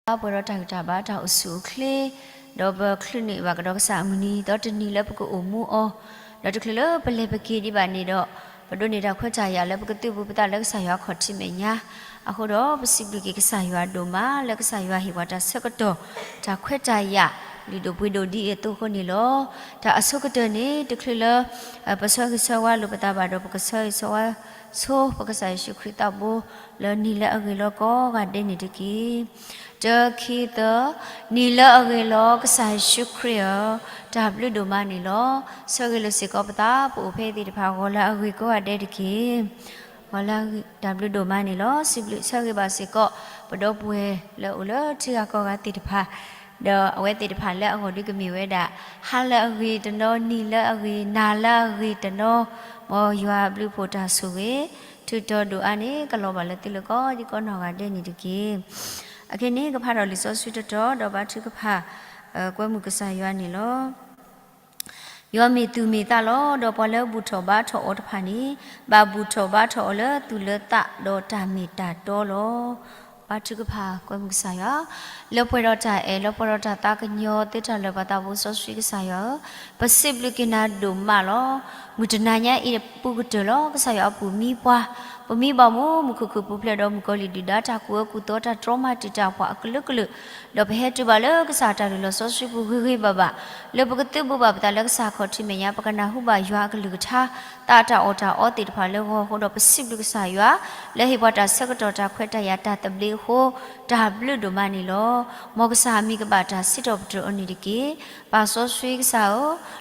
ပပှဲၤဒီးတၢ်ဂံၢ်တၢ်ဘါတၢ်အိၣ်ဆူၣ်အိၣ်ချ့, ဒီးပချုးန့ၢ်ဘၣ်ကဒီးကစၢ်အမုၢ်နံၤ ဒီးတနံၤလၢပကအိၣ်မူအီၤ, ဒီးတချုးလၢပလဲၤပက့ၤဒံးဘၣ်န့ၣ်ဒီး, ပဒိးန့ၢ်တၢ်ခွဲးတၢ်ယာ်လၢပကသုးဘူးပသးလၢကစၢ်ယွၤအခီၣ်ထံးမဲာ်ညါ, အဃိဒီးပစံးဘျုးက့ၤကစၢ်ယွၤဒိၣ်မးလၢကစၢ်ယွၤဟ့ၣ်ပှၤတၢ်ဆၢကတီၢ်, တၢ်ခွဲးတၢ်ယာ်လုၢ်ဒိၣ်ပှ့ၤဒိၣ်ဒ်အံၤအသိးအဃိန့ၣ်လီၤ. တၢ်အဆိကတၢၢ်န့ၣ် တချုးလၢ ပဆၢဂ့ၤဆၢဝါလိာ်ပသးဘၣ်ဒီး ပကဆၢဂ့ၤဆၢဝါဆိပကစၢ်ယ့ၣ်ၡူးခရံာ်သးဘိ လၢနံၤလၢအဂ့ၤလီၤကိးဂၤဒဲးန့ၣ်တက့ၢ်. တၢ ခံ သၢ, နံၤလၢအဂ့ၤလီၤကစၢ်ယ့ၣ်ၡူးခရံာ်ဧၢ, တၢ်ဘျုးဒိၣ်မးန့ၣ်လီၤ. ဆၢဂ့ၤလိာ်စ့ၢ်ကီးပသး ပအိၣ်ဖဲအံၤသ့ၣ်တဖၣ် ဂီၤလၢအဂ့ၤကိးဂၤဒဲးတက့ၢ်. ဂီၤလၢအဂ့ၤ တၢ်ဘျုးဒိၣ်မးန့ၣ်လီၤ. စံးဘျုးဆၢဂ့ၤဘၣ်စ့ၢ်ကီး ပဒီပုၢ်ဝဲၢ်လၢအိၣ်လၢထံဂၤကီၢ်ဂၤသ့ၣ်တဖၣ်, ဒီးအဝဲသ့ၣ်တဖၣ်လၢအဂီၢ်ဒုကမ့ၢ်ဝဲဒၣ် ဟါလၢအဂ့ၤတနီၤ, နံၤလၢအဂ့ၤ, နၤလၢအဂ့ၤတနီၤ, မ်ယွၤဘျုးဖှိၣ်တၢ်ဆိၣ်ဂ့ၤ ထုးတီၤဒိၣ်အါန့ၣ် ကလီၤဘၣ်လၢသုလိၤကိးဒံကိးနီၢ်ဂၤဒဲးန့ၣ်တက့ၢ်. အခဲန့ၣ် ကဖးထီၣ်လံာ်စီဆှံတတီၤ ဒီးဘါထုကဖၣ် ကွဲမုာ်ကစၢ်ယွၤန့ၣ်လီၤ. ယွၤမ့ၢ်သူၣ်မ့ၢ်သးလီၤ. ဒီးပှၤလၢဘူၣ်ထီၣ်ဘါထီၣ်အီၤတဖၣ်န့ၣ် ဘၣ်ဘူၣ်ထီၣ်ဘါထီၣ်အီၤလၢသူၣ်လၢသး ဒီးတၢ်မ့ၢ်တၢ်တီလီၤ. ဘါထုကဖၣ်ကွဲမုာ်ကစၢ်ယွၤ, လၢပှဲၤဒီးတၢ်အဲၣ် လၢပှဲၤဒီးတၢ်သးကညီၤ သုတၢ်လၢာ်ပှၤသးဘိစီဆှံကစၢ်ယွၤဧၢ, ပစံးဘျုးက့ၤနၤဒိၣ်မးလီၤ. မုၢ်တနၤညါအံၤပူၤကတၢၢ်လီၤ ကစၢ်ယွၤအပူၤမံပှၤ, ပမံဘၣ်မူ မူခိၣ်ခုၣ်ပူၤဖျဲးဒီး မုၣ်ကီၤလံၢ်ဒုၣ်ဒါ တၢ်ကူၣ်အၢကူၣ်သီ တၢ်တြီမၤတံာ်တာ်ပှၤအကလုာ်ကလုာ်, ဒီးပဟဲတုၤဘၣ်လၢကစၢ်အတၢ်လုၢ်လီၢ်စီဆှံပူၤဂ့ၤဂ့ၤဘၣ်ဘၣ်, လၢပကသုးဘူးဘၣ်ပသးလၢကစၢ်အခီၣ်ထံးမဲာ်ညါ ပကနၢ်ဟူဘၣ်ယွၤအကလုၢ်ကထါ သးအတၢ်အီၣ်တၢ်အီသ့ၣ်တဖၣ်လၢဂီၤအဃိဒီး ပစံးဘျုးကစၢ်ယွၤ လၢဟ့ၣ်ပှၤတၢ်ဆၢကတီၢ် တၢ်ခွဲးတၢ်ယာ် တၢ်သဘျ့အဃိ တၢ်ဘျုးဒိၣ်မးန့ၣ်လီၤ. မ်ကစၢ်အမံၤကဘၣ်တၢ်စံးထီၣ်ပတြၢၤအီၤန့ၣ်တက့ၢ်. ပၢ်စီဆှံကစၢ်ဧၢ,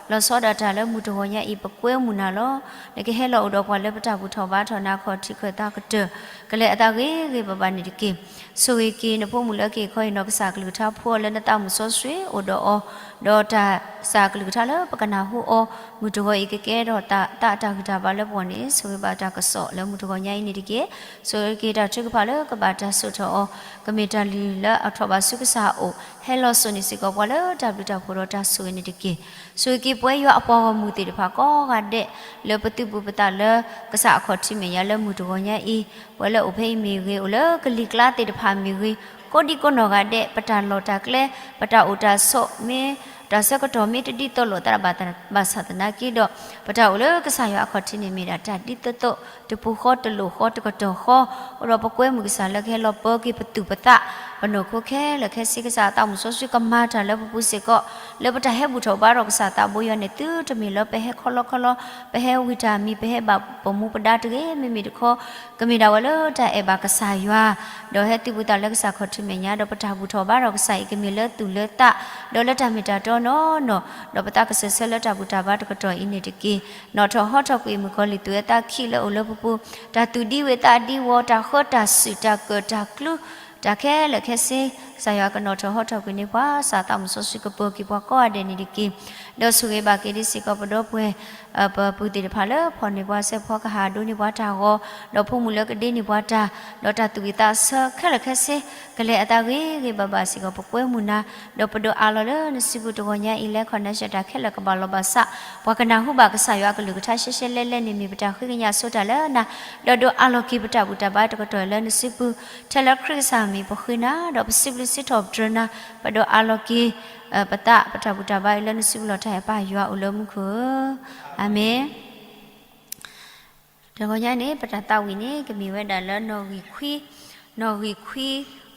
လီၤဆီဒၣ်တၢ်လၢမုၢ်တဂီၤညါအံၤ ပကွဲမုာ်နၤလီၤ. နကဟဲလီၤအိၣ်ဒီးပှၤလၢပတၢ်ဘူၣ်ထီၣ်ဘါထီၣ် နၤခီၣ်ထံးခၢၣ်သးကတၢၢ် ကလဲၤအသးဂ့ၤဂ့ၤဘၣ်ဘၣ်န့ၣ်တက့ၢ်. ဆိၣ်ဂ့ၤက့ၤနဖိမုၣ်လၢက့ၤခီအံၤ နီၢ်ကစၢ်အကလုၢ်ကထါ ဖှူအီၤလၢနသးမုၢ်စီဆှံအိၣ်ဒီးအီၤ, ဒီးတၢ်ကစၢ်အကလုၢ်ကထါလၢပကနၢ်ဟူအီၤ မုၢ်တဂီၤအံၤ ကကဲထီၣ်သးအတၢ်ဂံၢ်တၢ်ဘါလၢပဂီၢ်န့ၣ် ဆိၣ်ဂ့ၤဘၣ်တၢ်ကစီၣ်လၢမုၢ်တဂီၤညါအံၤန့ၣ်တက့ၢ်. ဆိၣ်ဂ့ၤက့ၤတၢ်ထုကဖၣ်လၢကဘၣ်တၢ်စိာ်ထီၣ်အီၤ ကမ့ၢ်တၢ်လုၢ်လၢအထီၣ်ဘၣ်ဆူကစၢ်အအိၣ် ဟဲလီၤစိာ်န့ၢ်စ့ၢ်ကီးပှၤလၢတၢ်ဘျုးတၢ်ဖှိၣ်ဒီးတၢ်ဆိၣ်ဂ့ၤန့ၣ်တက့ၢ်. ဆိၣ်ဂ့ၤက့ၤပဝဲယွၤအပှၤဂီၢ်မုၢ်သ့ၣ်တဖၣ်ကိးဂၤဒဲး လၢပသုးဘူးပသးလၢကစၢ်အခီၣ်ထံးမဲာ်ညါလၢမုၢ်တဂီၤညါအံၤ, ပှၤလၢအိၣ်ဖဲအံၤမ့ၢ်ဂ့ၤ, အိၣ်လၢကလံၤကျါသ့ၣ်တဖၣ်မ့ၢ်ဂ့ၤ, ကိးဒံကိးနီၢ်ဂၤဒဲး ပတၢ်လီၢ်တၢ်ကျဲ ပတၢ်အိၣ်တၢ်ဆိးမ့ၢ် တၢ်ဆၢကတီၢ်မ့ၢ်တဒ်သိးလိာ်သးဘၣ်ဆၣ်သနာ်က့ဒီး ပတၢ်အိၣ်လၢကစၢ်ယွၤအခီၣ်ထံးန့ၣ်မ့ၢ်ဒၣ်တၢ်ဒ်သိးသိး, တပူၤဃီတလိၣ်ဃီတကတီၢ်ဃီ, အိၣ်ဒီးပကွဲမုာ်ကစၢ်လၢကဟဲလီၤပၢက့ၤပသူၣ်ပသး, ပနီၢ်ခိခဲလၢာ်ခဲဆ့ ကစၢ်အသးမုၢ်စီဆှံကမၤတၢ်လၢပပူၤစ့ၢ်ကီး, လၢပတၢ်ဟဲဘူၣ်ထီၣ်ဘါထီၣ်ကစၢ်သးဘိယွၤန့ၣ် သုတမ့ၢ်လၢပဟဲခီလီခီလီ, ပဟဲဝံတၢ်မံၤ ပဟဲဘၣ်ပမူပဒါတဂ့ၤ, မ့မ့ၢ်တခီ ကမ့ၢ်ဒၣ်ဝဲလၢတၢ်အဲၣ်ဘၣ်ကစၢ်ယွၤ, ဒီးဟဲသုးဘူးသးလၢကစၢ်ခီၣ်ထံးမဲာ်ညါ, ဒီးပတၢ်ဘူၣ်ထီၣ်ဘါထီၣ်ကစၢ်အံၤ ကမ့ၢ်လၢသူၣ်လၢသး, ဒီးလၢတၢ်မ့ၢ်တၢ်တီနီၢ်နီၢ်, ဒီးပသးကစၢၢ်ဆၢလၢတၢ်ဘူၣ်တၢ်ဘါတကတီၢ်အံၤန့ၣ်တက့ၢ်. နီၣ်ထီၣ်ဟီထီၣ်ကွံာ်မုၣ်ကီၤလံၢ်သူၣ်ဝဲသးခံလၢအိၣ်လၢပပူၤ, တၢ်သူၣ်ဒံဝဲသးဒံဝီၤ, တၢ်ဃၢတၢ်စုၣ် တၢ်ကၢၣ်တၢ်ကျူ တၢ်ခဲလၢာ်ခဲဆ့, ကစၢ်ယွၤကနီၣ်ထီၣ်ဟီထီၣ်ကွံာ်န့ၢ်ပှၤ, ကစၢ်သးမုၢ်စီဆှံကပၢၤက့ၤပှၤကိးဂၤဒဲးန့ၣ်တက့ၢ်. ဒီးဆိၣ်ဂ့ၤဘၣ်က့ၤဒ်စ့ၢ်ကီးပဒီပုၢ်ဝဲၢ် ပပုၢ်သ့ၣ်တဖၣ်လၢဖီၣ်န့ၢ်ပှၤစဲးဖီကဟၣ် ဒိးန့ၢ်ပှၤတၢ်ဂီၤ, ဒီးဖိမုၣ်လၢကဒ့န့ၢ်ပှၤတၢ်, ဒီးတၢ်သူၣ်ဝံၣ်သးဆၢခဲလၢာ်ခဲဆ့, ကလဲၤအသးဂ့ၤဂ့ၤဘၣ်ဘၣ်စ့ၢ်ကီး ပကွဲမုာ်နၤ, ဒီးပဒိးအးလီၤလၢနစုပူၤတဂီၤညါအံၤ လဲၤခီၣ်နၤဆှၢတၢ်ခဲလၢာ်ကဘၣ်လီၤဘၣ်ဆး, ပှၤကနၢ်ဟူဘၣ်ကစၢ်ယွၤအကလုၢ်ကထါရှဲရှဲလဲလဲန့ၣ် မ့ၢ်ပတၢ်ဃ့ကညးဆိတၢ်လၢနၤ, ဒီးဒိးအးလီၤက့ၤပတၢ်ဘူၣ်တၢ်ဘါတကတီၢ်လၢနစုပူၤ, ထဲလၢခရံာ်ကစၢ်မံၤပဃ့နၤ, ဒီးပစံးဘျုးစံးထီၣ်ပတြၢၤနၤ, ပဒိးအးလီၤက့ၤ ပသးပတၢ်ဘူၣ်တၢ်ဘါအံၤလၢနစုပူၤလီၤတၢ်အဲၣ်ပၢ်ယွၤအိၣ်လၢမူခိၣ်ဧၢ, အၤမ့ၣ်. တဂီၤညါန့ၣ် ပတၢ်သးဝံၣ်န့ၣ် ကမ့ၢ်ဝဲဒၣ်လၢနီၣ်ဂံၢ်ခွံ, နီၣ်ဂံၢ်ခွံ,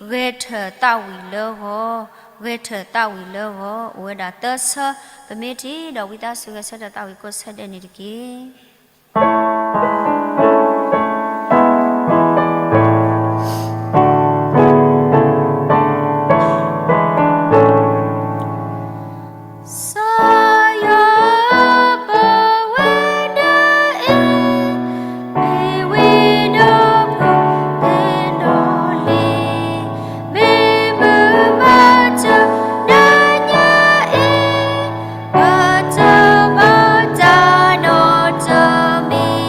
ဂဲၤထၢၣ်သးဝံၣ်လၢဂီၤ, ဂဲၤထၢၣ်သးဝံၣ်လၢဂီၤ, အိၣ်ဝဲဒၣ်သၢဆၢ, ပမ့ၢ်ထံၣ်ဒီးဝံသးစူၤဂဲၤဆၢထၢၣ်သးဝံၣ်ကိးဆၢဒဲးန့ၣ်တက့ၢ်. စီၤယိၤ ပဝဲဒၣ်အံၤ မ့ၢ်ဝ့ၢ်ဒီးပူၤသ့ၣ်နီၣ်လံ, မ့ၢ်မုာ်မးတနၤညါအံၤ, ပတဘၣ်တၢ်နီတမံၤ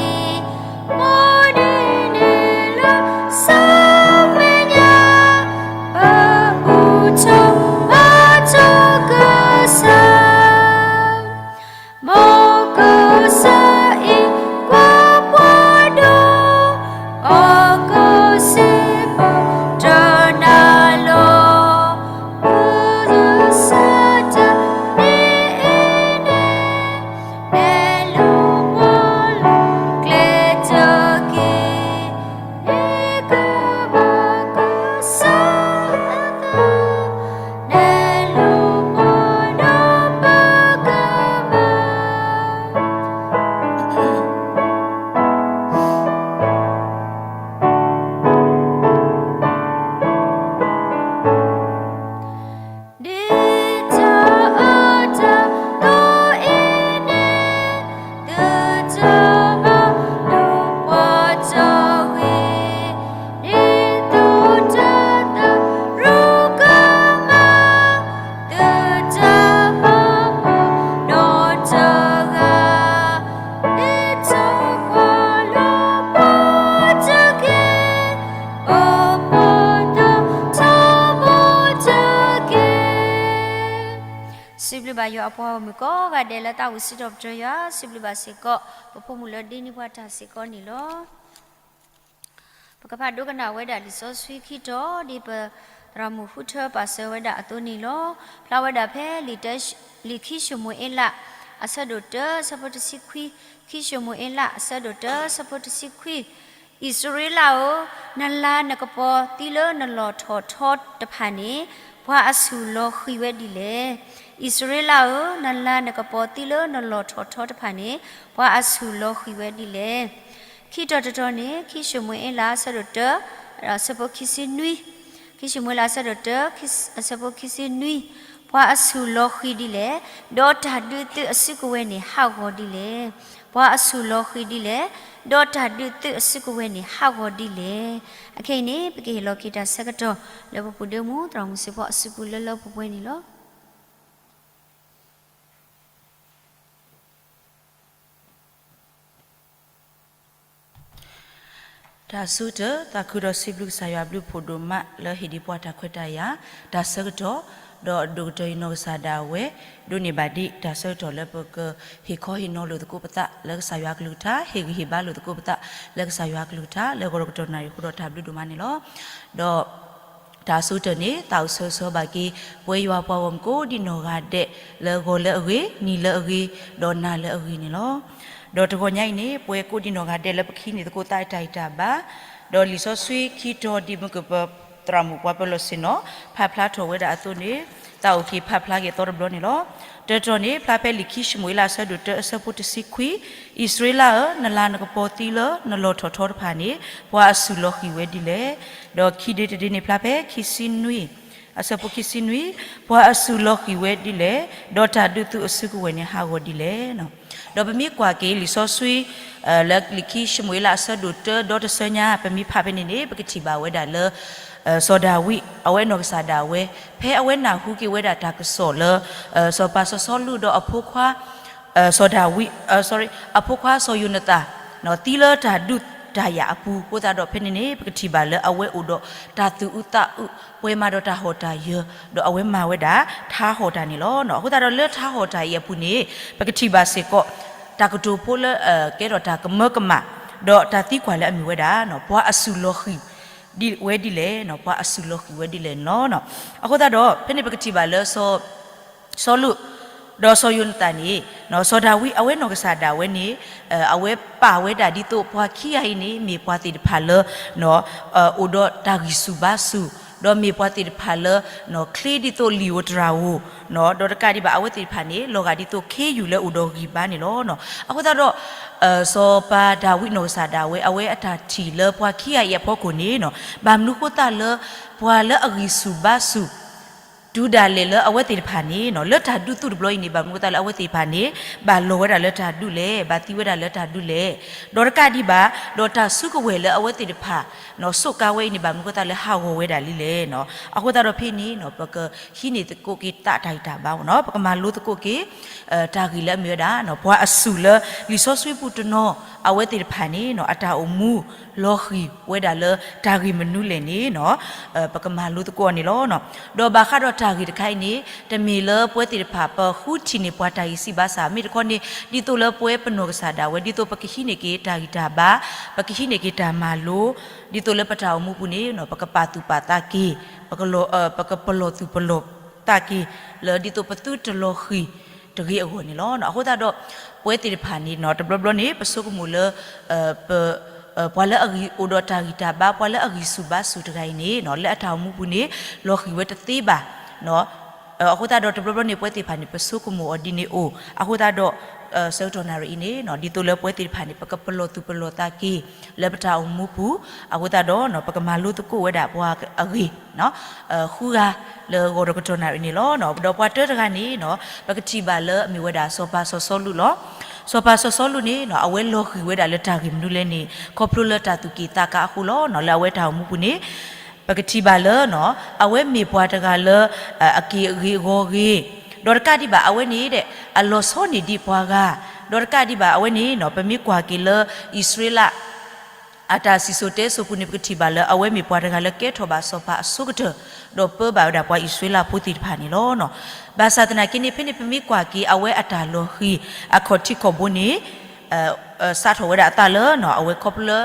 ဘၣ်ယွၤအပှၤဂီၢ်မုၢ်ကိးဂၤဒဲးလၢတၢ်အိၣ်စံးထီၣ်ပတြၢၤယွၤ စံးဘျုးဘၣ်စ့ၢ်ကီး ပဖိမုၣ်လၢဒ့န့ၢ်ပှၤတၢ်စ့ၢ်ကီးန့ၣ်လီၤ. ပကဖးဒိကနၣ်ဝဲဒၣ်လံာ်စီဆှံခံတီၤ ဒ်ပသရၣ်မုၣ်ဃုထၢပာ်စၢၤဝဲဒၣ်အသိးန့ၣ်လီၤ. ဖျါဝဲဒၣ်ဖဲ လံာ်ခံၡမူၤအ့လး အဆၢဒိၣ်တၢ အဆၢဖိတဆံခွံ, ခံၡမူၤအ့လး အဆၢဒိၣ်တၢ အဆၢဖိတဆံခွံ, အံၣ်စရ့လးဧၢ, နလၤနကပီၤသံလၢနလီၢ်ထီၣ်ထီတဖၣ်န့ၣ် ပှၤအဆူၣ်လီၤဃံၤဝဲဒ်လဲၣ်. အံၣ်စရ့လးဧၢ, နလၤနကပီၤသံလၢနလီၢ်ထီၣ်ထီတဖၣ်န့ၣ် ပှၤအဆူၣ်လီၤဃံၤဝဲဒ်လဲၣ်. ခံတီၤတတီၤန့ၣ် ခံၡမူၤအ့လး အဆၢဒိၣ်တၢ အဆၢဖိခံဆံနွံ, ခံၡမူၤအ့လး အဆၢဒိၣ်တၢ အဆၢဖိခံဆံနွံ, ပှၤအဆူၣ်လီၤဃံၤဒ်လဲၣ်, ဒီးတၢ်ဒုးသုးအစုကဝဲၤန့ၣ်ဟးဂီၤဒ်လဲၣ်. ပှၤအဆူၣ်လီၤဃံၤဒ်လဲၣ်, ဒီးတၢ်ဒုးသုးအစုကဝဲၤန့ၣ်ဟးဂီၤဒ်လဲၣ်. အခဲအံၤန့ၣ် ပကဟ့ၣ်လီၤက့ၤတၢ်ဆၢကတီၢ်လၢပပူၤဒ့မူ သရၣ်မုၣ်စံးဖီအစုပူၤလၢလၢပှဲၤပှဲၤန့ၣ်လီၤ. တၢ်ဆိကတၢၢ်, သးခုဒီးစံးဘျုးကစၢ်ယွၤအဘျုးဖှိၣ်ဒိၣ်မးလၢဟ့ၣ်ဒံးပှၤတၢ်ခွဲးတၢ်ယာ်, တၢ်ဆၢကတီၢ်, ဒီးဒိၣ်ကတၢၢ်ယနီၢ်ကစၢ်ဒၣ်ဝဲ, ဒိးန့ၢ်ဘၣ်ဒံးတၢ်ဆၢကတီၢ်လၢပကဟ့ၣ်ခီဟ့ၣ်နီၤလိာ်သကိးပသးလၢကစၢ်ယွၤအကလုၢ်ကထါ, ဟ့ၣ်ဂံၢ်ဟ့ၣ်ဘါလိာ်သကိးပသးလၢကစၢ်ယွၤအကလုၢ်ကထါ လၢဂီၤဒီးကတီၢ်နၣ်ရံၣ်အဃိဒီးတၢ်ဘျုးဒိၣ်မးန့ၣ်လီၤ. ဒီး တၢ်အဆိကတၢၢ်န့ၣ် သးအိၣ်ဆၢဂ့ၤဆၢဝါဘၣ်က့ၤ ပဝဲယွၤပှၤဂီၢ်မုၢ်ကိးဒံးနီၢ်ဂၤဒဲးလၢဂီၤလၢအဂ့ၤ, နံၤလၢအဂ့ၤ, ဒီးနၤလၢအဂ့ၤန့ၣ်လီၤ. ဒီးတဂီၤညါအံၤန့ၣ် ပဝဲကိးဒံးနီၢ်ဂၤဒဲးလၢပကဟံးန့ၢ်သကိးသးတၢ်ဂံၢ်တၢ်ဘါ, ဒီးလံာ်စီဆှံခံတီၤဒ်မုၢ်ကပၢၤသရၣ်မုၣ်ပှၤပၢၤလီၢ်ဆ့ၣ်နီၤ ဖးဖျါထီၣ်ဝဲဒၣ်အသိးန့ၣ် သးအိၣ်က့ၤဖးဖျါက့ၤအသီတဘျီန့ၣ်လီၤ. တၢတတီၤန့ၣ် ဖျါဖဲလံာ်ခံၡမူၤအ့လးအဆၢဒိၣ်တၢအဆၢဖိတဆံခွံ, အံၣ်စရ့လးဧၢ, နလၤနကပီၤသံလၢနလီၢ်ထီၣ်ထီတဖၣ်န့ၣ် ပှၤအဆူၣ်လီၤဃံၤဝဲဒ်လဲၣ်. ဒီးခံဒ့တဒ့န့ၣ် ဖျါဖဲခံဆံနွံ အဆၢဖိခံဆံနွံ, ပှၤအဆူၣ်လီၤဃံၤဝဲဒ်လဲၣ်, ဒီးတၢ်ဒုးသုးအစုကဝဲၤန့ၣ်ဟးဂီၤဒ်လဲၣ်. ဒီးပမ့ၢ်ကွၢ်က့ၤလံာ်စီဆှံ လၢလံာ်ခံၡမူၤအ့လးအဆၢဒိၣ်တၢဒီတဆၢညါ ပမ့ၢ်ဖးဖဲန့ၣ်န့ၣ် ပကထံၣ်ဘၣ်ဝဲဒၣ်လၢ စီၤဒၤဝံး အဝဲနီၢ်ကစၢ်ဒၣ်ဝဲ ဖဲအဝဲနၢ်ဟူက့ၤဝဲဒၣ်တၢ်ကစီၣ်လၢ စီၤပၤစီၤစီလူးဒီးအဖိခွါ စီၤဒၤဝံး အဖိခွါစီၤယိၤနသၣ် သံလၢတၢ်ဒုးတၢ်ယၤအပူၤအဃိသတးဒီး ဖဲန့ၣ်န့ၣ် ပကထံၣ်ဘၣ်လၢအဝဲအိၣ်ဒီးတၢ်သူၣ်အုးသးအုး ပှဲၤမးဒီးတၢ်ဟီၣ်တၢ်ယၢၤ ဒီးအဝဲမၤဝဲဒၣ် ထါဟီၣ်တၢ်န့ၣ်လီၤ. အဃိသတးဒီးလၢထါဟီၣ်တၢ်အံၤအပူၤန့ၣ် ပကထံၣ်ဘၣ်စ့ၢ်ကီး တၢ်ကတိၤဖိလၢ ကဲထီၣ်တၢ်ကမၢကမၣ် ဒီးတၢ်သံကွၢ်လၢအမ့ၢ်ဝဲဒၣ် ပှၤအဆူၣ်လီၤဃံၤ ဒ်ဝဲဒ်လဲၣ်, ပှၤအဆူၣ်လီၤဃံၤဝဲဒ်လဲၣ်န့ၣ်လီၤ. အဃိသတးဒီး ဖဲန့ၣ်ပကထံၣ်ဘၣ်လၢ စီၤစီလူး ဒီးစီၤယိၤနသၣ်န့ၣ် စီၤဒၤဝံး အဝဲနီၢ်ကစၢ်ဒၣ်ဝဲန့ၣ် အဝဲပာ်ဝဲဒၣ်ဒ်သိးပှၤခံဂၤအံၤန့ၣ် မ့ၢ်ပှၤသ့ၣ်တဖၣ်လၢ အိၣ်ဒီးတၢ်ဂံၢ်ဆူၣ်ဘါဆူၣ်, ဒီးမ့ၢ်ပှၤသ့ၣ်တဖၣ်လၢ ချ့ဒ်သိးလံာ်ဧိၤတြၤဧိၤ, ဒီးတကးဒံးဘၣ် အဝဲသ့ၣ်တဖၣ်န့ၣ် လီၤဂာ်ဒ်သိးခ့ယုၢ်လၢအိၣ်ဒီးဂံၢ်ဘါန့ၣ်လီၤ. အဃိသတးဒီး စီၤပၤဒၤဝံးနီၢ်ကစၢ်ဒၣ်ဝဲ အဝဲအတၢ်ထံၣ်လၢပှၤခံဂၤအံၤအဖီခိၣ်န့ၣ် ဘၣ်မနုၤအဃိသတးလၢ ပှၤလၢအဂံၢ်ဆူၣ်ဘါဆူၣ် တုၤဒၣ်လဲာ်လၢအဝဲသ့ၣ်တဖၣ်န့ၣ် လၢတၢ်ဒုးသုးတဘျီအံၤန့ၣ် ဘၣ်မနုၤအဃိသတးလၢအဝဲသ့ၣ်တဖၣ်န့ၣ် ဘၣ်လီၤဝဲဒၣ်လၢတၢ်ဒုးလဲၣ်, ဘၣ်သံဝဲဒၣ်လၢတၢ်ဒုးလဲၣ်, ဒီးတကးဒံးဘၣ် ဒီးတၢ်စုကဝဲၤလၢအဝဲသ့ၣ်တဖၣ် စူးကါဝဲအံၤန့ၣ် ဘၣ်မနုၤအဃိသတးလၢဟးဂီၤဝဲဒၣ်လံလဲၣ်. အဃိသတးဒီးဖဲန့ၣ် ပကဟံးန့ၢ်သကိးက့ၤသးတၢ်ဂံၢ်တၢ်ဘါ ပကမၤလိသကိးက့ၤ တၢ်ဂ့ၢ်လၢအမ့ၢ်ဝဲဒၣ် ပှၤအဆူၣ်လၢလံာ်စီဆှံပူၤတနီၤ အဝဲသ့ၣ်တဖၣ်န့ၣ် အတၢ်အိၣ်မူလီၤဃံၤဝဲဒၣ်လၢတၢ်ဂ့ၢ်မနုၤလဲၣ်န့ၣ် ပကမၤလိသကိးအီၤန့ၣ်လီၤ. ဒီးဘၣ်ဃးဒီးတၢ်ဂ့ၢ်တခါအံၤန့ၣ် တမ့ၢ်လၢပဝဲသ့ၣ်တဖၣ်ပဃုထံၣ်န့ၢ်ပှၤတၢ်ဂံၢ်စၢ်ဘါစၢ် မ့ၢ်တခီန့ၣ် ဒ်သိးလၢပဝဲပနီၢ်ကစၢ်ဒၣ်ဝဲ ဒ်သိးပကဟံးန့ၢ်က့ၤတၢ်ဂံၢ်တၢ်ဘါ ပကဟံးန့ၢ်က့ၤတၢ်မၤလိ ဒ်သိးလၢပတၢ်အိၣ်မူပူၤန့ၣ် ပကပာ်သူၣ်ပာ်သးက့ၤ ပကပလီၢ်သူၣ်ပလီၢ်သးက့ၤ လၢဒ်သိးပသုတလီၤဃံၤတဂ့ၤအဂီၢ်န့ၣ်လီၤ. အဃိသတးဒီး ပဝဲသ့ၣ်တဖၣ်န့ၣ် တဘျီဘျီန့ၣ် ပဆိကမိၣ်လၢ ပ ပှၤလၢအဂံၢ်အိၣ်ဒီးတၢ်ဂံၢ်တၢ်ဘါ ပှၤလၢအဂံၢ်ဆူၣ်ဘါဆူၣ်တဂၤအံၤန့ၣ် လၢအတၢ်အိၣ်မူပူၤန့ၣ် လီၤဃံၤဝဲတသ့ဘၣ် အဃိသတးဒီး တဘျီဘျီန့ၣ် ပဝဲသ့ၣ်တဖၣ်န့ၣ် ပဆိကမိၣ်အီၤဒ်န့ၣ်အိၣ် အဃိသတးဒီး ဆၢကတီၢ်နၣ်ရံၣ်အံၤန့ၣ် ဒ်သိးလၢပဝဲသ့ၣ်တဖၣ်န့ၣ် ပကပလီၢ်သူၣ်ပလီၢ်သးက့ၤ လၢပတၢ်အိၣ်မူပူၤ အဃိသတးဒီး ပကမၤလိသကိးဝဲဒၣ်ပှၤအဂ့ၢ် ဃုဂၤ လၢဂီၤဒီးကတီၢ်နၣ်ရံၣ်န့ၣ်လီၤ. ဒီးပှၤတၢတဂၤန့ၣ် ပကထံၣ်ဘၣ်လၢအမ့ၢ်ဝဲဒၣ်စီၤပၤစီၤစီလူးလီၤ. စီၤပၤစီၤစီလူးန့ၣ် အဝဲလီၤဃံၤဝဲဒၣ်လၢတၢ်ဂ့ၢ်မနုၤလဲၣ်န့ၣ် ခီဖျိလၢတၢ်သူၣ်က့ၣ်သးကါအဃိလီၤ. လၢအဝဲတၢ်အိၣ်မူပူၤန့ၣ် ပကထံၣ်ဘၣ်လၢ အဝဲမ့ၢ်ပှၤတဂၤလၢ အက့ၢ်အဂ့ၤအဂီၤဂ့ၤ, ဒီးတကးဒံးဘၣ် အဝဲန့ၣ် အလီၤဆီန့ၢ်ဒံးပှၤဂၤ, ဒီးတကးဒံးဘၣ် အဝဲန့ၣ် ပမ့ၢ်ကွၢ်က့ၤလၢအံၣ်စရ့လး အတၢ်စံၣ်စိၤတဲစိၤပူၤန့ၣ် ပကထံၣ်ဘၣ်လၢအဝဲမ့ၢ်ပှၤတဂၤလၢကဲထီၣ်ဘၣ်စီၤပၤအဆိကတၢၢ်, ဒီးပၢဘၣ်ဝဲဒၣ်ပှၤအံၣ်စရ့လးဖိသ့ၣ်တဖၣ်န့ၣ်လီၤ. ဘၣ်ဆၣ်သနာ်က့န့ၣ် ဖဲန့ၣ်ပမ့ၢ်ကွၢ်က့ၤ အဝဲအတၢ်လီၤဃံၤအခီၣ်ထံးခီၣ်ဘိန့ၣ် စးထီၣ်ဝဲဒၣ်အသးလၢ အဝဲခီဖျိလၢ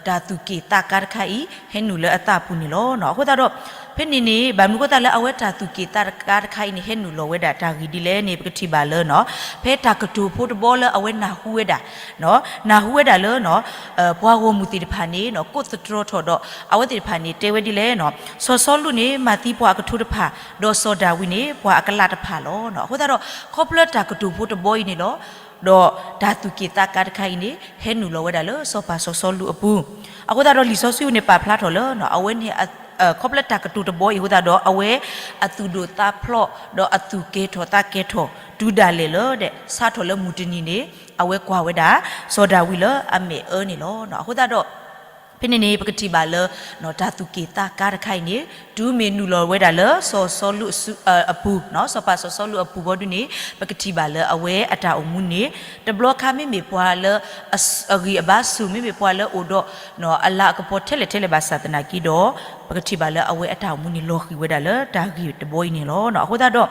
တၢ်သူၣ်က့ၣ်သးကါတခါအံၤ ဟဲနုာ်လၢအသးပူၤန့ၣ်လီၤ. အဃိသတးဒီး ဖဲန့ၣ်န့ၣ် ဘၣ်မနုၤအဃိသတးလၢအဝဲတၢ်သူၣ်က့ၣ်သးကါတခါအံၤန့ၣ် ဟဲနုာ်လီၤဝဲဒၣ်တၢ်ဂ့ၢ်ဒ်လဲၣ်န့ၣ် ပကထံၣ်ဘၣ်လၢ ဖဲတၢ်ကတိၤဖိတဘီလၢအဝဲနၢ်ဟူဝဲဒၣ် နၢ်ဟူဝဲဒၣ်လၢ ပှၤဂီၢ်မုၢ်သ့ၣ်တဖၣ်န့ၣ် ကိးသတြီၤထီၣ်ဒီး အဝဲသ့ၣ်တဖၣ်န့ၣ် တဲဝဲဒ်လဲၣ်, စီၤစီလူးန့ၣ် မၤသံပှၤအကထိတဖၣ်, ဒီးစီၤဒၤဝံးန့ၣ် ပှၤအကလးတဖၣ်လီၤ. အဃိသတးဒီး ခီဖျိတၢ်ကတိၤဖိတဘီအံၤန့ၣ်လီၤ. ဒီးတၢ်သူၣ်က့ၣ်သးကါတခါအံၤန့ၣ် ဟဲနုာ်လီၤဝဲဒၣ်လၢစီၤပၤစီၤစီလူးအပူၤ, အဃိသတးဒီးလံာ်စီဆှံအံၤန့ၣ် ပာ်ဖျါထီၣ်လၢ အဝဲန့ၣ် ခီဖျိတၢ်ကတိၤတဘီအံၤအဃိသတးဒီး အဝဲအသူၣ်ဒိၣ်သးဖျိး ဒီးအသူၣ်ကဲၤထီၣ်သးကဲၤထီၣ် တုၤဒၣ်လဲာ်လၢ စးထီၣ်လၢမုၢ်တနံၤန့ၣ် အဝဲကွၢ်ဝဲဒၣ် စီၤဒၤဝံးလၢအမဲာ်အၢန့ၣ်လီၤ. အဃိသတးဒီး ဖဲန့ၣ်န့ၣ် ပကထံၣ်ဘၣ်လၢ တၢ်သူၣ်က့ၣ်သးကါတခါအံၤန့ၣ် တုၤမ့ၢ်နုာ်လီၤဝဲဒၣ်လၢစီၤစီလူးအပူၤ, စီၤပၤစီၤစီလူးအပူၤဝံၤဒုန့ၣ် ပကထံၣ်ဘၣ်လၢအဝဲအတၢ်အိၣ်မူန့ၣ် တဘျီခါမ့မ့ၢ်ပှၤလၢ အဂံၢ်အဘါဆူၣ် မ့မ့ၢ်ပှၤလၢအိၣ်ဒီး အလၤအကပီၤထဲလဲၣ်ထဲလဲၣ်ဘၣ်ဆၣ်သနာ်က့ဒီး ပကထံၣ်ဘၣ်လၢအဝဲအတၢ်အိၣ်မူန့ၣ်လီၤဃံၤဝဲဒၣ်လၢတၢ်ဂ့ၢ်တဘီအံၤန့ၣ်လီၤ. အဃိသတးဒီး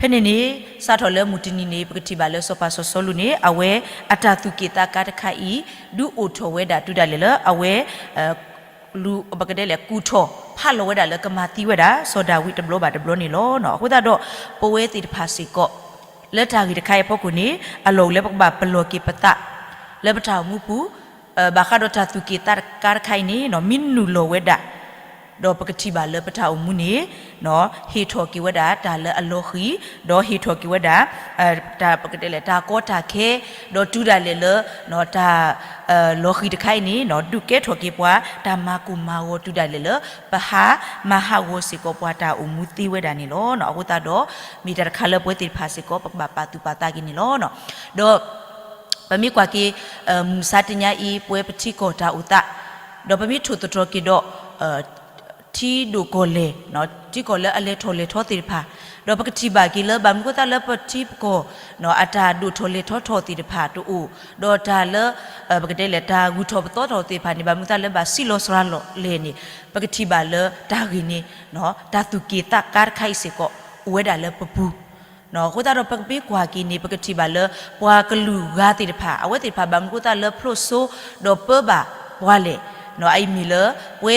ဖဲန့ၣ်န့ၣ် စးထီၣ်လၢမုၢ်တနံၤန့ၣ် ပကထံၣ်ဘၣ်လၢစီၤပၤစီၤစီလူးန့ၣ် အဝဲအတၢ်သူၣ်က့ၣ်သးကါတခါအံၤ ဒုးအိၣ်ထီၣ်ဝဲဒၣ်တုၤဒၣ်လဲာ်လၢအဝဲ ပကတဲလဲၣ် ကူၣ်ထီၣ်ဖးလီၤဝဲဒၣ်လၢကမၤသံဝဲဒၣ် စီၤဒၤဝံးတဘျီဘၣ်တဘျီန့ၣ်လီၤ. အဃိသတးဒီး ပဝဲသ့ၣ်တဖၣ်စ့ၢ်ကီး လၢတၢ်ဂ့ၢ်တခါအံၤအဖီခိၣ်န့ၣ် အလီၢ်အိၣ်လၢပကဘၣ်ပလီၢ်က့ၤပသး လၢပတၢ်အိၣ်မူပူၤ ဘၣ်ဃးဒီးတၢ်သူၣ်က့ၣ်သးကါတခါအံၤန့ၣ် မ့ၢ်နုာ်လီၤဝဲဒၣ် ဒီးပကထံၣ်ဘၣ်လၢပတၢ်အိၣ်မူန့ၣ် ဟ့ၣ်ထီၣ်က့ၤဝဲဒၣ်တၢ်လၢအလီၤဃံၤ, ဒီးဟ့ၣ်ထီၣ်က့ၤဝဲဒၣ် တၢ်ပကတဲလဲၣ် တၢ်ကီတၢ်ခဲ, ဒီးတုၤဒၣ်လဲာ်လၢ တၢ် လီၤဃံၤတခါအံၤန့ၣ် ဒုးကဲထီၣ်က့ၤပှၤ တၢ်မၤကိၢ်မၤဂီၤတုၤဒၣ်လဲာ်လၢ ပဟးမၤဟးဂီၤစ့ၢ်ကီးပှၤတၢ်အိၣ်မူသ့ဝဲဒၣ်န့ၣ်လီၤ. အဃိသတးဒီး မ့ၢ်တၢ်တခါလၢပဝဲသ့ၣ်တဖၣ်စ့ၢ်ကီး ပကဘၣ်ပာ်သူၣ်ပာ်သးက့ၤန့ၣ်လီၤ. ဒီး ပမ့ၢ်ကွၢ်က့ၤ မုၢ်မဆါတနံၤအံၤ ပဝဲပထံကီၢ်တၢ်အိၣ်သး, ဒီးပမ့ၢ်ထိၣ်သတြီၤက့ၤဒီး ထံဒိၣ်ကီၢ်လဲၢ်, ထံကီၢ်လၢအလဲၤထီၣ်လဲၤထီသ့ၣ်တဖၣ်, ဒီးပကထံၣ်ဘၣ်က့ၤလၢ ဘၣ်မနုၤအဃိသတးလၢပထံပကီၢ် အတၢ်ဒိၣ်ထီၣ်လဲၤထီထီၣ်သ့ၣ်တဖၣ်တအိၣ်, ဒီးတၢ်လၢ ပကတဲလဲၣ် တၢ်ဂုၢ်ထီၣ်ပသီထီၣ်သ့ၣ်တဖၣ်န့ၣ် ဘၣ်မနုၤအဃိသတးလၢဘၣ်စံၣ်လီၤစှၤလီၤလဲၣ်န့ၣ် ပကထံၣ်ဘၣ်လၢတၢ်ဂ့ၢ်န့ၣ် တၢ်သူၣ်က့ၣ်သးကါတခါအံၤစ့ၢ်ကီး အိၣ်ဝဲဒၣ်လၢပပူၤ အဃိသတးဒီးပကဘၣ်ကွၢ်က့ၤန့ၣ် ပကထံၣ်ဘၣ်လၢ ပှၤကလုာ်ဂၤသ့ၣ်တဖၣ် အဝဲသ့ၣ်တဖၣ်ဘၣ်မနုၤအဃိသတးလၢဖျိးစိ ဒီးပၢဘၣ်ပှၤလဲၣ်, အအံၤမ့ၢ်လၢ ပဝဲ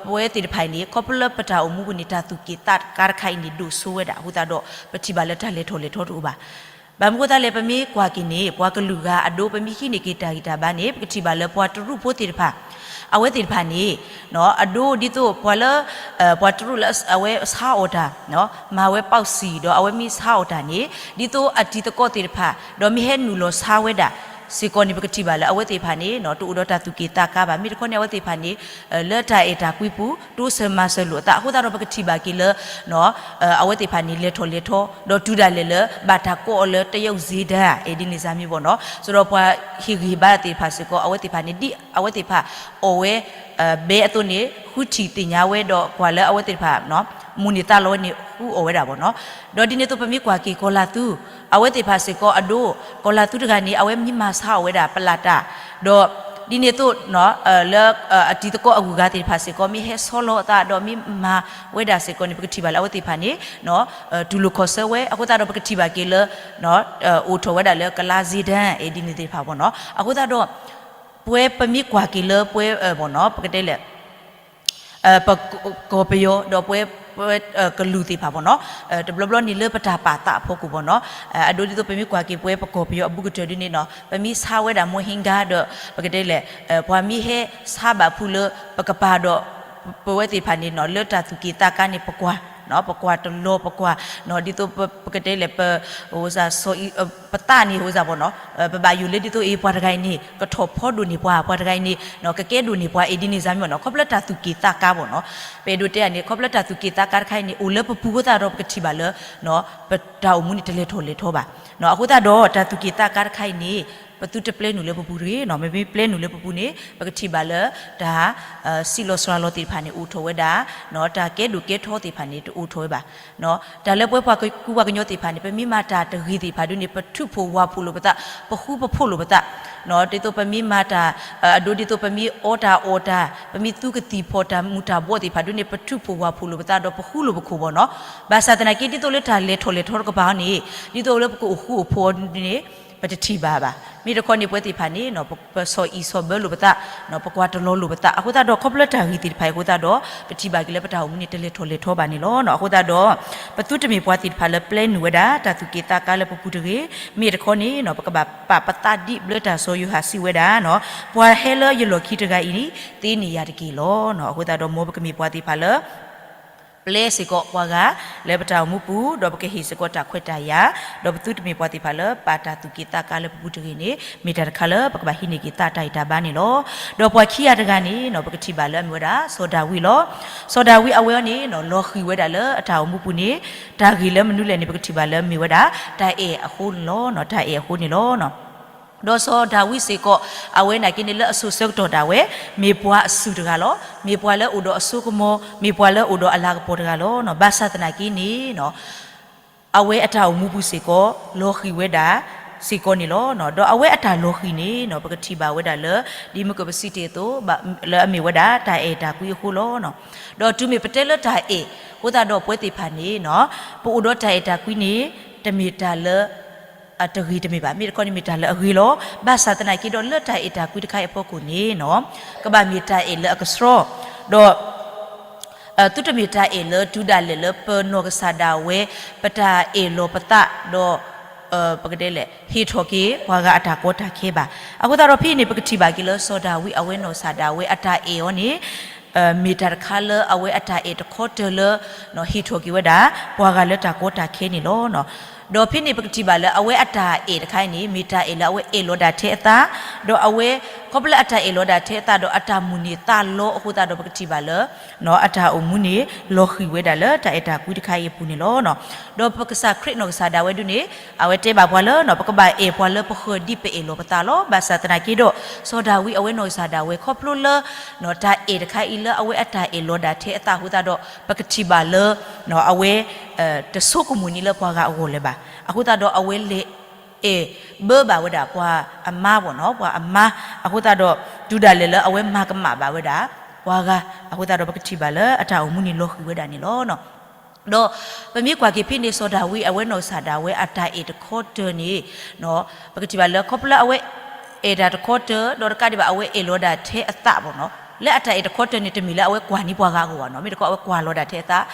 ပဝဲသ့ၣ်တဖၣ်အံၤန့ၣ် ခီဖျိလၢပတၢ်အိၣ်မူပူၤန့ၣ် တၢ်သူၣ်က့ၣ်သးကါတခါအံၤန့ၣ် ဒိၣ်စိဝဲဒၣ်အဃိသတးဒီး ပထံၣ်ဘၣ်လၢတၢ်လဲၤထီၣ်လဲၤထီတအိၣ်ဘၣ်. ဘၣ်မနုၤအဃိသတးလဲၣ် ပမ့ၢ်ကွၢ်က့ၤန့ၣ် ပှၤကလုာ်ဂၤအဒိ ပမ့ၢ်ဟံးန့ၢ်က့ၤတၢ်ဂံၢ်တၢ်ဘါန့ၣ် ပကထံၣ်ဘၣ်လၢပှၤတရူးဖိသ့ၣ်တဖၣ် အဝဲသ့ၣ်တဖၣ်န့ၣ် အဒိဒ်သိးပှၤလၢ ပှၤတရူးလၢအဝဲဆါအီၣ်တၢ် မၤဝဲပီၣ်စံၣ်ဒီးအဝဲမ့ၢ်ဆါအီၣ်တၢ်န့ၣ် ဒ်သိးအတံၤသကိးသ့ၣ်တဖၣ် ဒီးမ့ၢ်ဟဲနုာ်လီၤဆါဝဲဒၣ်စ့ၢ်ကီးန့ၣ် ပကထံၣ်ဘၣ်လၢအဝဲသ့ၣ်တဖၣ်န့ၣ် တအိၣ်ဒီးတၢ်သူၣ်က့ၣ်သးကါဘၣ်. မ့ၢ်တခီန့ၣ် အဝဲသ့ၣ်တဖၣ်န့ၣ် လၢတၢ်အဲၣ်တၢ်ကွံပူၤ တအိၣ်ဆၢမၤစၢၤလိာ်အသး အဃိသတးဒီးပကထံၣ်ဘၣ်က့ၤလၢ အဝဲသ့ၣ်တဖၣ်န့ၣ် လဲၤထီၣ်လဲၤထီ ဒီးတုၤဒၣ်လဲာ်လၢ ဘၣ်တၢ်ကိးအီၤလၢတရုတ်ဈေးတန်း အဲၣ်ဒ်န့ၣ်စၢ်မ့ၢ်ဘၣ်နီၤ. ဆိုတော့ ပှၤဟ့ၣ်ဂံၢ်ဟ့ၣ်ဘါသ့ၣ်တဖၣ်စ့ၢ်ကီး အဝဲသ့ၣ်တဖၣ်န့ၣ် ဒ်အဝဲသ့ၣ်တဖၣ်အီၣ်ဝဲ ဘဲအသိးန့ၣ် ဃုထံၣ်သ့ၣ်ညါဝဲဒီးကွၢ်လၢအဝဲသ့ၣ်တဖၣ် မူၤန့ၢ်သးလီၤဝဲန့ၣ် ဃုအီၣ်ဝဲဒၣ်ဘၣ်နီၤ. ဒီးဒ်န့ၣ်အသိးပမ့ၢ်ကွၢ်က့ၤကီၤလၤသူ အဝဲသ့ၣ်တဖၣ်စ့ၢ်ကီးအဒိ ကီၤလၤသူတဂၤန့ၣ် အဝဲမ့ၢ်မၤဆါအီၣ်ဝဲဒၣ်ပလၢ်တၢ် ဒီး ဒ်န့ၣ်အသိး လၢ အတံၤသကိးအဂုၤအဂၤသ့ၣ်တဖၣ်စ့ၢ်ကီး မ့ၢ်ဟဲဆီလီၤအသးဒီး မ့ၢ်မၤဝဲဒၣ်စ့ၢ်ကီးန့ၣ် ပကထံၣ်ဘၣ်လၢအဝဲသ့ၣ်တဖၣ်န့ၣ် တူၢ်လိာ်ခီၣ်ဆၢဝဲ အဃိသတးဒီးပကထံၣ်ဘၣ်က့ၤလၢ အိၣ်ထီၣ်ဝဲဒၣ်လၢကလါဈေးတန်း အဲၣ်ဒ်န့ၣ်သ့ၣ်တဖၣ်ဘၣ်နီၤ. အဃိသတးဒီး ပဝဲပမ့ၢ်ကွၢ်က့ၤလၢပဝဲ ဘၣ်နီၤ ပကတဲလဲၣ် ပကီၢ်ပယီၤ ဒီးပဝဲ ပဝဲကလုာ်သ့ၣ်တဖၣ်ဘၣ်နီၤ တဘျီဘျီန့ၣ်လၢပတၢ်ပာ်သးအဖီခိၣ်ဘၣ်နီၤ အဒိဒ်သိးပမ့ၢ်ကွၢ်က့ၤပဝဲပကီၢ်ပယီၤအဘူးကတၢၢ်ဒ်န့ၣ်နီၤ ပမ့ၢ်ဆါဝဲဒၣ်မိၢ်ဟ့ၣ်ဂါဒီး ပကတဲလဲၣ် ပှၤမ့ၢ်ဟဲဆါဘၣ်ဖုလၢပကပၤဒီး ပဝဲသ့ၣ်တဖၣ်န့ၣ်နီၤ လၢတၢ်သူၣ်က့ၣ်သးကါန့ၣ် ပကွၢ် ပကွၢ်တလီၤ ပကွၢ် ဒ်သိးပကတဲလဲၣ် ပ ပသးန့ၣ် ပဘၣ်ယိၣ်လၢဒ်သိးအံၤ ပှၤတဂၤအံၤန့ၣ် ကထီၣ်ဖီဒိၣ်န့ၢ်ပှၤ ပှၤတဂၤအံၤန့ၣ် ကကဲဒိၣ်န့ၢ်ပှၤ အဲၣ်ဒ်န့ၣ်စၢ်မ့ၢ်ဘၣ်နီၤ ခီဖျိတၢ်သူၣ်က့ၣ်သးကါဘၣ်နီၤ. ပအဲၣ်ဒိးတဲန့ၣ် ခီဖျိတၢ်သူၣ်က့ၣ်သးကါတခါအံၤန့ၣ် အိၣ်လၢပပူၤအဃိသတးဒီး ပကထံၣ်ဘၣ်လၢ ပတၢ်အိၣ်မူန့ၣ် တလဲၤထီၣ်လဲၤထီဘၣ်. အဃိသတးဒီး တၢ်သူၣ်က့ၣ်သးကါတခါအံၤန့ၣ် ပသုတပျဲနုာ်လၢပပူၤတဂ့ၤနီၤ. မ့မ့ၢ်ပျဲနုာ်လၢပပူၤန့ၣ် ပကထံၣ်ဘၣ်လၢ တၢ် စံးလီၤစှၤလီၤသ့ၣ်တဖၣ်န့ၣ် အိၣ်ထီၣ်ဝဲဒၣ်, တၢ်ကဲဒိၣ်ကဲထီသ့ၣ်တဖၣ်န့ၣ် တအိၣ်ထီၣ်ဝဲဘၣ်. တၢ်လၢပဝဲပှၤကူပှၤကညီသ့ၣ်တဖၣ်န့ၣ် ပမ့ၢ်မၤတၢ်တဂ့ၤသ့ၣ်တဖၣ်ဒုန့ၣ် ပထုးဖှိၣ်ဝၢ်ဖှိၣ်လိာ်ပသး, ပဃူပဖိးလိာ်ပသး, ဒ်သိးပမ့ၢ်မၤတၢ်, အဒိဒ်သိးပမ့ၢ်အီတၢ်အီၣ်တၢ်, ပမ့ၢ်သူကသံၣ်ဖီၣ်တၢ်မူၤတၢ်ဘှီးသ့ၣ်တဖၣ်ဒုန့ၣ် ပထုးဖှိၣ်ဝၢ်ဖှိၣ်လိာ်ပသး ဒီးပဃူလိာ်ပခိၣ်ဘၣ်နီၤ. ဘၣ်ဆၣ်သနာ်က့ ဒ်သိးလၢတၢ်လဲၤထီၣ်လဲၤထီတကပၤအီၤန့ၣ် ဒ်သိးလၢပကအိၣ်ဃူအိၣ်ဖိးအီၤဒုန့ၣ် ပတထံၣ်ဘၣ်ဘၣ်. မ့ၢ်တခီန့ၣ် ပဝဲသ့ၣ်တဖၣ်န့ၣ် ပဆီၣ်အံၣ်ဆီၣ်ဘၢလိာ်ပသး, ပကွၢ်တလီၤလိာ်ပသး အဃိသတးဒီး ခီဖျိတၢ်ဂ့ၤသ့ၣ်တဖၣ်အံၤအဃိသတးဒီး ပထံၣ်ဘၣ်က့ၤလၢပတၢ်အိၣ်မူန့ၣ် တလဲၤထီၣ်လဲၤထီဘၣ်န့ၣ်လီၤ. အဃိသတးဒီး ပသုတမ့ၢ်ပှၤသ့ၣ်တဖၣ်လၢပျဲနုာ်ဝဲဒၣ် တၢ်သူၣ်က့ၣ်သးကါလၢပပူၤတဂ့ၤ. မ့ၢ်တခီန့ၣ် ပကဘၣ်ပာ်ပသးဒ်ဘျၢတၢ်စီၤယိၤဟၣ်စံးဝဲဒၣ်, ပှၤဟဲလၢယလီၢ်ခံတဂၤအံၤ သ့န့ၢ်ယၤတက့ၢ်လီၤ. အဃိသတးဒီး မ်ပကမ့ၢ်ပှၤသ့ၣ်တဖၣ်လၢ ပျဲစ့ၢ်ကီးပှၤဂၤလၢပတၢ်အိၣ်မူပူၤ, ဒီးပကဟ့ၣ်စ့ၢ်ကီးတၢ်ခွဲးတၢ်ယာ်, ဒီးပသုတမ့ၢ်ပှၤသ့ၣ်တဖၣ်လၢပာ်တၢ်သူၣ်က့ၣ်သးကါလၢပပူၤတဂ့ၤန့ၣ် မ့ၢ်တၢ်တခါလၢပကဘၣ်ဟံးန့ၢ်က့ၤသးတၢ်ဂံၢ်တၢ်ဘါန့ၣ်လီၤ. ဒီးပှၤခံဂၤတဂၤန့ၣ် ပကထံၣ်ဘၣ်လၢအမ့ၢ်ဝဲဒၣ် စီၤဒၤဝံးလီၤ. စီၤဒၤဝံးအဝဲအံၤန့ၣ် လီၤဃံၤဝဲဒၣ်လၢအတၢ်အိၣ်မူပူၤန့ၣ် တၢ်ဂ့ၢ်လၢမနုၤလဲၣ်န့ၣ် ပကထံၣ်ဘၣ်လၢမ့ၢ်ဝဲဒၣ် တၢ်အဲၣ်အဃိန့ၣ်လီၤ. တၢ်အဲၣ်အဃိန့ၣ်လီၤ. ဒီးစီၤဒၤဝံးစ့ၢ်ကီး အဝဲနာ်က့န့ၣ် လၢအစိၤဆၢကတီၢ်ဒၣ်ဝဲ မ့ၢ်ပှၤအစုၣ်တဂၤလီၤ. မ့ၢ်ပှၤလၢအိၣ်ဒီးအစိကမီၤ, မ့ၢ်ပှၤလၢအိၣ်ဒီးအလၤကပီၤတဂၤလီၤ. ဘၣ်ဆၣ်သနာ်က့န့ၣ် အဝဲအတၢ်အိၣ်မူပူၤစ့ၢ်ကီး လီၤဃံၤဝဲဒၣ်စ့ၢ်ကီးန့ၣ်လီၤ. ဒီးအဝဲအတၢ်လီၤဃံၤန့ၣ် ပကထံၣ်ဘၣ်ဝဲဒၣ်လၢ ဒ်မုၢ်ကပစံးတ့ၢ်အသိး လၢအမ့ၢ်ဝဲဒၣ်တၢ်အဲၣ်တၢ်ကွံအဃိလီၤ. ဒီးတုၤမ့ၢ်ပတဲလၢတၢ်အဲၣ်အဃိသတးဒီး ပဝဲသ့ၣ်တဖၣ်န့ၣ် ပအိၣ်ဒီးတၢ်အဲၣ်တၢ်ကွံန့ၣ် တမ့ၢ်တၢ်လၢ အတဂ့ၤတမ့ၢ်ဘၣ်. မ့ၢ်တခီန့ၣ်မ့ၢ်တၢ်လၢအဂ့ၤလီၤ. ဘၣ်ဆၣ်သနာ်က့ဒီး လၢတၢ်အဲၣ်တၢ်ကွံတခါအံၤအဖီခိၣ်န့ၣ် ကဘၣ်မ့ၢ်တၢ်အဲၣ်လၢအကဆှီ, ဒီး သုတမ့ၢ်တၢ်အဲၣ်လၢတုၤဒၣ်လဲာ်လၢပနီၢ်ကစၢ်ဒၣ်ဝဲ ပတၢ်အဲၣ်လီၤပသး ဒီး ပကတဲလဲၣ် ဟ့ၣ်ထီၣ်က့ၤပှၤဂၤအတၢ်ကီတၢ်ခဲဘၣ်. အဃိသတးဒီး ဖဲအံၤန့ၣ် ပကထံၣ်ဘၣ်က့ၤလၢစီၤဒၤဝံးအဝဲနီၢ်ကစၢ်ဒၣ်ဝဲအတၢ်အဲၣ်အီၤန့ၣ် မ့ၢ်တၢ်တခါလၢအဝဲအတၢ်အဲၣ်တခီတၢၤလၢ ဟ့ၣ်ထီၣ်က့ၤဝဲဒၣ် ပှၤဂၤလၢတၢ်ကီတၢ်ခဲန့ၣ်လီၤ. ဒီးဖဲန့ၣ်ပကထံၣ်ဘၣ်လၢအဝဲအတၢ်အဲၣ်တခါအံၤန့ၣ် မ့ၢ်တၢ်အဲၣ်လၢအဝဲအဲၣ်လီၤဒၣ်ထဲအသး, ဒီးအဝဲ ခီဖျိလၢအတၢ်အဲၣ်လီၤဒၣ်ထဲအသးဒီး အတၢ်မုၢ်န့ၢ်သးလီအဃိသတးဒီး ပကထံၣ်ဘၣ်လၢ အတၢ်အိၣ်မူန့ၣ် လီၤဃံၤဝဲဒၣ်လၢတၢ်အဲၣ်တၢ်ကွံတခါအံၤအပူၤန့ၣ်လီၤ. ဒီးပကစၢ်ခရံာ်နီၢ်ကစၢ်ဒၣ်ဝဲဒုန့ၣ် အဝဲတဲဘၣ်ပှၤလၢ ပကဘၣ်အဲၣ်ပှၤလၢပဃၢၤဒ်ပအဲၣ်လီၤပသးလီၤ. ဘၣ်ဆၣ်သနာ်က့ဒီး စီၤဒၤဝံးအဝဲနီၢ်ကစၢ်ဒၣ်ဝဲ ခီဖျိလၢ တၢ်အဲၣ်တခါအံၤလၢအဝဲအတၢ်အဲၣ်လီၤဒၣ်ထဲအသးအဃိသတးဒီး ပကထံၣ်ဘၣ်လၢ အဝဲ တဆိကမိၣ်န့ၢ်လၢပှၤဂၤအဂီၢ်လၢၤဘၣ်. အဃိသတးဒီးအဝဲလဲၤအဲၣ်ဘၢဘၣ်ဝဲဒၣ်ပှၤအမါဘၣ်နီၤ, ပှၤအမါ, အဃိသတးဒီး တုၤဒၣ်လဲာ်လၢအဝဲမၤကမၣ်ဘၣ်ဝဲဒၣ် ပှၤဂၤ, အဃိသတးဒီးပကထံၣ်ဘၣ်လၢအတၢ်အိၣ်မူန့ၣ်လီၤဃံၤဝဲဒၣ်န့ၣ်လီၤ. ဒီးပမ့ၢ်ကွၢ်က့ၤဖဲန့ၣ် စီၤဒၤဝံးအဝဲနီၢ်ကစၢ်ဒၣ်ဝဲအတၢ်အဲၣ်တခီတၢၤန့ၣ် ပကထံၣ်ဘၣ်လၢခီဖျိလၢအဝဲ အဲၣ်တၢ်တခီတၢၤ ဒီးတကးဒံးဘၣ်အဝဲအဲၣ်လီၤဒၣ်ထဲအသးဘၣ်နီၤ, လၢအတၢ်အဲၣ်တခီတၢၤန့ၣ် တမ့ၢ်လၢအဝဲကွၢ်န့ၢ်ပှၤဂၤအဂီၢ်ဘၣ်နီၤ, မ့ၢ်တခီအဝဲကွၢ်လီၤဒၣ်ထဲအသး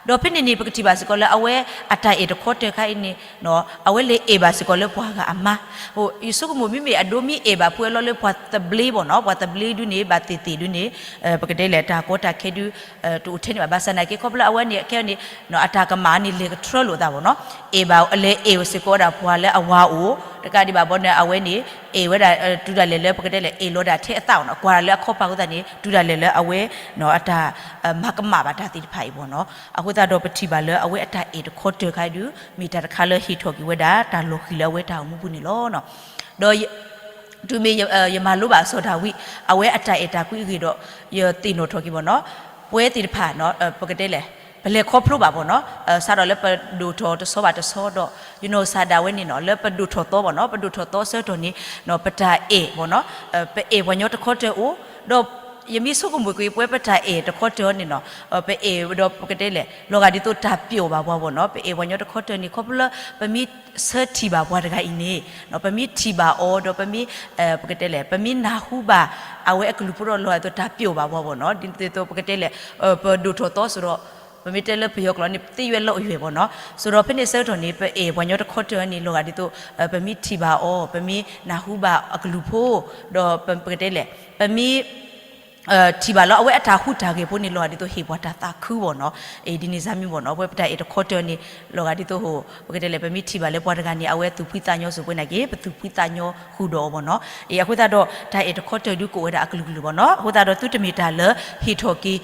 ဒီးဖဲန့ၣ်န့ၣ် ပကထံၣ်ဘၣ်စ့ၢ်ကီးလၢအဝဲအတၢ်အဲၣ်တခီတၢၤခါအံၤန့ၣ် အဝဲလဲၤအဲၣ်ဘၣ်စ့ၢ်ကီးလၢပှၤဂၤအမါ, ယဆိကမိၣ်မ့မ့ၢ်အဒိမ့ၢ်အဲၣ်ဘၣ်ဖုအလီၢ်လၢပှၤသဘျ့ဘၣ်နီၤ, ပှၤသဘျ့ဒုန့ၣ် ဘၣ်သ့ၣ်သ့ၣ်ဒုန့ၣ် ပကတဲလဲၣ် တၢ်ကီတၢ်ခဲဒု တအိၣ်ထဲန့ၣ်ဘၣ်. ဘၣ်ဆၣ်သနာ်က့ ခီဖျိအဝဲန့ၣ်ခဲအံၤန့ၣ် အတၢ်ကမၣ်န့ၣ် လဲၤကထြၢလိာ်အသးဘၣ်နီၤ, အဲၣ်ဘၣ် လဲၤအဲၣ်စ့ၢ်ကီးဝဲဒၣ်ပှၤလၢအဝၤအိၣ်, တကးဒံးဘၣ်ဘီန့ၣ် အဝဲန့ၣ် အဲၣ်ဝဲဒၣ် တုၤဒၣ်လဲာ်လၢပကတဲလဲၣ် အဲၣ်လီၤဒၣ်ထဲအသးဘၣ်နီၤ, ကွၢ်ဒၣ်လၢအခီပၤအဃိသတးန့ၣ် တုၤဒၣ်လဲာ်လၢအဝဲ အတၢ် မၤကမၣ်ဘၣ်တၢ်သ့ၣ်တဖၣ်အံၤဘၣ်နီၤ. အဃိသတးဒီး ပထံၣ်ဘၣ်လၢအဝဲအတၢ်အဲၣ်တခီတၢၤခါဒု မ့ၢ်တၢ်တခါလၢဟ့ၣ်ထီၣ်က့ၤဝဲဒၣ် တၢ်လီၤဃံၤလၢအဝဲတၢ်အိၣ်မူပူၤန့ၣ်လီၤ. ဒီး တုၤမ့ၢ်ယမၤလိဘၣ်စီၤဒၤဝံး အဝဲအတၢ်အဲၣ်တၢ်ကွံအဂ့ၢ်ဒီး ယသ့ၣ်နီၣ်ထီၣ်က့ၤဘၣ်နီၤ, ပဝဲသ့ၣ်တဖၣ် ပကတဲလဲၣ် ပလဲၤခီဖျိဘၣ်ဘၣ်နီၤ, စးထီၣ်လၢပဒိၣ်ထီၣ်တဆီဘၣ်တဆီဒီး ယနီၢ်ကစၢ်ဒၣ်ဝဲန့ၣ်နီၤ လၢပဒိၣ်ထီၣ်သီဘၣ်နီၤ, ပဒိၣ်ထီၣ်သီဆၢကတီၢ်န့ၣ် ပတၢ်အဲၣ်ဘၣ်နီၤ, ပအဲၣ်ပှၤညီတခီတၢၤအိၣ်, ဒီးယမ့ၢ်ဆိကမိၣ်ကွံာ် ပဝဲပတၢ်အဲၣ်တခီတၢၤန့ၣ်နီၤ ပအဲၣ်ဒီးပကတဲလဲၣ် လီၤဂာ်ဒ်သိးတၢ်ပျီၣ်ဘၣ်ပှၤဘၣ်နီၤ, ပအဲၣ်ပှၤညီတခီတၢၤန့ၣ် ခီဖျိလၢပမ့ၢ်ဆၢထံၣ်ဘၣ်ပှၤတဂၤအံၤန့ၣ် ပမ့ၢ်ထံၣ်ဘၣ်အီၤ ဒီးပမ့ၢ် ပကတဲလဲၣ် ပမ့ၢ်နၢ်ဟူဘၣ် အဝဲအကလုၢ်ဖိဒီး လီၤဂာ်ဒ်သိးတၢ်ပျီၣ်ဘၣ်ပှၤဘၣ်နီၤ, ဒ်သိးပကတဲလဲၣ် ပဒိၣ်ထီၣ်သီစ့ၢ်ကီး ပမ့ၢ်တဲလၢပယီၤကျိာ်န့ၣ် သ့ၣ်ယွဲၢ်လီၤယွဲၢ်ဘၣ်နီၤ, စ့ၢ်ကီးဖဲန့ၣ်ဆၢကတီၢ်န့ၣ် ပအဲၣ်ပှၤညီတခီတၢၤန့ၣ် လီၤဂာ်ဒ်သိး ပမ့ၢ်ထံၣ်ဘၣ်အီၤ ပမ့ၢ်နၢ်ဟူဘၣ်အကလုၢ်ဖိ ဒီးပကတဲလဲၣ် ပမ့ၢ် ထံၣ်ဘၣ်လၢအဝဲအတၢ်ဟူးတၢ်ဂဲၤဖိန့ၣ် လီၤဂာ်ဒ်သိးဟ့ၣ်ပှၤတၢ်သးခုဘၣ်နီၤ, ဒ်န့ၣ်စၢ်မံမီၢ်နီၤ, အဝဲပတၢ်အဲၣ်တခီတၢၤန့ၣ် လီၤဂာ်ဒ်သိး ပကတဲလဲၣ် ပမ့ၢ်ထံၣ်ဘၣ်လၢပှၤတဂၤန့ၣ် အဝဲသူၣ်ဖှံသးညီစ့ၢ်ကီးန့ၣ်က့ ပသူၣ်ဖှံသးညီဃုာ်ဒီးအီၤဘၣ်နီၤ, အဃိသတးဒီး တၢ်အဲၣ်တခီတၢၤဒုးကိးဝဲဒၣ်အကလုာ်ကလုာ်ဘၣ်နီၤ, အဃိသတးဒီးသုတမ့ၢ်တၢ်လၢဟ့ၣ်ထီၣ်က့ၤ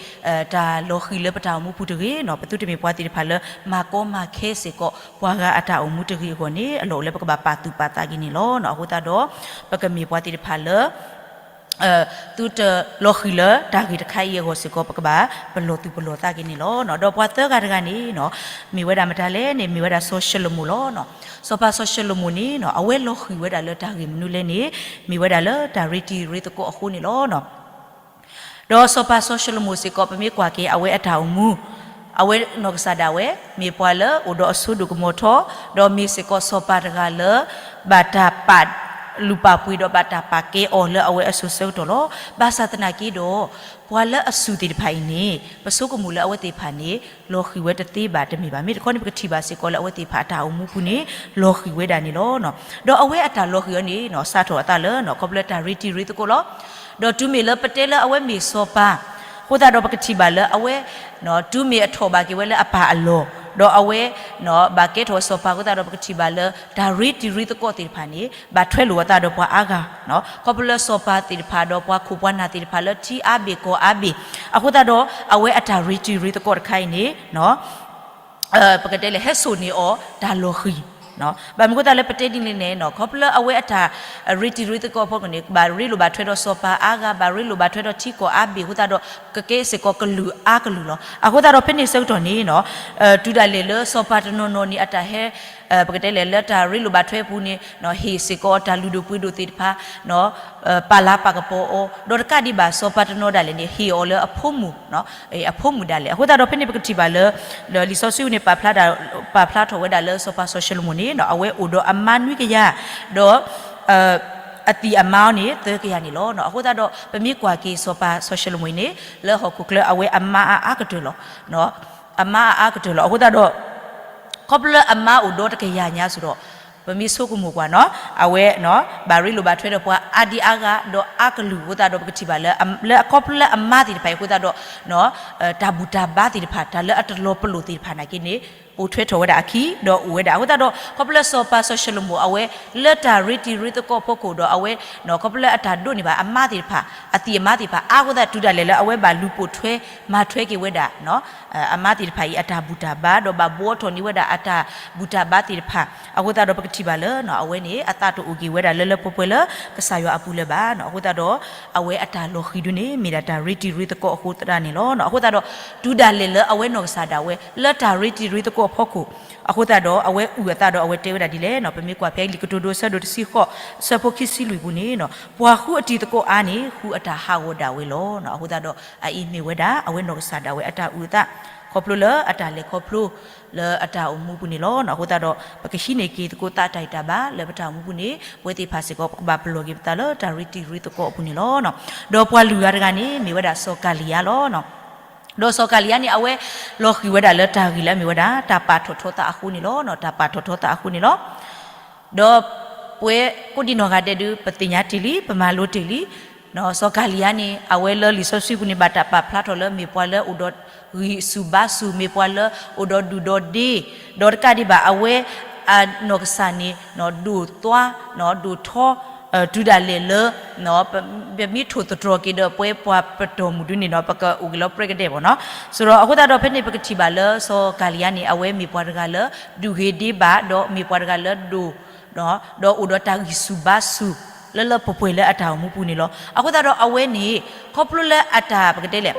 တၢ်လီၤဃံၤလၢပတၢ်အိၣ်မူပူၤတဂ့ၤနီၤ, ပသုတမ့ၢ်ပှၤသ့ၣ်တဖၣ်လၢ မၤကီမၤခဲစ့ၢ်ကီး ပှၤဂၤအတၢ်အိၣ်မူတဂ့ၤအဂီၢ်န့ၣ် အလီၢ်အိၣ်လၢပကဘၣ်ပာ်သူၣ်ပာ်သးက့ၤန့ၣ်လီၤ. အဃိသတးဒီး ပကမ့ၢ်ပှၤသ့ၣ်တဖၣ်လၢ သုတလီၤဃံၤလၢတၢ်ဂ့ၢ်တခါအံၤအဂီၢ်စ့ၢ်ကီး ပကဘၣ်ပလီၢ်သူၣ်ပလီၢ်သးက့ၤန့ၣ်လီၤ. ဒီးပှၤသၢဂၤတဂၤန့ၣ်နီၤ, မ့ၢ်ဝဲဒၣ်မတၤလဲၣ်န့ၣ် မ့ၢ်ဝဲဒၣ်စီၤၡလိၤမိၣ်လီၤ. စီၤပၤစီၤၡလိၤမိၣ်န့ၣ်နီၤ အဝဲလီၤဃံၤဝဲဒၣ်လၢတၢ်ဂ့ၢ်မနုၤလဲၣ်န့ၣ် မ့ၢ်ဝဲဒၣ်လၢတၢ်ရ့တံၤရ့သကိးအဃိန့ၣ်လီၤ. ဒီးစီၤပၤစီၤၡလိၤမိၣ်စ့ၢ်ကီး ပမ့ၢ်ကွၢ်က့ၤအဝဲအတၢ်အိၣ်မူ, အဝဲနီၢ်ကစၢ်ဒၣ်ဝဲ မ့ၢ်ပှၤလၢအိၣ်ဒီးအစိဒိၣ်ကမီၤထီ, ဒီးမ့ၢ်စ့ၢ်ကီးစီၤပၤတဂၤလၢ ဘၣ်တၢ်ပာ်လုၢ်ပာ်ပှ့ၤဒီးဘၣ်တၢ်ပာ်ကဲအီၤလၢအဝဲအစိၤဆၢကတီၢ်လီၤ. ဘၣ်ဆၣ်သနာ်က့ဒီး ပှၤလၢအစူၢ်သ့ၣ်တဖၣ်အံၤန့ၣ် ပဆိကမိၣ်လၢအဝဲသ့ၣ်တဖၣ်န့ၣ် လီၤဃံၤဝဲတသ့ဘၣ်တမ့ၢ်ဘၣ်. မ့ၢ်တခီန့ၣ် ပကထံၣ်ဘၣ်စ့ၢ်ကီးလၢအဝဲသ့ၣ်တဖၣ်အတၢ်အိၣ်မူပူၤန့ၣ် လီၤဃံၤဝဲဒၣ်န့ၣ်လီၤ. ဒီးအဝဲအတၢ်လီၤဃံၤအီၤန့ၣ်နီၤ စးထီၣ်အသးလၢ ခီဖျိလၢတၢ်ရ့တံၤရ့သကိးလီၤ. ဒီးတုၤမ့ၢ်လၢပတဲလၢအဝဲမ့ၢ်စီၤပၤ, အဃိသတးဒီးပကထံၣ်ဘၣ်လၢအဝဲ တုၤမ့ၢ်အထီၣ်ဘၣ်က့ၤဝဲလၢအပၢ်အလီၢ်, ဒီးအဝဲ ဘၣ်ကဲထီၣ်ဝဲစီၤပၤအဃိသတးဒီး ပကထံၣ်ဘၣ်လၢ တၢ်ရ့တံၤရ့သကိးသ့ၣ်တဖၣ်န့ၣ် ဘၣ်ထွဲလိာ်အသးဒီးပှၤအါဂၤ, ခီဖျိလၢစီၤပၤသ့ၣ်တဖၣ်ဒီးပှၤခိၣ်ပှၤနၢ်သ့ၣ်တဖၣ်လၢထံအါဘ့ၣ်ကီၢ်အါဘ့ၣ်, အဃိသတးဒီး အဝဲအတၢ်ရ့တံၤရ့သကိးတခါအံၤန့ၣ် ပကတဲလဲၣ် ဟဲစိာ်န့ၢ်အီၤတၢ်လီၤဃံၤ. ဘၣ်မနုၤအဃိသတးလၢပတဲဒ်န့ၣ်လဲၣ်န့ၣ် ခီဖျိလၢအဝဲအတၢ်ရ့တံၤရ့သကိးအဖီခိၣ်န့ၣ် ဘၣ်ရ့လိာ်ဘၣ်ထွဲဒီးစီၤပၤအါဂၤ, ဘၣ်ရ့လိာ်ဘၣ်ထွဲဒီးထံကီၢ်အါဘ့ၣ်အဃိသတးဒီး ကကဲစ့ၢ်ကီးကလုာ်အါကလုာ်လီၤ. အဃိသတးဒီးဖဲန့ၣ်ဆၢကတီၢ်န့ၣ်နီၤ တုၤဒၣ်လဲာ်လၢစီၤပၤတနီၤနီၤန့ၣ် အတၢ်ဟဲ ပကတဲလဲၣ် လၢတၢ်ရ့လိာ်ဘၣ်ထွဲအပူၤန့ၣ် ဟ့ၣ်စ့ၢ်ကီးတၢ်လုၢ်ဒိၣ်ပှ့ၤဒိၣ်သ့ၣ်တဖၣ် ပာ်လၤပာ်ကပီၤအီၤ, ဒီးတကးဒံးဘၣ် စီၤပၤတနီၤဒၣ်လဲာ်န့ၣ် ဟ့ၣ်အီၤလၢအဖိမုၣ်, အဖိမုၣ်ဒၣ်လဲာ်. အဃိသတးဒီးဖဲန့ၣ်ပကထံၣ်ဘၣ်လၢ လံာ်စီဆှံန့ၣ် ပာ်ဖျါထီၣ်ဝဲဒၣ်လၢစီၤပၤစီၤၡလိၤမိၣ်န့ၣ် အဝဲအိၣ်ဒီးအမါနွံကယၤ, ဒီး အသံၣ်အမါအီၤန့ၣ် သၢကယၤန့ၣ်လီၤ. အဃိသတးဒီး ပမ့ၢ်ကွၢ်က့ၤစီၤပၤစီၤၡလိၤမိၣ်အံၤန့ၣ် လၢဟီၣ်ခိၣ်ချၢအဝဲအမါအါအါကတၢၢ်လီၤ. အမါအါအါကတၢၢ်လီၤ. အဃိသတးဒီး ခီဖျိလၢအမါအိၣ်ဒီတကယၤညါစ့ၢ်ဒီး ပမ့ၢ်ဆိကမိၣ်ကွၢ်နီၤ အဝဲ ဘၣ်ရ့လိာ်ဘၣ်ထွဲဒီးပှၤအါဒံအါဂၤ ဒီးအါကလုာ်အဃိသတးဒီး ပကထံၣ်ဘၣ်လၢ လၢအခီဖျိလၢအမါသ့ၣ်တဖၣ်အံၤအဃိသတးဒီး တၢ်ဘူၣ်တၢ်ဘါသ့ၣ်တဖၣ် တၢ်လၢအတလီၤပလိာ်သ့ၣ်တဖၣ်နာ်က့န့ၣ် ပိာ်ထွဲထီၣ်ဝဲဒၣ်အခံ ဒီးအိၣ်ဝဲဒၣ်. အဃိသတးဒီး ခီဖျိလၢစီၤပၤစီၤၡလိၤမိၣ်အဝဲ လၢတၢ်ရ့တံၤရ့သကိးအဖီခိၣ်ဒီးအဝဲ ခီဖျိလၢအတၢ်ဒိးန့ၢ်ဘၣ်အမါသ့ၣ်တဖၣ် အသံၣ်အမါသ့ၣ်တဖၣ်အါအဃိသတး တုၤဒၣ်လဲာ်လၢအဝဲဘၣ်လူၤပိာ်ထွဲမၤထွဲက့ၤဝဲဒၣ် အမါသ့ၣ်တဖၣ်အံၤ အတၢ်ဘူၣ်တၢ်ဘါ ဒီးဘၣ်ဘှီထီၣ်န့ၢ်ဝဲဒၣ်အတၢ်ဘူၣ်တၢ်ဘါသ့ၣ်တဖၣ် အဃိသတးဒီးပကထံၣ်ဘၣ်လၢ အဝဲန့ၣ် အသးတအိၣ်က့ၤဝဲဒၣ်လၢလၢပှဲၤပှဲၤလၢကစၢ်ယွၤအပူၤလၢၤဘၣ်. အဃိသတးဒီး အဝဲအတၢ်လီၤဃံၤဒုန့ၣ် မ့ၢ်ဒၣ်တၢ်ရ့တံၤရ့သကိးအဃိသတးန့ၣ်လီၤ. အဃိသတးဒီး တုၤဒၣ်လဲာ်လၢအဝဲနီၢ်ကစၢ်ဒၣ်ဝဲ လၢတၢ်ရ့တံၤရ့သကိးအဖီခိၣ် အဃိသတးဒီး အဝဲအုၣ်အသးဒီးအဝဲတဲဝဲဒၣ်ဒ်လဲၣ်န့ၣ် ပမ့ၢ်ကွၢ်ဖဲလံာ်ကတိၤဒိဆၢဒိၣ်တဆံဃိး ဆၢဖိခံဆံလွံၢ်ပူၤန့ၣ် ပှၤဃုအတံၤသကိးအါန့ၣ် ဃုအတၢ်ဟးဂီၤဒၣ်ဝဲလီၤ. အဃိသတးဒီး အအံၤမ့ၢ်ဝဲဒၣ် အဝဲနီၢ်ကစၢ်ဒၣ်ဝဲအတၢ်အုၣ်အသး ခီဖျိလၢအတၢ်လဲၤခီဖျိ လၢအတၢ်အိၣ်မူပူၤန့ၣ်လီၤ. အဃိသတးဒီး ပကဟံးန့ၢ်က့ၤသကိးသးတၢ်ဂံၢ်တၢ်ဘါလၢပတၢ်အိၣ်မူပူၤန့ၣ် ပဝဲသ့ၣ်တဖၣ်စ့ၢ်ကီး ပကဘၣ်ပလီၢ်က့ၤပသးလၢတၢ်ရ့တံၤရ့သကိးအပူၤန့ၣ်လီၤ. ဒီးပှၤလွံၢ်ဂၤတဂၤန့ၣ် မ့ၢ်ဝဲဒၣ်စီၤကၤလံယါလီၤ. ဒီးစီၤကၤလံယါန့ၣ် အဝဲလီၤဃံၤဝဲဒၣ်လၢတၢ်ဂ့ၢ်လၢအမ့ၢ်ဝဲဒၣ် တၢ်ပာ်ထီၣ်ထီသးအဃိန့ၣ်လီၤ. တၢ်ပာ်ထီၣ်ထီသးအဃိန့ၣ်လီၤ. ဒီးပဝဲကိးဒံနီၢ်ဂၤဒဲးဒုး ပသ့ၣ်ညါတ့ၢ်လံ ပမၤလိတ့ၢ်လံ စီၤကၤလံယါန့ၣ် အဝဲလၢလံာ်စီဆှံပူၤန့ၣ် ဘၣ်တၢ်ပာ်ဖျါထီၣ်လၢမ့ၢ်ပှၤလၢအိၣ်ဒီးဂံၢ်ဆူၣ်ဘါဆူၣ် မ့ၢ်ပှၤလၢအိၣ်ဒီးဒူၣ်ဒီးဒ့, ဒီးတကးဒံးဘၣ် အဝဲ အနီၢ်ကစၢ်န့ၣ် ဒိၣ်သွါ ဒိၣ်ထီ တုၤဒၣ်လဲာ်လၢ ပမ့ၢ်ထိၣ်သတြီၤက့ၤဒီးပဝဲပှၤပတီၢ်မုၢ်ဒုန့ၣ်နီၤ ပကအိၣ်က့ၤလီၤပြဲကဒဲးဘၣ်နီၤ. ဆိုတော့ အဃိသတးဒီးဖဲန့ၣ် ပကထံၣ်ဘၣ်လၢစီၤကၤလံယါန့ၣ် အဝဲမ့ၢ်ပှၤတဂၤလၢ ဒူၣ်ဂ့ၤဒ့ဘၣ် ဒီးမ့ၢ်ပှၤတဂၤလၢဒိၣ် ဒီးအိၣ်ဒီးတၢ်ဂံၢ်ဆူၣ်ဘါဆူၣ် လၢလၢပှဲၤပှဲၤလၢအတၢ်အိၣ်မူပူၤန့ၣ်လီၤ. အဃိသတးဒီးအဝဲန့ၣ် ခီဖျိလၢအတၢ်ပကတဲလဲၣ်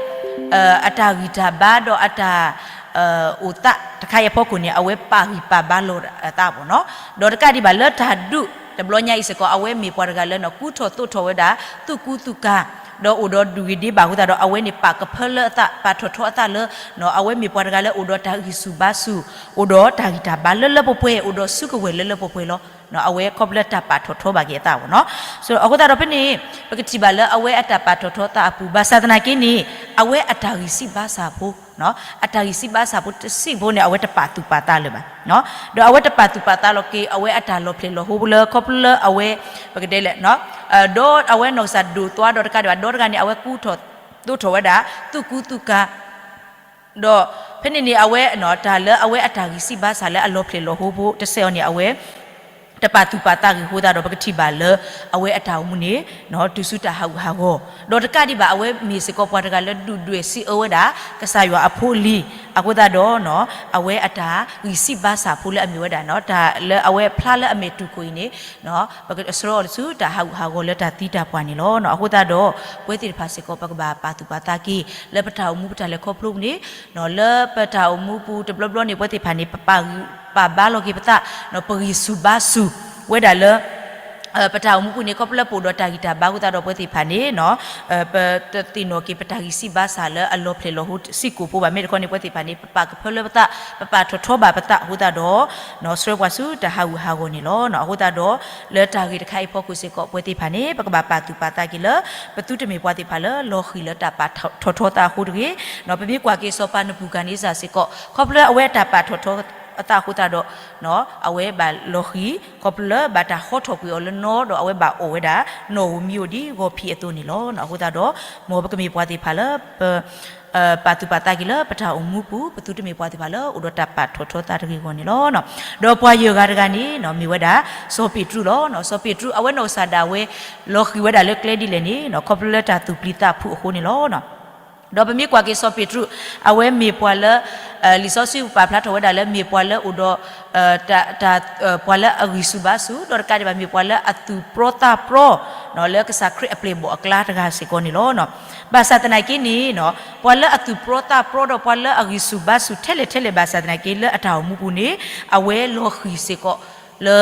အတၢ်ဂံၢ်တၢ်ဘါဒီးအတၢ် အိၣ်သးတခါအံၤအဖီခိၣ်န့ၣ် အဝဲပာ်ဂံၢ်ပာ်ဘါလီၤအသးဘၣ်နီၤ. ဒီးတကးဒံးဘၣ်လၢတၢ်ဒုးတဘျီညါအံၤစ့ၢ်ကီး အဝဲမ့ၢ်ပှၤတဂၤလၢ ကူထီၣ်သိးထီၣ်ဝဲဒၣ် သူၣ်ကူသူၣ်ကၤ ဒီးအိၣ်ဒီးဒူၣ်ဂ့ၤဒ့ဘၣ်အဃိသတးဒီး အဝဲန့ၣ်ပာ်ကဖၢလၢအသး ပာ်ထီၣ်ထီအသးလၢ အဝဲမ့ၢ်ပှၤတဂၤလၢအိၣ်ဒီးတၢ်ဂံၢ်ဆူၣ်ဘါဆူၣ် အိၣ်ဒီးတၢ်ဂံၢ်တၢ်ဘါလၢလၢပှဲၤပှဲၤ အိၣ်ဒီးစုကဝဲၤလၢလၢပှဲၤပှဲၤလီၤ. အဝဲခီဖျိလၢတၢ်ပာ်ထီၣ်ထီဘၣ်က့ၤအသးဘၣ်နီၤ. အဃိသတးဒီးဖဲန့ၣ် ပကထံၣ်ဘၣ်လၢအဝဲအတၢ်ပာ်ထီၣ်ထီသးအပူၤ ဘၣ်ဆၣ်သနာ်က့န့ၣ် အဝဲအတၢ်ဂံၢ်စံးဘါစၢ်ဖိ အတၢ်ဂံၢ်စံးဘါစၢ်ဖိတစံးဖိန့ၣ် အဝဲတပာ်သူၣ်ပာ်သးလၢၤဘၣ်. ဒီးအဝဲတပာ်သူၣ်ပာ်သးလီၤက့ၤ အဝဲအတၢ်လီၤဖျဲၣ်လီၤဟိလၢခီဖျိလၢအဝဲ ပကတဲလဲၣ် ဒီးအဝဲနီၢ်ကစၢ်ဒိၣ်သွါဒီးတကးဒံးဘၣ် ဒီးတဂၤန့ၣ် အဝဲကူထီၣ် ဒိၣ်ထီၣ်ဝဲဒၣ် သူၣ်ကူသူၣ်ကၤ ဒီးဖဲန့ၣ်န့ၣ် အဝဲ တၢ်လၢအဝဲအတၢ်ဂံၢ်စၢ်ဘါစၢ်လၢအလီၤဖျဲၣ်လီၤဟိဖိတစဲးအီၤန့ၣ် အဝဲ တပာ်သူၣ်ပာ်သးဂ့ၤအဃိသတးဒီး ပကထံၣ်ဘၣ်လၢ အဝဲအတၢ်အိၣ်မူန့ၣ် တုၤဆူတၢ်ဟးဂူာ်ဟးဂီၤ, ဒီးတကးဒံးဘၣ် အဝဲမ့ၢ်စ့ၢ်ကီးပှၤတဂၤလၢဒုၣ်ဒွဲၣ်စံးအၢဝဲဒၣ် ကစၢ်ယွၤအဖိအလံၤအဃိသတးဒီး အဝဲအတၢ်ဂံၢ်စၢ်ဘါစၢ်ဖိလၢအမ့ၢ်ဝဲဒၣ် တၢ်လၢအဝဲဖျါလၢအမဲာ်တူၢ်ခိၣ်အံၤန့ၣ် ပကဆှၢအီၤဆူတၢ်ဟးဂူာ်ဟးဂီၤလၢတၢ်သံတၢ်ပှၢ်န့ၣ်လီၤ. အဃိသတးဒီး ပဝဲသ့ၣ်တဖၣ်စ့ၢ်ကီး ပကဘၣ်ပာ်သူၣ်ပာ်သးက့ၤ လၢပတၢ်အိၣ်မူပတၢ်လဲၤခီဖျိပူၤန့ၣ် လၢပတၢ်အိၣ်မူပူၤတဘျီဘျီန့ၣ် ပဝဲသ့ၣ်တဖၣ်န့ၣ် ပပာ်ဂံၢ်ပာ်ဘါလီၤက့ၤပသး ပဂံၢ်ဆူၣ်ဘါဆူၣ်ဝဲဒၣ်လၢ ပတၢ်အိၣ်မူပူၤန့ၣ် ခီဖျိလၢပအိၣ်ဒီးတၢ်ဂံၢ်တၢ်ဘါအဃိသတးဒီး ပဝဲသ့ၣ်တဖၣ်န့ၣ် ပတသ့ၣ်နီၣ်က့ၤပတၢ်ဂံၢ်စၢ်ဘါစၢ်လၢအလီၤဖျဲၣ်လီၤဟိစ့ၢ်ကီးဖိဘၣ်. မ့ၢ်တခီန့ၣ် ပဝဲသ့ၣ်တဖၣ်န့ၣ် ပပာ်ကဖၢလၢပသး ပပာ်ထီၣ်ထီဘၣ်ပသးအဃိသတးဒီး ဆှၢပှၤဆူတၢ်ဟးဂူာ်ဟးဂီၤန့ၣ်လီၤ. အဃိသတးဒီး လၢတၢ်ဂ့ၢ်တခါအံၤအဖီခိၣ်စ့ၢ်ကီး ပဝဲသ့ၣ်တဖၣ်န့ၣ် ပကဘၣ်ပာ်သူၣ်ပာ်သးက့ၤလၢ ပသုတမ့ၢ်ပှၤသ့ၣ်တဖၣ်လၢလီၤဃံၤလၢတၢ်ပာ်ထီၣ်ထီသးအဃိတဂ့ၤ. ပမ့ၢ်ကွၢ်က့ၤစီၤပၤနဘူၤခၣ်နံစၢ်စ့ၢ်ကီး ခီဖျိအဝဲအတၢ်ပာ်ထီၣ်ထီသးအဃိသတးဒီး အဝဲဘၣ်လီၤဃံၤ ခီဖျိလၢဘၣ်တၢ်ဟီထီၣ်ကွံာ်အီၤလၢနီၢ်ဒီး အဝဲဘၣ်အီၣ်ဝဲဒၣ် နီၣ်ဧိၤမံၤဧိၤဒ်ဂီၤဖံးအသိးန့ၣ်လီၤ. အဃိသတးဒီး မ်ပကမ့ၢ်ပှၤသ့ၣ်တဖၣ်လၢ ပ ပာ်သူၣ်ပာ်သးက့ၤလၢပတၢ်အိၣ်မူပူၤ ပသုတမ့ၢ်ပှၤသ့ၣ်တဖၣ်လၢ အိၣ်ဒီးတၢ်ပာ်ထီၣ်ထီသးတဂ့ၤအဂီၢ်န့ၣ်လီၤ. ဒီးပှၤယဲၢ်ဂၤတဂၤန့ၣ် မ့ၢ်ဝဲဒၣ် စီၤပ့းတရူးလီၤ. စီၤပ့းတရူး အဝဲနီၢ်ကစၢ်ဒၣ်ဝဲ လီၤဃံၤဝဲဒၣ်လၢကျဲဒ်လဲၣ်န့ၣ် ခီဖျိလၢတၢ်သူၣ်ပျံၤသးဖုးအဃိန့ၣ်လီၤ. ဒီးပမ့ၢ်ကွၢ်က့ၤစီၤပ့းတရူး အဝဲမ့ၢ်ပှၤလၢ လံာ်စီဆှံပာ်ဖျါထီၣ်ဝဲဒၣ်လၢမ့ၢ်ပှၤလၢအိၣ်ဒီး တၢ် ပှၤလၢအဂံၢ်ဆူၣ်ဘါဆူၣ် ဒီးတကးဒံးဘၣ်မ့ၢ်ပှၤလၢအသူၣ်ပြီသးပြီ လၢကစၢ်ခရံာ်အပျဲၢ်အဘီၣ်အကျါတဂၤစ့ၢ်ကီးန့ၣ်လီၤ. ဘၣ်ဆၣ်သနာ်က့န့ၣ် ပှၤလၢအသူၣ်ပြီသးပြီဒီးပှၤလၢအဂံၢ်ဆူၣ်ဘါဆူၣ်ထဲလဲၣ်ထဲလဲၣ် ဘၣ်ဆၣ်သနာ်က့လၢအတၢ်အိၣ်မူပူၤန့ၣ် အဝဲလီၤဃံၤစ့ၢ်ကီး လၢ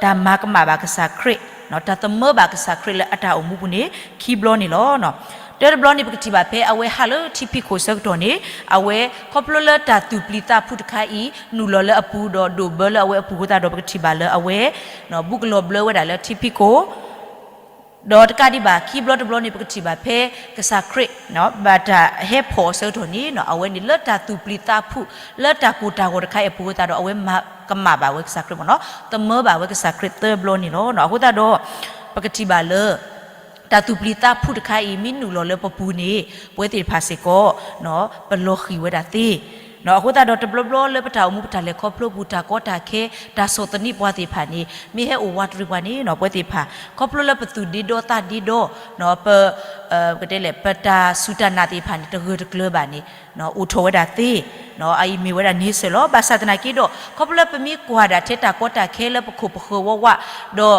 တၢ်မၤကမၣ်ဘၣ်ကစၢ်ခရံာ် တၢ်သမၢဘၣ်ကစၢ်ခရံာ်လၢအတၢ်အိၣ်မူပူၤန့ၣ် ခံဘျီန့ၣ်လီၤ. တၢတဘျီန့ၣ် ပကထံၣ်ဘၣ်ဖဲအဝဲဟးလၢထံဖံးခိၣ်ဆၢကတီၢ်န့ၣ် အဝဲခီဖျိလၢတၢ်သူၣ်ပျံၤသးဖုးတခါအံၤ နုာ်လီၤလၢအပူၤဒီးဒိးဘၢလၢအဝဲအပူၤအဃိသတးဒီး ပကထံၣ်ဘၣ်လၢအဝဲ ဘူးကလီၤဘျၢဝဲဒၣ်လၢထံဖံးခိၣ် ဒီးတကးဒံးဘၣ် ခံဘျီတဘျီန့ၣ် ပကထံၣ်ဘၣ်ဖဲကစၢ်ခရံာ် ဘၣ်တၢ်ဟဲဖီၣ်အီၤဆၢကတီၢ်န့ၣ် အဝဲန့ၣ်လၢတၢ်သူၣ်ပျံၤသးဖုး လၢတၢ်ကိၢ်တၢ်ဂီၤတခါအံၤအပူၤအဃိသတးဒီး အဝဲမၤကမၣ်ဘၣ်ဝဲကစၢ်ခရံာ်မ့ၢ်နီၤ သမၢဘၣ်ဝဲကစၢ်ခရံာ်သၢဘျီန့ၣ်လီၤ. အဃိသတးဒီး ပကထံၣ်ဘၣ်လၢ တၢ်သူၣ်ပျံၤသးဖုးတခါအံၤ မ့ၢ်နုာ်လီၤလၢပပူၤန့ၣ် ပဝဲသ့ၣ်တဖၣ်စ့ၢ်ကီး ပလီၤဃံၤဝဲဒၣ်သ့ အဃိသတးဒီးတဘျီဘျီလၢပတၢ်အိၣ်မူပတၢ်လဲၤခီဖျိပူၤ တၢ်ကီတၢ်ခဲ တၢ်ဆီၣ်သနံးပှၤသ့ၣ်တဖၣ်န့ၣ် မ့ၢ်ဟဲအိၣ်ဝးတရံးပှၤန့ၣ် ပဝဲသ့ၣ်တဖၣ် ခီဖျိလၢပသူၣ်ဒ့ဒီသးဒ့ဒီ ပ ကတဲလဲၣ် ပတၢ်စူၢ်တၢ်နာ်သ့ၣ်တဖၣ်န့ၣ် တဂၢၢ်တကျၢၤဘၣ်န့ၣ် အိၣ်ထီၣ်ဝဲဒၣ်သ့ အအံၤမ့ၢ်ဝဲဒၣ်န့ၣ်စ့ၢ်လီၤ. ဘၣ်ဆၣ်သနာ်က့ဒီး ခီဖျိလၢပမ့ၢ်ကွၢ်ဒၣ်ထဲတၢ်ကီတၢ်ခဲလၢပခိၣ်ပဃၢၤဝးဝး ဒီး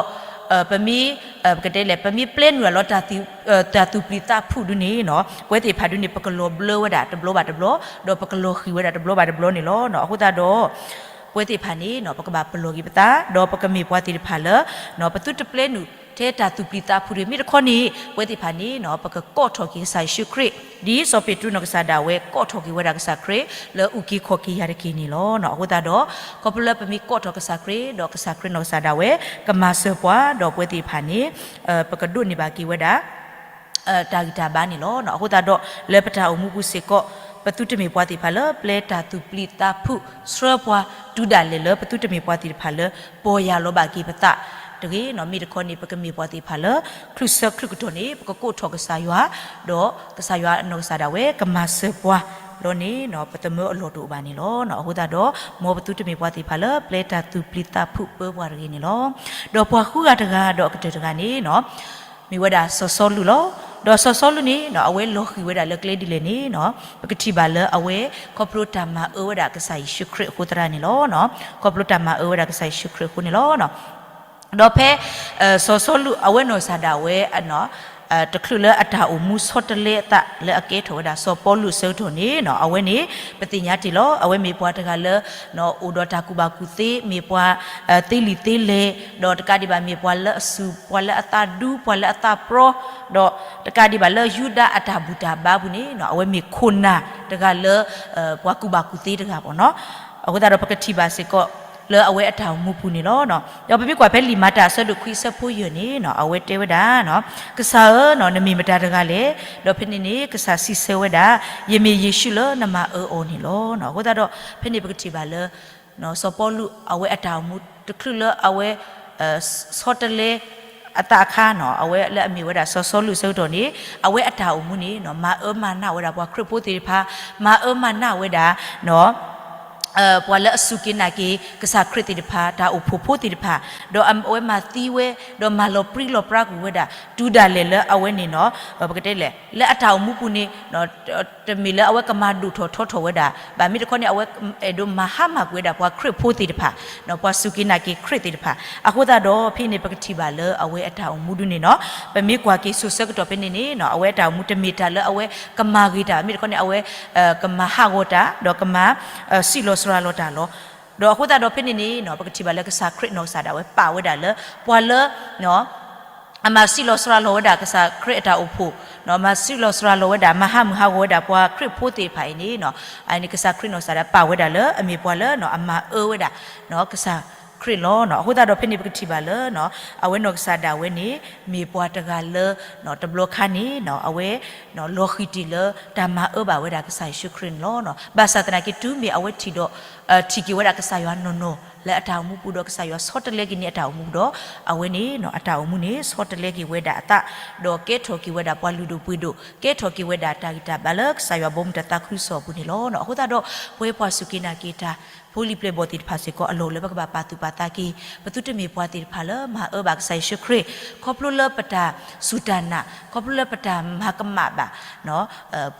ပမ့ၢ် ပကတဲလဲၣ် ပမ့ၢ်ပျဲနုာ်လီၤ တၢ်သူၣ်ပျံၤသးဖုးဒုန့ၣ် ပဝဲသ့ၣ်တဖၣ်ဒုန့ၣ် ပကလီၤဘျၢဝဲဒၣ်တဘျီဘၣ်တဘျီ ဒီးပကလီၤဃံၤဝဲဒၣ်တဘျီဘၣ်တဘျီန့ၣ်လီၤ. အဃိသတးဒီး ပဝဲသ့ၣ်တဖၣ်န့ၣ် ပကဘၣ်ပလီၢ်က့ၤပသး ဒီးပကမ့ၢ်ပှၤသ့ၣ်တဖၣ်လၢ ပသုတပျဲနုာ်ထဲတၢ်သူၣ်ပျံၤသးဖုးတဂ့ၤ. မ့ၢ်တခီန့ၣ် ပဝဲသ့ၣ်တဖၣ်န့ၣ် ပကကိးထီၣ်က့ၤကစၢ်ယ့ၣ်ၡူးခရံာ် ဒ်စီၤပ့းတရူးနီၢ်ကစၢ်ဒၣ်ဝဲ ကိးထီၣ်က့ၤဝဲဒၣ်ကစၢ်ခရံာ် လၢအုၣ်က့ၤခီၣ်က့ၤယၤတက့ၢ်န့ၣ်လီၤ. အဃိသတးဒီး ခီဖျိလၢပမ့ၢ်ကိးထီၣ်ကစၢ်ခရံာ် ဒီးကစၢ်ခရံာ်နီၢ်ကစၢ်ဒၣ်ဝဲ ကမၤစၢၤပှၤ ဒီးပဝဲသ့ၣ်တဖၣ်န့ၣ် ပကဒိးန့ၢ်ဘၣ်က့ၤဝဲဒၣ် တၢ်ဂံၢ်တၢ်ဘါန့ၣ်လီၤ. အဃိသတးဒီး လၢပတၢ်အိၣ်မူပူၤစ့ၢ်ကီး ပသုတမ့ၢ်ပှၤသ့ၣ်တဖၣ်လၢ ပျဲတၢ်သူၣ်ပျံၤသးဖုး ဆှၢပှၤတုၤဒၣ်လဲာ်လၢ ပသုတမ့ၢ်ပှၤသ့ၣ်တဖၣ်လၢ ပီၢ်ယၢ်လီၤဘၣ်က့ၤပသးတဂ့ၤ. မ့ၢ်တခီန့ၣ် ပကမ့ၢ်ပှၤသ့ၣ်တဖၣ်လၢ ချုးဆၢချုးကတီၢ်န့ၣ် ပကကိးထီၣ်ကစၢ်ယွၤ ဒီးကစၢ်ယွၤနီၢ်ကစၢ်ဒၣ်ဝဲ ကမၤစၢၤပှၤလီၤန့ၣ် ပသမၢအလီၢ်တအိၣ်ဘၣ်န့ၣ်လီၤ. အဃိသတးဒီး မ်ပသုတမ့ၢ်ပှၤသ့ၣ်တဖၣ်လၢ ပျဲတၢ်သူၣ်ပျံၤသးဖုးပၢပှၤတဂ့ၤန့ၣ်လီၤ. ဒီးပှၤဃုဂၤတဂၤဒီးအကတၢၢ်တဂၤန့ၣ် မ့ၢ်ဝဲဒၣ်စီၤစီလူးလီၤ. ဒီးစီၤစီလူးန့ၣ် အဝဲလီၤဃံၤဝဲဒၣ်လၢကျဲဒ်လဲၣ်န့ၣ် ပကထံၣ်ဘၣ်လၢအဝဲ ခီဖျိတၢ်မၤအၢဝဲဒၣ်ကစၢ်ယ့ၣ်ၡူးခရံာ်အဃိသတးန့ၣ်လီၤ. ခီဖျိတၢ်မၤအၢဝဲဒၣ်ကစၢ်ယ့ၣ်ၡူးခရံာ်အဃိန့ၣ်လီၤ. ဒီးဖဲ စီၤစီလူးအဝဲနီၢ်ကစၢ်ဒၣ်ဝဲ တချုးလၢအတၢ်အိၣ်မူဆီတလဲအသးလၢအကဲထီၣ်ဝဲဒၣ်စီၤပီလူးအဆၢကတီၢ်န့ၣ် အဝဲန့ၣ် ပသ့ၣ်ညါတ့ၢ်လီၤ. အဝဲမ့ၢ်ပှၤတဂၤလၢ အိၣ်ဒီးတၢ်ကူၣ်ဘၣ်ကူၣ်သ့ မ့ၢ်ပှၤ သ့လံာ်သ့လဲၢ် ဒီးတကးဒံးဘၣ်မ့ၢ်ပှၤလၢအစူၢ် ပှၤလၢအသးဒူ ပှၤလၢအသးပြီ ဒီးတကးဒံးဘၣ်လၢယူဒၤအတၢ်ဘူၣ်တၢ်ဘါပူၤန့ၣ် အဝဲမ့ၢ်ခိၣ်နၢ်တဂၤလၢ ပှၤကူၣ်ဘၣ်ကူၣ်သ့တဂၤဘၣ်နီၤ. အဃိသတးဒီးပကထံၣ်ဘၣ်စ့ၢ်ကီး လၢအဝဲအတၢ်အိၣ်မူပူၤန့ၣ်လီၤ. ဒီးပမ့ၢ်ကွၢ်ဖဲလံာ်မၤတၢ်အဆၢဒိၣ်ခွံအဆၢဖိယဲၢ်န့ၣ် အဝဲတဲဝဲဒၣ် ကစၢ်ဧၢ နမ့ၢ်မတၤတဂၤလဲၣ်. ဒီးဖဲန့ၣ်န့ၣ် ကစၢ်စံးဆၢဝဲဒၣ် ယမ့ၢ်ယ့ၣ်ၡူးလၢနမၤအၢအီၤန့ၣ်လီၤ. အဃိသတးဒီး ဖဲန့ၣ်ပကထံၣ်ဘၣ်လၢ စီၤပီလူးအဝဲအတၢ်အိၣ်မူ တချုးလၢအဝဲ ဆီတလဲ အသးအခါနီၤ အဝဲလၢအမ့ၢ်ဝဲဒၣ်စီၤစီလူးအဆၢကတီၢ်န့ၣ် အဝဲအတၢ်အိၣ်မူန့ၣ်နီၤ မၤအၢမၤနးဝဲဒၣ်ပှၤခရံာ်ဖိသ့ၣ်တဖၣ်, မၤအၢမၤနးဝဲဒၣ် ပှၤလၢအစူၢ်က့ၤနာ်က့ၤကစၢ်ခရံာ်သ့ၣ်တဖၣ် တၢ်အိၣ်ဖှိၣ်ဖိသ့ၣ်တဖၣ်, ဒီးအဝဲမၤသံဝဲ ဒီးမၤလီၤပြံလီၤပြါကွံာ်ဝဲဒၣ် တုၤဒၣ်လဲာ်လၢအဝဲန့ၣ်နီၤ ပကတဲလဲၣ် လၢအတၢ်အိၣ်မူပူၤန့ၣ် တမ့ၢ်လၢအဝဲကမၤဒိၣ်ထီၣ်ထီထီၣ်ဝဲဒၣ်ဘၣ် မ့ၢ်တခီန့ၣ် အဝဲအဲၣ်ဒိးမၤဟါမၢ်ကွံာ်ဝဲဒၣ်ပှၤခရံာ်ဖိသ့ၣ်တဖၣ်, ပှၤစူၢ်က့ၤနာ်က့ၤခရံာ်သ့ၣ်တဖၣ်. အဃိသတးဒီး ဖဲန့ၣ်ပကထံၣ်ဘၣ်လၢအဝဲအတၢ်အိၣ်မူဒ်န့ၣ်နီၤ ပမ့ၢ်ကွၢ်က့ၤစိၤဆၢကတီၢ်ဖဲန့ၣ်န့ၣ်နီၤ အဝဲအတၢ်အိၣ်မူတမ့ၢ်တၢ်လၢအဝဲကမၤဂ့ၤတၢ် မ့ၢ်တခီန့ၣ် အဝဲ ကမၤဟးဂီၤတၢ် ဒီးကမၤ စံးလီၤစှၤလီၤတၢ်လီၤ. ဒီးအဃိသတးဒီးဖဲန့ၣ်န့ၣ်နီၤ ပကထံၣ်ဘၣ်လၢကစၢ်ခရံာ်နီၢ်ကစၢ်ဒၣ်ဝဲပာ်ဝဲဒၣ်လၢ ပှၤလၢ အမၤစံးလီၤစှၤလီၤဝဲဒၣ်ကစၢ်ခရံာ်အတၢ်အိၣ်ဖှိၣ်, မၤစံးလီၤစှၤလီၤဝဲဒၣ် မၤဟးမုၢ်ဟးဂီၤဝဲဒၣ်ပှၤခရံာ်ဖိသ့ၣ်တဖၣ်အံၤန့ၣ်နီၤ အန့ၣ်ကစၢ်ခရံာ်နီၢ်ကစၢ်ဒၣ်ပာ်ဝဲဒၣ်လၢအမ့ၢ်ပှၤလၢနီၤ အမၤအၢဝဲဒၣ် ကစၢ်ခရံာ်လီၤ. အဃိသတးဒီးဖဲန့ၣ်ပကထံၣ်ဘၣ်လၢ အဝဲနီၢ်ကစၢ်ဒၣ်ဝဲန့ၣ် မ့ၢ်ပှၤတဂၤလၢ တဘျီခါန့ၣ်နီၤ အဝဲ လီၤဃံၤတ့ၢ်လၢတၢ်မၤအၢဘၣ်ဝဲဒၣ်ကစၢ်ယ့ၣ်ၡူးခရံာ်န့ၣ်လီၤ. ဘၣ်ဆၣ်သနာ်က့ တုၤမ့ၢ်အဝဲထံၣ်ဒီး ထံၣ်က့ၤဝဲဒၣ်ကစၢ်ယွၤနီၢ်နီၢ်လၢအတၢ်အိၣ်မူပူၤဒီး ကစၢ်ယွၤဆီတလဲက့ၤန့ၢ်အတၢ်အိၣ်မူဒီး အဝဲန့ၣ်နီၤ အတၢ်အိၣ်မူန့ၣ် ဆီတလဲက့ၤဝဲဒၣ်အသး ဒီးကဲထီၣ်က့ၤဝဲဒၣ်ပှၤလုၢ်ဒိၣ်ပှ့ၤဒိၣ် ကဲထီၣ်က့ၤဝဲဒၣ်တၢ်ဂံၢ်တၢ်ဘါလၢကစၢ်ယွၤဘီမုၢ်တၢ်သးခုကစီၣ်အပူၤန့ၣ်လီၤ. အဃိသတးဒီး ပဝဲပှၤစူၢ်က့ၤနာ်က့ၤတၢ် ဖိလံၤပျဲၢ်ဘီၣ်သ့ၣ်တဖၣ်စ့ၢ်ကီး အလီၢ်အိၣ်လၢပကဘၣ်ပာ်သူၣ်ပာ်သးက့ၤ ပသုတမ့ၢ်ပှၤသ့ၣ်တဖၣ်လၢမၤအၢဘၣ်ကစၢ်ယ့ၣ်ၡူးခရံာ် ခီဖျိလၢပတၢ်စူၢ်တၢ်နာ် ခီဖျိလၢပတၢ်မၤကမၣ်ဘၣ်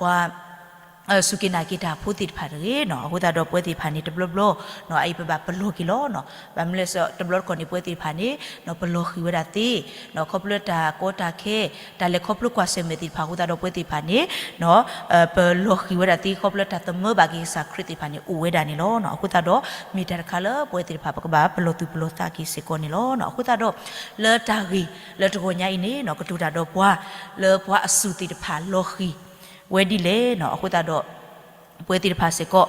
ပှၤ စူၢ်က့ၤနာ်က့ၤတၢ်ဖိသ့ၣ်တဖၣ်တဂ့ၤနီၤ. အဃိသတးဒီးပဝဲသ့ၣ်တဖၣ်န့ၣ် တဘျီဘျီ အအံၤပဘၣ်ပလီၢ်က့ၤလီၤနီၤ. ဘၣ်မနုၤလဲၣ် တဘျီတခီၣ်န့ၣ် ပဝဲသ့ၣ်တဖၣ်န့ၣ် ပလီၢ်ဃံၤဝဲဒၣ်သ့ ခီဖျိလၢတၢ်ကီတၢ်ခဲ တၢ်လဲၤခီဖျိကွၢ်ဆၢၣ်မဲာ်သ့ၣ်တဖၣ်အဃိသတးဒီး ပဝဲသ့ၣ်တဖၣ်န့ၣ် ပလီၢ်ဃံၤဝဲဒၣ်သ့ ခီဖျိလၢတၢ်သမၢဘၣ်က့ၤကစၢ်ခရံာ်သ့ၣ်တဖၣ်န့ၣ် အိၣ်ဝဲဒၣ်န့ၣ်လီၤ. အဃိသတးဒီး မ့ၢ်တၢ်တခါလၢပဝဲသ့ၣ်တဖၣ် ပကဘၣ်ပလီၢ်သူၣ်ပလီၢ်သးက့ၤစ့ၢ်ကီးန့ၣ်လီၤ. အဃိသတးဒီး လၢတၢ်ဂ့ၢ်လၢတဂီၤညါအံၤန့ၣ်နီၤ ကတိၤတၢ်ဒီးပှၤ လၢပှၤအစူၢ်သ့ၣ်တဖၣ်လီၤဃံၤဝဲဒ်လဲၣ်နီၤ. အဃိသတးဒီး ပဝဲသ့ၣ်တဖၣ်စ့ၢ်ကီး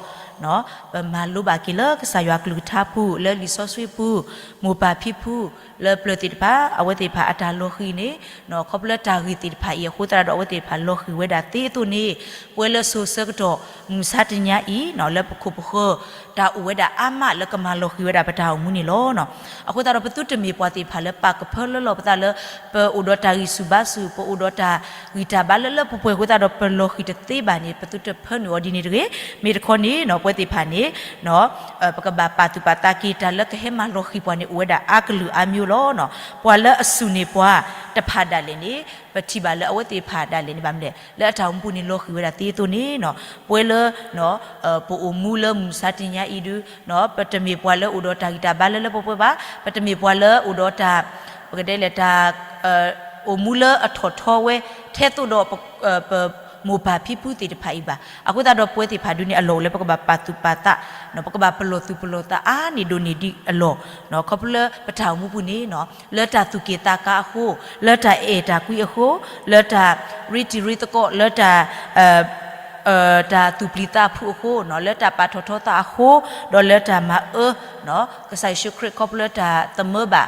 ပမၤလိဘၣ်က့ၤလၢကစၢ်ယွၤအကလုၢ်ကထါပူၤ လၢလံာ်စီဆှံပူၤ မိၢ်ပၢ်ဖံဖု လၢပျၢၤသ့ၣ်တဖၣ် အဝဲသ့ၣ်တဖၣ်အတၢ်လီၤဃံၤန့ၣ် ခီဖျိလၢတၢ်ဂ့ၢ်သ့ၣ်တဖၣ်အံၤအဃိသတးဒီး အဝဲသ့ၣ်တဖၣ်လီၤဃံၤဝဲဒၣ်သ့အသိးန့ၣ် ပဝဲလၢစိၤဆၢကတီၢ် မုၢ်ဆါတနံၤအံၤ လၢပခိၣ်ပဃၢၤ တၢ်အိၣ်ဝဲဒၣ်အါမးလၢကမၤလီၤဃံၤဝဲဒၣ်ပတၢ်အိၣ်မူန့ၣ်လီၤ. အဃိသတးဒီး ပသုတမ့ၢ်ပှၤသ့ၣ်တဖၣ်လၢပာ်ကဖၢလၢလီၢ်ပသးလၢ ပအိၣ်ဒီးတၢ်ဂံၢ်ဆူၣ်ဘါဆူၣ် ပအိၣ်ဒီးတၢ်ဂံၢ်တၢ်ဘါလၢလၢပှဲၤပှဲၤအဃိသတးဒီး ပလီၤဃံၤတသ့ဘၣ်န့ၣ် ပသုတဖၢနုာ်အီၤဒ်န့ၣ်တဂ့ၤ. မ့ၢ်တခီန့ၣ်နီၤ ပဝဲသ့ၣ်တဖၣ်န့ၣ် ပကဘၣ်ပာ်သူၣ်ပာ်သးက့ၤ တၢ်လၢကဟဲမၤလီၤဃံၤပှၤန့ၣ် အိၣ်ဝဲဒၣ်အါကလုာ်အါမျိုးလီၤ. ပှၤလၢအစူၢ်န့ၢ်ပှၤတဖၣ်ဒၣ်လဲာ်န့ၣ် ပထံၣ်ဘၣ်လၢအဝဲသ့ၣ်တဖၣ်ဒၣ်လဲာ်န့ၣ် ဘၣ်မနုၤလဲၣ် လၢအတၢ်အိၣ်မူပူၤန့ၣ် လီၤဃံၤဝဲဒၣ်သ့အသိးန့ၣ်နီၤ ပဝဲလၢ ပအိၣ်မူလၢမုၢ်မဆါတနံၤအံၤဒု ပတမ့ၢ်ပှၤလၢအိၣ်ဒီးတၢ်ဂံၢ်တၢ်ဘါလၢလၢပှဲၤပှဲၤဘၣ်, ပတမ့ၢ်ပှၤလၢအိၣ်ဒီးတၢ် ပကတဲလဲၣ် တၢ် အိၣ်မူလၢအထီၣ်ထီဝဲ ထဲသိးဒီး ပမိၢ်ပၢ်ဖံဖုသ့ၣ်တဖၣ်အံၤဘၣ်. အဃိသတးဒီးပဝဲသ့ၣ်တဖၣ်ဒုန့ၣ် အလီၢ်အိၣ်လၢပကဘၣ်ပာ်သူၣ်ပာ်သး ပကဘၣ်ပလီၢ်သူၣ်ပလီၢ်သးအါန့ၢ်ဒိၣ်န့ၢ်ဒံးအလီၢ် ခီဖျိလၢပတၢ်အိၣ်မူပူၤန့ၣ် လၢတၢ်သူၣ်က့ၣ်သးကါအဃိ, လၢတၢ်အဲၣ်တၢ်ကွံအဃိ, လၢတၢ်ရ့တံၤရ့သကိး, လၢတၢ် တၢ်သူၣ်ပျံၤသးဖုးအဃိ, လၢတၢ်ပာ်ထီၣ်ထီသးအဃိ, ဒီးလၢတၢ်မၤအၢ ကစၢ်ယ့ၣ်ၡူးခရံာ် ခီဖျိလၢတၢ်သမၢဘၣ်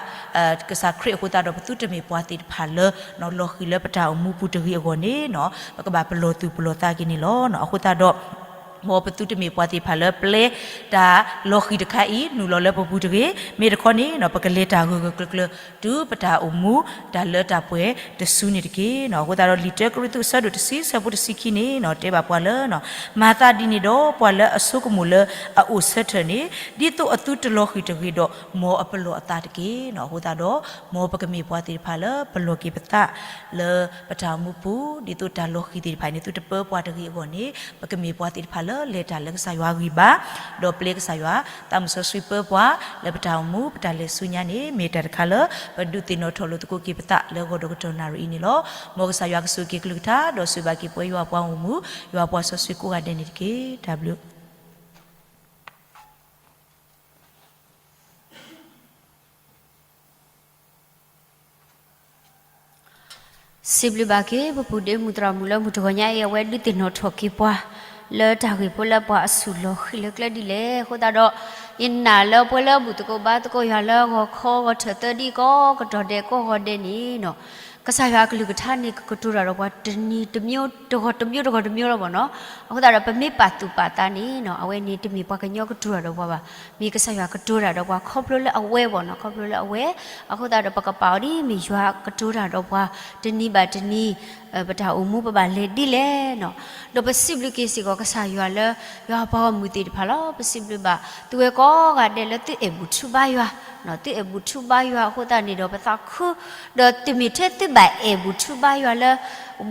ကစၢ်ခရံာ်အဃိသတးဒီး ပသုတမ့ၢ်ပှၤသ့ၣ်တဖၣ်လၢ လီၤဃံၤလၢပတၢ်အိၣ်မူပူၤတဂ့ၤအဂီၢ်န့ၣ် ပကဘၣ်ပလီၢ်သူၣ်ပလီၢ်သးက့ၤန့ၣ်လီၤ. အဃိသတးဒီး မ်ပသုတမ့ၢ်ပှၤသ့ၣ်တဖၣ်လၢပျဲတၢ်လီၤဃံၤတခါအံၤ နုာ်လီၤလၢပပူၤတဂ့ၤ. မ့ၢ်တခီန့ၣ် ပကလဲၤတၢ်ဂၢၢ်ဂၢၢ်ကျၢၤကျၢၤ တုၤပတၢ်အိၣ်မူတၢ်လၢတၢ်ပှဲၤတစုန့ၣ်တက့ၢ်. အဃိသတးဒီး လံာ်တၢကရံၣ်သူးအဆၢဒိၣ်တဆံအဆၢဖိတဆံခံန့ၣ် တဲဘၣ်ပှၤလၢ မၤသးဒ်န့ၣ်ဒီး ပှၤလၢအဆိကမိၣ်လၢအအိၣ်ဆၢထၢၣ်န့ၣ် ဒ်သိးအသုတလီၤဃံၤတဂ့ၤဒီး မ်အပလီၢ်အသးတက့ၢ်. အဃိသတးဒီး မ်ပကမ့ၢ်ပှၤသ့ၣ်တဖၣ်လၢပလီၢ်က့ၤပသး လၢပတၢ်အိၣ်မူပူၤ ဒ်သိးတၢ်လီၤဃံၤသ့ၣ်တဖၣ်န့ၣ် သုတပၢပှၤတဂ့ၤအဂီၢ်န့ၣ် ပကမ့ၢ်ပှၤသ့ၣ်တဖၣ်လၢလဲၤတၢ်လၢကစၢ်ယွၤအဂံၢ်ဘါ ဒီးပျဲကစၢ်ယွၤသးစီဆှံပၢပှၤ လၢပတၢ်အိၣ်မူ ပတၢ်လဲၤဆူညါန့ၣ် မ့ၢ်တၢ်တခါလၢ ပဒုးသ့ၣ်နီၣ်ထီၣ်လိာ်သကိးက့ၤပသးလၢဂီၤဒီးကတီၢ်နၣ်ရံၣ်အံၤန့ၣ်လီၤ. မ်ကစၢ်ယွၤကဆိၣ်ဂ့ၤက့ၤကလုၢ်ကထါ ဒီးဆိၣ်ဂ့ၤဘၣ်က့ၤပဝဲယွၤပှၤဂီၢ်မုၢ် ယွၤပှၤစီဆှံကိးဂၤဒဲးန့ၣ်တက့ၢ်. တၢ်ဘျုး စံးဘျုးဘၣ်က့ၤ ပပုၢ်ဒ့မုၣ်သရၣ်မုၣ်လၢမုၢ်တဂီၤညါအံၤ အဝဲဒုးသ့ၣ်နီၣ်ထီၣ်က့ၤပှၤ လၢတၢ်ဂ့ၢ်ဖိလၢပှၤအစူၢ်လီၤဃံၤလၢကျဲဒ်လဲၣ်. အဃိသတးဒီး ယနာ်လၢပှၤလၢဘူၣ်သကိးဘါသကိးယွၤလၢဂီၤခီဂီၤထၢၣ်သၢဒ်ကိးကတီၢ်ဒဲးကိးဂီၤဒဲးန့ၣ်နီၤ ကစၢ်ယွၤအကလုၢ်ကထါန့ၣ် ကကတိၤတၢ်ဒီးပှၤတနံၤတမျိုး တဂီၤတမျိုး တဂီၤတမျိုးလီၤမ့ၢ်နီၤ. အဃိသတးဒီး ပမ့ၢ်ပာ်သူၣ်ပာ်သးန့ၣ်နီၤ အဝဲန့ၣ်တမ့ၢ်ပှၤကညီကတိၤတၢ်ဒီးပှၤဘၣ်. မ့ၢ်ကစၢ်ယွၤကတိၤတၢ်ဒီးပှၤခီဖျိလၢအဝဲဘၣ်နီၤ, ခီဖျိလၢအဝဲ. အဃိသတးဒီး ပကပာ်အီၤဒ်မ့ၢ်ယွၤကတိၤတၢ်ဒီးပှၤ တနံၤဘၣ်တနံၤ ပတၢ်အိၣ်မူပဘၣ်လဲၤဒ်လဲၣ်နီၤ. ဒီးပစံးဘျုးက့ၤစ့ၢ်ကီးကစၢ်ယွၤလၢ ယွၤအပှၤဂီၢ်မုၢ်သ့ၣ်တဖၣ်လီၤ. ပစံးဘျုးဘၣ် သုဝဲကိးဂၤဒဲးလၢသုအဲၣ်ဘူၣ်ထုဘါယွၤ, သုအဲၣ်ဘူၣ်ထုဘါယွၤအဃိသတးန့ၣ်ဒီး ပသးခု ဒီးတမ့ၢ်ထဲသုဘၣ်အဲၣ်ဘူၣ်ထုဘါယွၤလၢ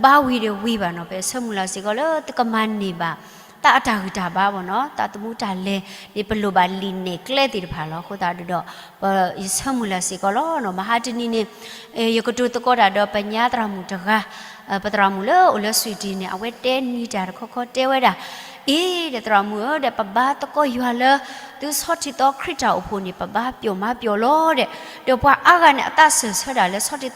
ဘါဝံၤဒီးဝံၤဘၣ်နီၤ, ပဆၢမုၢ်လၢ်စ့ၢ်ကီးလၢသုကမၤန့ၢ်ဘၣ် တၢ်အတၢ်ဂံၢ်တၢ်ဘါဘၣ်နီၤ, တၢ်သမူတၢ်လဲၤန့ၣ် ပလိၣ်ဘၣ်လံာ်နဲၣ်ကျဲသ့ၣ်တဖၣ်လီၤ. အဃိသတးဒီး ပယဆၢမုၢ်လၢ်စ့ၢ်ကီးလီၤနီၤ. မဟါတနံၤန့ၣ် ယကတိၤသကိးတၢ်ဒီးပညါသရၣ်မုၣ်တဂၤ, ပသရၣ်မုၣ်လၢအိၣ်လၢ Sweden န့ၣ် အဝဲတဲနံၤတၢ်တခီခီတဲဝဲဒၣ်, အ့ ဒီးသရၣ်မုၣ်ဧၢ ဒီးပဘါသကိးယွၤလၢ သုဆီထံသီခရံာ်တၢ်အိၣ်ဖှိၣ်န့ၣ် ပဘါပျီမၤပျီလီၤဒီး, ဒီးပှၤအါဂၤန့ၣ် အသးစၢၢ်ဆၢဒၣ်လၢဆီထံသီ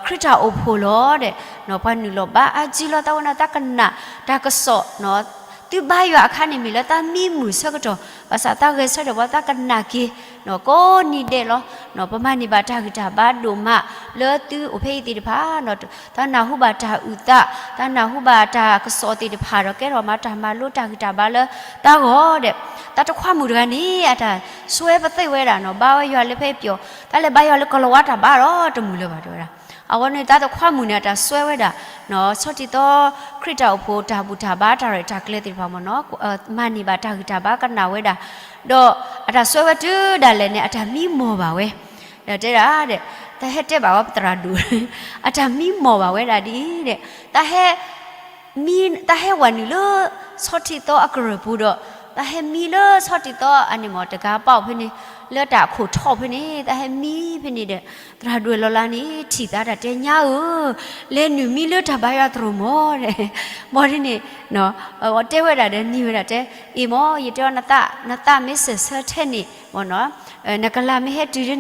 ခရံာ်တၢ်အိၣ်ဖှိၣ်လီၤဒီး, ပှၤနုာ်လီၤဘါအါကံလီၤ. သးဝဲန့ၣ် သးကနၣ်တၢ်ကစီၣ် သုဘါယွၤအခါန့ၣ်မ့ၢ်လၢသးမံမုာ်ဆၢကတီၢ်, ဘၣ်ဆၣ်သးဂဲၤဆၢထၢၣ်ပှၤသးကနၣ်က့ၤ ကိးနံၤဒဲးလီၤ. ပမၤန့ၢ်ဘၣ်တၢ်ဂံၢ်တၢ်ဘါဒိၣ်မးလၢသုအိၣ်ဖဲအံၤသ့ၣ်တဖၣ်, သးနၢ်ဟူဘၣ်တၢ်အုၣ်သး, သးနၢ်ဟူဘၣ်တၢ်ကစီၣ်သ့ၣ်တဖၣ်ဒီး ကဲထီၣ်မၤတၢ်မၤလိတၢ်ဂံၢ်တၢ်ဘါလၢသးဂီၢ်ဒီး, သးတခွါမုၣ်တဂၤန့ၣ် အတၢ်စွဲပသ့ၣ်ဝဲဒၣ်နီၤ, ဘါဝဲယွၤလၢဖဲပျီ, တၢ်လဲၤဘါယွၤလၢကလီၤဝါတၢ်ဘါဒီးတမုာ်လၢၤဘၣ်တဲဝဲဒၣ်. အဝဲန့ၣ် သးတခွါမုၣ်န့ၣ် အတၢ်စွဲဝဲဒၣ် ဆီထံသီ ခရံာ်တၢ်အိၣ်ဖှိၣ်တၢ်ဘူၣ်တၢ်ဘါတၢ်ရဲၣ်တၢ်ကျဲၤသ့ၣ်တဖၣ်မ့ၢ်နီၤ, မၤန့ၢ်ဘၣ်တၢ်ဂံၢ်တၢ်ဘါကနၣ်ဝဲဒၣ်, ဒီးအတၢ်စွဲဝဲတုၤဒၣ်လဲာ်န့ၣ် အတၢ်မံမီၢ်ဘၣ်ဝဲ, တဲဒၣ်ဒီး, တၢ်ဟဲတဲဘၣ်ဝဲပသရၣ်ဒိၣ်, အတၢ်မံမီၢ်ဘၣ်ဝဲဒၣ်ဒ်အံၤဒီး, တၢ်ဟဲ မံ တၢ်ဟဲဝဲနုာ်လၢ ဆီထံသီအကရၢၢ်ပူၤဒီး, တၢ်ဟဲမံလၢဆီထံသီအန့ၣ်မ့ၢ်တဂၤပာ်ဖဲန့ၣ်, လၢတၢ်အခိၣ်ထီၣ်ဖဲန့ၣ် တၢ်ဟဲမံဖဲန့ၣ်ဒီး, သရၣ်ဒိၣ်လီၤလးန့ၣ် ထံၣ်သးတၢ်တဲညါဧၢ, လဲၤနုာ်မံလၢတၢ်ဘါယွၤသရိာ်မ့ၢ်ဒီး, ဘၣ်ဒ်န့ၣ်, တဲဝဲဒၣ်ဒီးနံၤဝဲဒၣ်တဲ, အ့ၣ်မ့ၢ် ယတဲအီၤ နသးမ့ၢ်စၢၢ်ဆၢထဲန့ၣ် မ့ၢ်နီၤ, နကလၤမ့ၢ်ဟဲတုၤ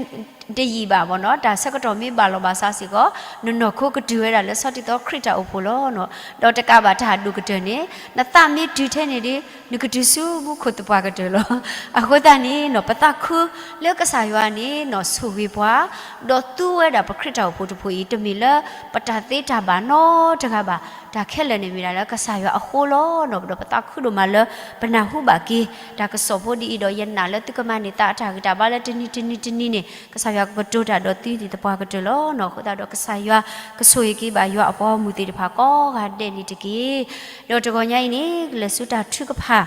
တယံာ်ဘၣ်မ့ၢ်နီၤ, တၢ်ဆၢကတီၢ်မ့ၢ်ဘၣ်လီၤဘၣ်စးစ့ၢ်ကီး, နနီၢ်ခိကတုၤဝဲဒၣ်လၢဆီထံသီခရံာ်တၢ်အိၣ်ဖှိၣ်လီၤနီၤ. ဒီးတကးဘၣ်တၢ်ဒိၣ်ကတၢၢ်န့ၣ်, နသးမ့ၢ်တုၤထဲန့ၣ်ဒီး, နကတုၤဆူမူခိၣ်သပှၢ်ကတၢၢ်လီၤ. အဃိသတးန့ၣ်နီၤ, ပသးခုလၢကစၢ်ယွၤန့ၣ်နီၤ ဆိၣ်ဂ့ၤပှၤ, ဒီးသူဝဲဒၣ်ပခရံာ်တၢ်အိၣ်ဖှိၣ်တဖှိၣ်အံၤ တမ့ၢ်လၢပတၢ်သ့တၢ်ဘၣ်နီတဂၤဘၣ်, တၢ်ခဲလၢာ်န့ၣ်မ့ၢ်ဒၣ်လၢကစၢ်ယွၤအဃိလီၤနီၤ. ဒီးပသးခုဒိၣ်မးလၢ ပနၢ်ဟူဘၣ်က့ၤ တၢ်ကစီၣ်ဖိဒ်အံၤဒီး ယနာ်လၢသုကမၤန့ၢ်သးအတၢ်ဂံၢ်တၢ်ဘါလၢတနံၤတနံၤတနံၤန့ၣ် ကစၢ်ယွၤကကတိၤတၢ်ဒီးသုသပှၢ်ကတၢၢ်လီၤနီၤ. အဃိသတးဒီးကစၢ်ယွၤကဆိၣ်ဂ့ၤက့ၤဘၣ်ယွၤအပှၤဂီၢ်မုၢ်သ့ၣ်တဖၣ်ကိးဂၤဒဲးန့ၣ်တက့ၢ်. ဒီးတဂီၤညါအံၤန့ၣ် ကလဲၤဆူတၢ်ထုကဖၣ်,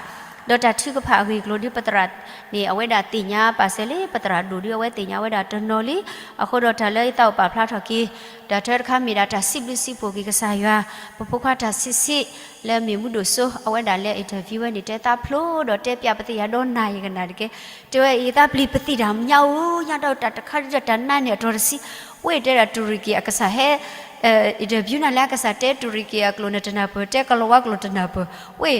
ဒီးတၢ်ထုကဖၣ်အဂ့ၢ်အကျိၤဒ်ပသရၣ်န့ၣ် အဝဲဒၣ်သ့ၣ်ညါပာ်စၢၤလံ, ပသရၣ်ဒိၣ်ဒ်အဝဲသ့ၣ်ညါဝဲဒၣ်တနီၤလံ. အဃိဒီးတၢ်လၢယသးအိၣ်ပာ်ဖျါထီၣ်က့ၤ တၢ်တခါတခါမ့ၢ်ဒၣ်တၢ်စံးဘျုးစံးဖှိၣ်က့ၤကစၢ်ယွၤ, ပဖိခွါတၢ်ဆံးဆံး လၢမ့ၢ်မူဒိၣ်စိ အဝဲဒၣ်လဲၤ interview ဝဲန့ၣ် တဲသးဖျိဒီးတဲပျးပသ့ၣ်ယၤဒီးနၤယကနၣ်တက့ၢ်. တဲဝဲအံၤ သးပျံၤပသ့ၣ်တၢ်ညါဧိၤ ညါဒီးတၢ်တခါဒ်တၢ်နါန့ၣ်အတီၤတဆံ, ဝဲတဲဒၣ်တူၤရံကံၣ်အကစၢ်ဟဲ interview နၤလၢအကစၢ်တဲတူၤရံကံၣ်အကျိာ်နတနၢ်ပၢၢ် တဲကလီၤဝါကျိာ်တနၢ်ပၢၢ်, ဝဲ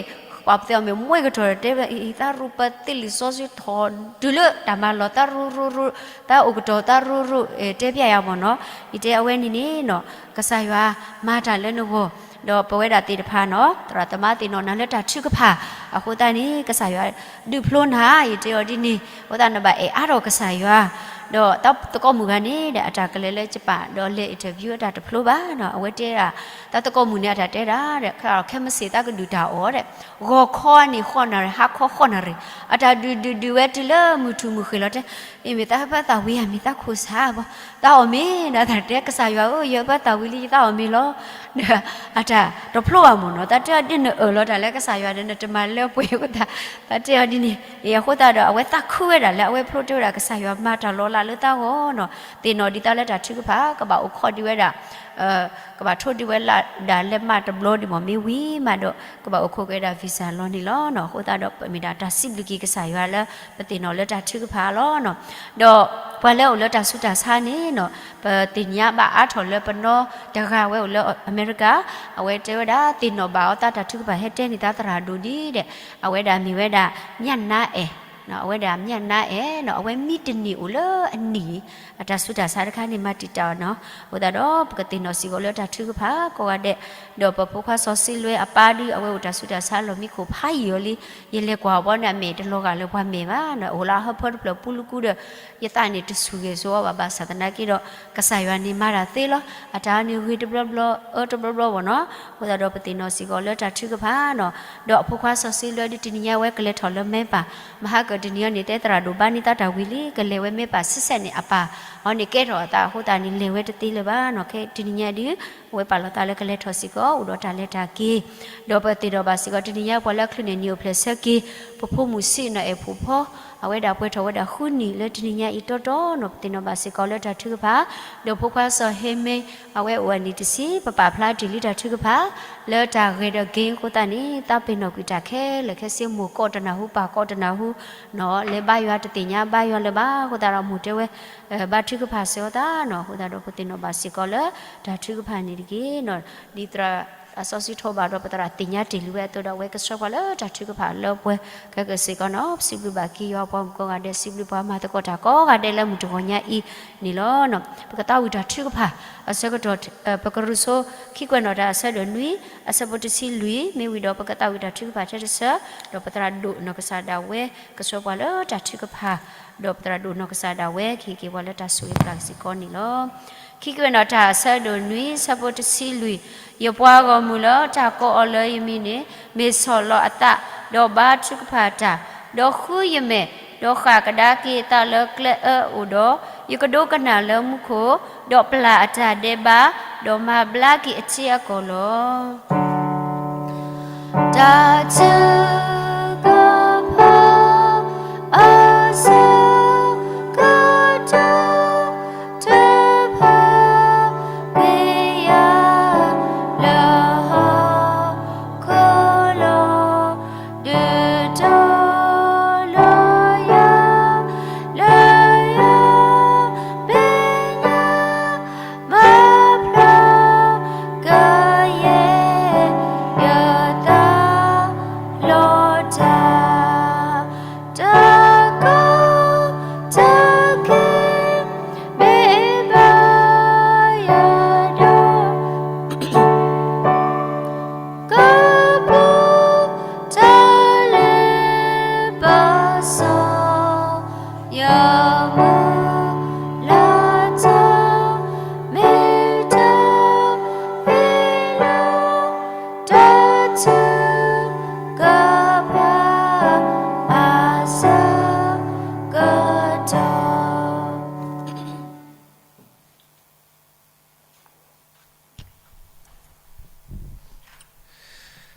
ပှၤပသ့ၣ်အီၤမ့ၢ်မွဲကတီၢ်ဒီး တဲဝဲအံၤ သးရူၢ်ပသ့ၣ်လံာ်စီဆှံထီၣ် တုၤလၢတၢ်မၤလီၤသးရူၢ်ရူၢ်ရူၢ်, သးအိၣ်ကတီၢ်သးရူၢ်ရူၢ် တဲပျးယၤမ့ၢ်နီၤ. ယတဲအဝဲန့ၣ်န့ၣ်နီၤ ကစၢ်ယွၤမၤတၢ်လၢနဂီၢ်, ဒီးပဝဲဒၣ်သ့ၣ်တဖၣ်နီၤ သရၣ်သမါသ့ၣ်နီၣ်နၤလၢတၢ်ထုကဖၣ်, အဃိသတးန့ၣ် ကစၢ်ယွၤဒုးဖျိနၤ ယတဲအီၤဒ်န့ၣ်, အဃိသတးနဘၣ်အဲၣ်အါထီၣ်ကစၢ်ယွၤ, ဒီးသကိးမုၣ်ဂၤန့ၣ်ဒီး အတၢ်ကလဲၤလၢယပၣ် ဒီးလဲၤ interview အတၢ်တဖျိဘၣ်နီၤ အဝဲတဲဒၣ် သးသကိးမုၣ်န့ၣ် အတၢ်တဲဒၣ်ဒီး ခဲ ခဲမုၢ်ဆ့ၣ်သးကဒုၣ်တၢ်အီၣ်ဒီး ဂီၤခီန့ၣ် ဃိးနၣ်ရံၣ် ဟါခီဃိးနၣ်ရံၣ် အတၢ်ဒုးဒုးဒုးဝဲတုၤလၢမုၢ်ထူၣ်မုၢ်ဃ့ၢ်လီၤတဲ, အ့ၣ် မ့ၢ်သးဟၢဖၢသးဝံၤဧါ မ့ၢ်သးခိၣ်ဆါဘၣ်, သးအီၣ်မ့ၤဒီး သးတဲ ကစၢ်ယွၤဧၢ ယဟၢဖၢသးဝံၤလံ ယသးအီၣ်မ့ၤလီၤ. ဒီးအတၢ်တဖျိဘၣ်မ့ၢ်နီၤ သးတဲအီၤဒ်နအၢၣ်လီၤတၢ်လၢကစၢ်ယွၤဒီး နတမၤလၢပှဲၤအဃိသတး, သးတဲအီၤဒ်န့ၣ် အဃိသတးဒီး အဝဲသးခုဝဲဒၣ်လၢအဝဲဖျိတဲဝဲဒၣ် ကစၢ်ယွၤမၤတၢ်လီၤလးလၢသးဂီၢ်နီၤ, သ့ၣ်နီၣ်ဒံးသးလၢတၢ်ထုကဖၣ် ကဘၣ်အိၣ်ခိးဒံးဝဲဒၣ် ကဘၣ်ထိးဒံးဝဲလၢဒၣ်လဲးမးတဘျီဒံးမ့ၢ် မ့ၢ်ဝံၤမးဒီး ကဘၣ်အိၣ်ခိးက့ၤဝဲဒၣ် visa လီၤန့ၣ်လီၤနီၤ. အဃိသတးဒီး ပမ့ၢ်ဒၣ်တၢ်စံးဘျုးက့ၤကစၢ်ယွၤလၢ ပသ့ၣ်နီၣ်လၢတၢ်ထုကဖၣ်လီၤနီၤ. ဒီးပှၤလၢအိၣ်လၢတၢ်ဆူးတၢ်ဆါန့ၣ်နီၤ ပသ့ၣ်ညါဘၣ်အါထီၣ်လၢပနီတဂၤဝဲအိၣ်လၢအမဲရကၤ, အဝဲတဲဝဲဒၣ် သ့ၣ်နီၣ်ဘၣ်အီၤသးတၢ်ထုကဖၣ်ဟဲတဲန့ၢ်သးသရၣ်ဒိၣ်ဒံးဒီး အဝဲဒၣ်မ့ၢ်ဝဲဒၣ် ညၣ်နါအဲၣ် အဝဲဒၣ်မၠၣ်နါအဲၣ်နီၤ အဝဲမံတနံၤအိၣ်လၢအနံၣ် အတၢ်ဆူးတၢ်ဆါတခါန့ၣ် မၤတံာ်တာ်အီၤနီၤ. အဃိသတးဒီး ပကသ့ၣ်နီၣ်စ့ၢ်ကီးလၢတၢ်ထုကဖၣ်ကိးဂၤဒဲး, ဒီးပဖိခွါစီၤစ့လွဲအပၢ်ဒုး အဝဲအိၣ်တၢ်ဆူးတၢ်ဆါလီၢ်မံခိၣ်ဖးယံာ်အီၤလံ. ယလဲၤကွၢ်အီၤဘီန့ၣ် အမဲာ်တလီၤဂာ်လၢပှၤမဲာ်ဘၣ်နီၤ, အိၣ်လၢအဟၢဖၢတဖျၢၣ်ပူၤလၢကူဒီး ယသးန့ၣ်တဆူၣ်ဂဲၤစိအီၤဘၣ် ဘၣ်ဆၣ်သနာ်က့ဒီး ကစၢ်ယွၤန့ၣ်မၤတၢ်သ့လီၤ. အတၢ်န့ၣ်ဂ့ၤတဘျီဘျီ အၢတဘျီဘျီဘၣ်နီၤ. အဃိသတးဒီးပသ့ၣ်နီၣ်စ့ၢ်ကီးလၢတၢ်ထုကဖၣ်နီၤ, ဒီးအဖိခွါစီၤစ့လွဲဒုးတနံၤညါဝဲကလဲၤထီၣ်လၢမဲပၢ်, မဟါကတနံၤအံၤန့ၣ် တဲသရၣ်ဒိၣ်ဘါန့ၢ်သးတၢ်ဝံၤလံ ကလဲၤဝဲမဲပၢ်ဆံဆဲးန့ၣ် အပၢ်အီၤန့ၣ်ကဲထီၣ်အသးအဃိသတးန့ၣ် လဲၤဝဲတသ့လၢၤဘၣ်နီၤ. ခဲတနံၤညါဒုး အဝဲပာ်လီၤသးလၢကလဲၤထီၣ်စ့ၢ်ကီး အိၣ်ဒီးတၢ်လဲၤတၢ်က့ၤ, ဒီးပသ့ၣ်နီၣ်ဘၣ်စ့ၢ်ကီး တနံၤညါပှၤလၢအချုးန့ၣ် နံၣ်အိၣ်ဖျဲၣ်ဆၢက့ၤ ပဖိမုၣ်ဆံးနီၤအဲၣ်ဖှိၣ်ဖီ အဝဲဒၣ်ပှဲၤထီၣ်ဝဲဒၣ်ဃုနံၣ်လၢတနံၤညါအံၤတီတီနီၤ. ပသ့ၣ်နီၣ်ဘၣ်စ့ၢ်ကီးလၢတၢ်ထုကဖၣ်, ဒီးဖိခွါစီၤဟ့မ့ အဝဲအိၣ်အနံၣ်တဆံ ပပာ်ဖျါတ့ၢ်လံတၢ်ထုကဖၣ် လၢတၢ်ဂဲၤဒီးက့ၤအဃိသတးန့ၣ် သးပ့ၤနီၣ်ကွံာ်တၢ်ခဲလၢာ်ခဲဆ့ မိၢ်ကိးတနၢ်ဟူ ပၢ်ကိးတနၢ်ဟူနီၤ, လဲၤဘါယွၤတသ့ၣ်ညါဘါယွၤလၢၤဘၣ်. အဃိသတးဒီးမိၢ်တဲဝဲ ဘါထုကဖၣ်စၢၤအီၤသးနီၤ. အဃိသတးဒီးပသ့ၣ်နီၣ်ဘၣ်စ့ၢ်ကီးလၢတၢ်ထုကဖၣ်န့ၣ်တက့ၢ်နီၤ. ဒ်သရၣ်စီဆှံထီၣ်ဘၣ်ဒီး ပသရၣ်သ့ၣ်ညါတ့ၢ်လံဝဲအသိးဒီး အဝဲကဆှၢပှၤလၢတၢ်ထုကဖၣ်လၢပှဲၤခဲကစ့ၢ်ကီးနီၤ. ပစံးဘျုးဘၣ်က့ၤယွၤပှၤမုၣ်ကိးဂၤဒဲး စံးဘျုးပှၤမၤသကိးတၢ်ကိးဂၤဒဲးလၢမုၢ်တဂီၤညါအံၤန့ၣ်လီၤ. ပကသးဝံၣ်တၢ်ထုကဖၣ် အဆၢကတီၢ် ပကရူၢ်ဆိခံကွဲးနီၣ်တၢ်အဆၢဒိၣ်နွံ အဆၢဖိတဆံလွံၢ် မ့ၢ်ဝံၤဒီးပကသးဝံၣ်တၢ်ထုကဖၣ်ထဲတဆၢ ဒီးပသရၣ်ဒိၣ်နီၢ်ကစၢ်ဒၣ်ဝဲ ကဆှၢပှၤလၢတၢ်ထုကဖၣ် ဒီးပသရၣ်ဒိၣ်နီၢ်ကစၢ်ဒၣ်ဝဲ ကဟ့ၣ်က့ၤပှၤလၢတၢ်ဆိၣ်ဂ့ၤပျၢ်ကစ့ၢ်ကီးန့ၣ်လီၤ. ခံကွဲးနီၣ်တၢ်အဆၢဒိၣ်နွံ ဆၢဖိတဆံလွံၢ်, ယပှၤဂီၢ်မုၢ်လၢတၢ်ကိးအီၤလၢယမံၤန့ၣ် မ့ၢ်ဆီၣ်လီၤအသး, ဒီးဘါထုကဖၣ်တၢ်, ဒီးဃုယမဲာ်, ဒီးဃၣ်ကဒါက့ၤအသးလၢကျဲအၢအိၣ်ဒီး, ယကဒိကနၣ်လၢမူခိၣ်, ဒီးပျၢ်အတၢ်ဒဲးဘး, ဒီးမၤဘျါက့ၤအထံအကီၢ်လီၤ. တၢ်ထုကဖၣ် အဆၢကတီၢ် တဖၣ် မ့ၢ်ယၤ လၢဟီၣ်ခိၣ်လီၤ, ဒုးတီၤလီၤယၤ လၢယွၤ မဲာ်ညါ မၤဖျါကယဲၢ် ယသးလီၤတၢ် တၢ်ကီတၢ်ခဲ မ့ၢ်ဘၣ်ယၤဒီး ကပူၤတၢ်လဲၤဘၣ်စီၤ ယမုၢ်လၢ်တၢ် မ့ၢ်တၢ်ဖံးလီၤ တၢ်ထုကဖၣ် အဆၢကတီၢ်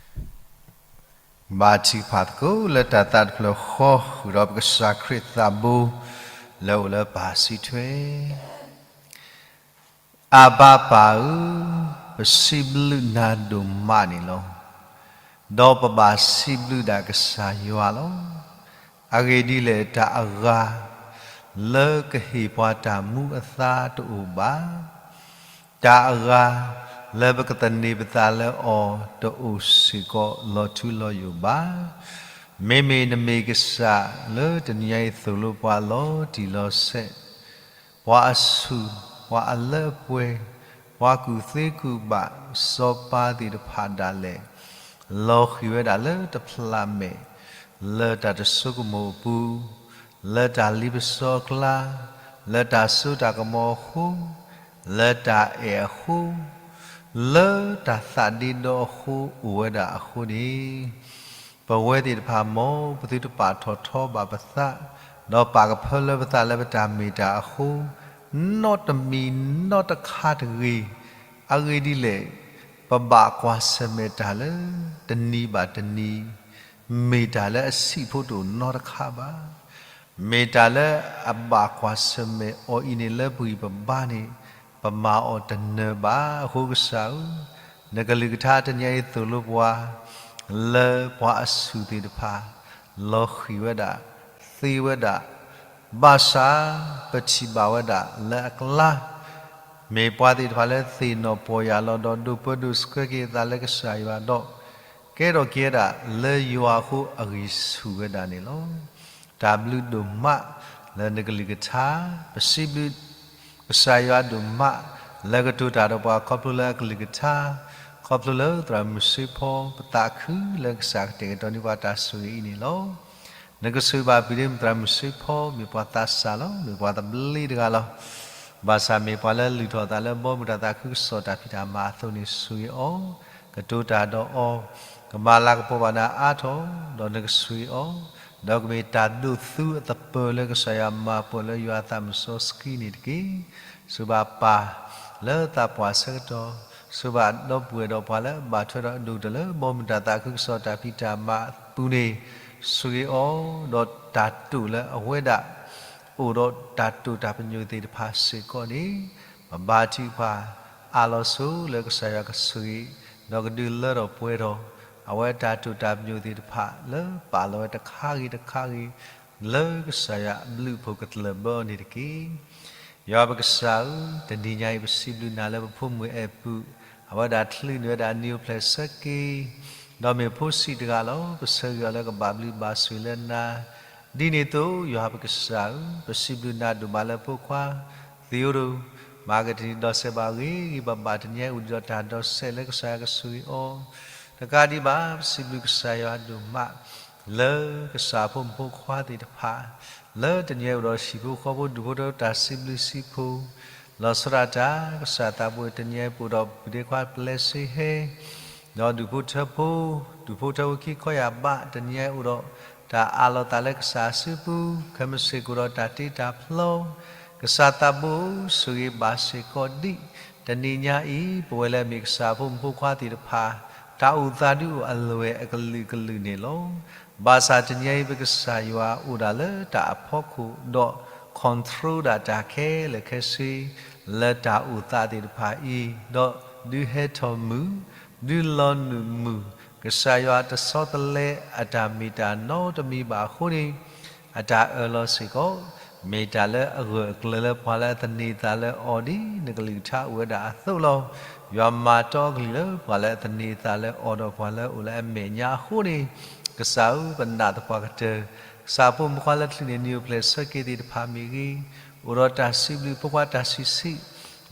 ဘါထုကဖၣ်သကိးလၢတၢ်သးတဖျၢၣ်ဃီ ဃုာ်ဒီးပကစၢ်ခရံာ်သးဘိ လၢအိၣ်လၢပၢ်စုထွဲ အဘါပၢ်ဧၢ, ပစံးဘျုးနၤဒိၣ်မးန့ၣ်လီၤ. ဒီးပဘၣ်စံးဘျုးဒၣ်ကစၢ်ယွၤလီၤ. အဂ့ၢ်ဒ်လဲၣ် တၢ်အဂၤ လၢကဟ့ၣ်ပှၤတၢ်မူအသါတအိၣ်ဘၣ်. တၢ်အဂၤ လၢပကသန့ၤပသးလၢအီၤတအိၣ်စ့ၢ်ကီးလီၤထူလီၤယိာ်ဘၣ်. မ့မ့ၢ်နမ့ၢ်ကစၢ်လၢတနံၤညါအံၤသိၣ်လိပှၤလီၤတံၢ်လီၤဆဲး ပှၤအဆူၣ် ပှၤအလၢအပှဲၤ ပှၤကူၣ်သ့ကူၣ်ဘၣ် စီၤပၤသ့ၣ်တဖၣ်ဒၣ်လဲာ် လီၤဃံၤဝဲဒၣ်လၢတဖျးမဲာ် လၢတၢ်တဆိကမိၣ်အပူၤ, လၢတၢ်လ့ပစီအကျါ, လၢတၢ်စိတၢ်ကမီၤအဃိ, လၢတၢ်အဲၣ်အဃိ, လၢတၢ်သးဒ့ဒီအဃိအိၣ်ဝဲဒၣ်အဃိန့ၣ် ပဝဲသ့ၣ်တဖၣ် မ်ပသုတပာ်ထီၣ်ထီဘၣ်ပသး, ဒီးပာ်ကဖၢလၢပသးလၢပတၢ်မ့ၢ်တၢ်အဃိ, နီတမံၤနီတခါတဂ့ၤ. အဂ့ၢ်ဒ်လဲၣ်, ပဘၣ်ကွၢ်ဆၢၣ်မဲာ်တၢ်လၢ တနံၤဘၣ်တနံၤ, မ့ၢ်တၢ်လၢအဆံးဖိတအိၣ်နီတခါဘၣ်. မ့ၢ်တၢ်လၢအဘၣ်ကွၢ်ဆၢၣ်မဲာ်အီၤအံၤန့ၣ် လၢပဂံၢ်ပဘါန့ၣ် ပမၤအီၤတနၢၤဘၣ်. အဃိကစၢ်ဧၢ, နကလုၢ်ကထါတနံၤအံၤသိၣ်လိပှၤ လၢပှၤအဆူၣ်သ့ၣ်တဖၣ် လီၤဃံၤဝဲဒၣ်, သ့ဝဲဒၣ်, ဘၣ်ဆၣ်ပထံၣ်ဘၣ်ဝဲဒၣ်လၢအကျါ, မ့ၢ်ပှၤသ့ၣ်တဖၣ်လၢသ့ၣ်နီၣ်ပီၢ်ယၢ်လီၤဒီး ဒိၣ်ပၢဒိၣ်ဆှၢက့ၤအသးလၢကစၢ်ယွၤဒီး ကဲထီၣ်က့ၤဝဲဒၣ်လၢယွၤအဃိအဂံၢ်ဆူၣ်ဝဲဒၣ်န့ၣ်လီၤ. တၢ်ဘျုးဒိၣ်မးလၢနကလုၢ်ကထါ, ပစံးဘျုးကစၢ်ယွၤဒိၣ်မး လၢကတိၤတၢ်ဒီးပှၤခီဖျိလၢအကလုၢ်ကထါ, ခီဖျိလၢသရၣ်မုၣ်စ့ဖီ ပသးခုလၢကစၢ်ကတဲာ်ကတီၤန့ၢ်ပှၤတၢ်ဆိၣ်ဂ့ၤအံၤန့ၣ်လီၤ. နကဆိၣ်ဂ့ၤဘၣ်ပှၤဒ်မုၢ်သရၣ်မုၣ်စ့ဖီ မ့ၢ်ပှၤသးစၢ်လီၤ, မ့ၢ်ပှၤသဘျ့တဂၤလီၤ. ဘၣ်ဆၣ်မ့ၢ်ပှၤလၢလုၢ်ထီၣ်အသးလၢဘီမုၢ်တၢ်သးခုကစီၣ်တၢ်ဖံးတၢ်မၤအသိးန့ၣ်ဆိၣ်ဂ့ၤအီၤ, ကတိၤတၢ်ဒီးအီၤ, ကမၤလၤကပီၤဘၣ်နၤအါထီၣ်, ဒီးနကဆိၣ်ဂ့ၤအီၤ, ဒီးကမ့ၢ်တၢ်ဒိးသူအသပၢၤလၢကစၢ်ယွၤမၤပှဲၤလၢယွၤအသးမုၢ်စီဆှံန့ၣ်တက့ၢ်. ဆိၣ်ဘၣ်ပၢ်လၢသးပှၢ်ဆၢကတီၢ်, ဆိၣ်ဘၣ်ဒီပုၢ်ဝဲၢ်ဒီးပှၤလၢအဘၣ်ထွဲဒီးအဒိၣ်ကတၢၢ်လၢဘီမုၢ်တၢ်သးခုကစီၣ်တၢ်ဖံးတၢ်မၤအပူၤန့ၣ်, ဆိၣ်ဂ့ၤအီၤ, ဒီးတၢ်တိာ်လၢအဝဲဒၣ် အိၣ်ဒီးတၢ်တိာ်တၢ်ပညိၣ်သ့ၣ်တဖၣ်စ့ၢ်ကီးန့ၣ်, ပဘါထုကဖၣ်အးလီၤဆိလၢကစၢ်ယွၤကဆိၣ်ဂ့ၤ, ဒီးကဒုးလၢထီၣ်ပှဲၤထီၣ် အဝဲတၢ်တိာ်တၢ်ပညိၣ်သ့ၣ်တဖၣ်လၢပာ်လီၤဝဲတခါဂ့ၤတခါဂ့ၤ လၢကစၢ်ယွၤအဘျုးအဖှိၣ်ကတၢၢ်ဘၢအီၤန့ၣ်တက့ၢ်. ယွၤပကစၢ်ဧၢ, တနံၤညါအံၤပစံးဘျုးနၤလၢပဖိမုၣ်အဲၣ်ပုၢ်, အဝဲဒၣ်ချုးန့ၢ်ဝဲဒၣ်နံၣ်အိၣ်ဖျဲၣ်ဆၢက့ၤ, ဒီးမ့ၢ်ဖိဆံးတဂၤလီၤ. ပဆၢဂ့ၤအီၤလၢကဘၣ်ဘျုးဘၣ်ဆိၣ်လၢနၤ, ဒ်န့ၣ်အသိး ယွၤပကစၢ်ဧၢ, ပစံးဘျုးနၤဒိၣ်မးလၢဖိခွါသံအိၣ်ဒိၣ်, မၤကတနံၤဒီးစဲးဘၣ်ဂ့ၤဂ့ၤဘၣ်ဘၣ် တနံၤညါအံၤအိၣ်ဒံးဒီးတၢ်ဒီးစဲးလၢကစၢ်ယွၤကဆိၣ်ဂ့ၤအီၤ, တကးဒံးဘၣ် ပစံးဘျုးကစၢ်ယွၤဒိၣ်မး လၢကစၢ်ဖိမုၣ်ဖိခွါသ့ၣ်တဖၣ်, လၢတနံၤညါအံၤအိၣ်ဒီးဟံၣ်ဖိဃီဖိဒူၣ်ဖိထၢဖိတၢ်စံးဘျုးစံးဖှိၣ်, လီၤဆီဒၣ်တၢ် ကစၢ်သးဘိတနံၤညါအံၤပအိၣ်ဒီးပဒ့ခွါပျဲစ့ဟဲ ဒီးဒူၣ်ဖိထၢဖိ, ဒူၣ်ဖိထၢဖိခံခီယၢ်ဘး တနံၤညါအံၤအိၣ်ဒီးတၢ်အးလီၤသးလၢကစၢ်အစုပူၤ, ခဲမုၢ်ဆ့ၣ်ကအိၣ်ဒီးတၢ်တ့တၢ်ဖျီ, ကစၢ်သးဘိဧၢ, ဆိၣ်ဂ့ၤဘၣ်စ့ၢ်ကီးဒံး တနံၤညါအံၤ ပဝဲလၢအမ့ၢ်ကစၢ်ဖိမုၣ်ဖိခွါသ့ၣ်တဖၣ် တၢ်အိၣ်သးဒုးအိၣ်အလွဲၢ်အကလုာ်ကလုာ်န့ၣ်လီၤ. ဘၣ်ဆၣ်တနံၤညါအံၤပကစၢ်ယွၤအိၣ်ဒၣ်လၢတၢ်အဖီခိၣ်ဒီး control ဒၣ်တၢ်ခဲလၢာ်ခဲဆ့ လၢတၢ်အိၣ်သးသ့ၣ်တဖၣ်အံၤ, ဒီးဒုးဟဲထီၣ်မုာ်, ဒုးလီၤနုာ်မုာ်, ကစၢ်ယွၤတဆီတလဲအတၢ်မ့ၢ်တၢ်နီတမံၤဘၣ်အဃိန့ၣ် အတၢ်အၢၣ်လီၤစ့ၢ်ကီး မ့ၢ်တၢ်လၢအဂၢၢ်အကျၢၤလၢပှၤလၢအသန့ၤသးလၢအီၤဒ်နကလုၢ်ကထါအိၣ်ဝဲဒၣ်အသိးလီၤ. ယွၤမၤတီအကလုၢ်လၢပှၤလၢအသန့ၤသးလၢအီၤဒီးပှၤလၢအအိၣ်လၢအမဲာ်ညါအဃိန့ၣ်, ကစၢ်ဧၢ, ပနာ်သပှၢ်ကတၢၢ် ကစၢ်ဖိမုၣ်ဖိခွါလၢချုးန့ၢ်နံၣ်အိၣ်ဖျဲၣ်ဆၢက့ၤသ့ၣ်တဖၣ်မ့ၢ်ဂ့ၤ, အိၣ်ဒီးတၢ်စံးဘျုးဖိခွါတၢ်ဆံးဆံး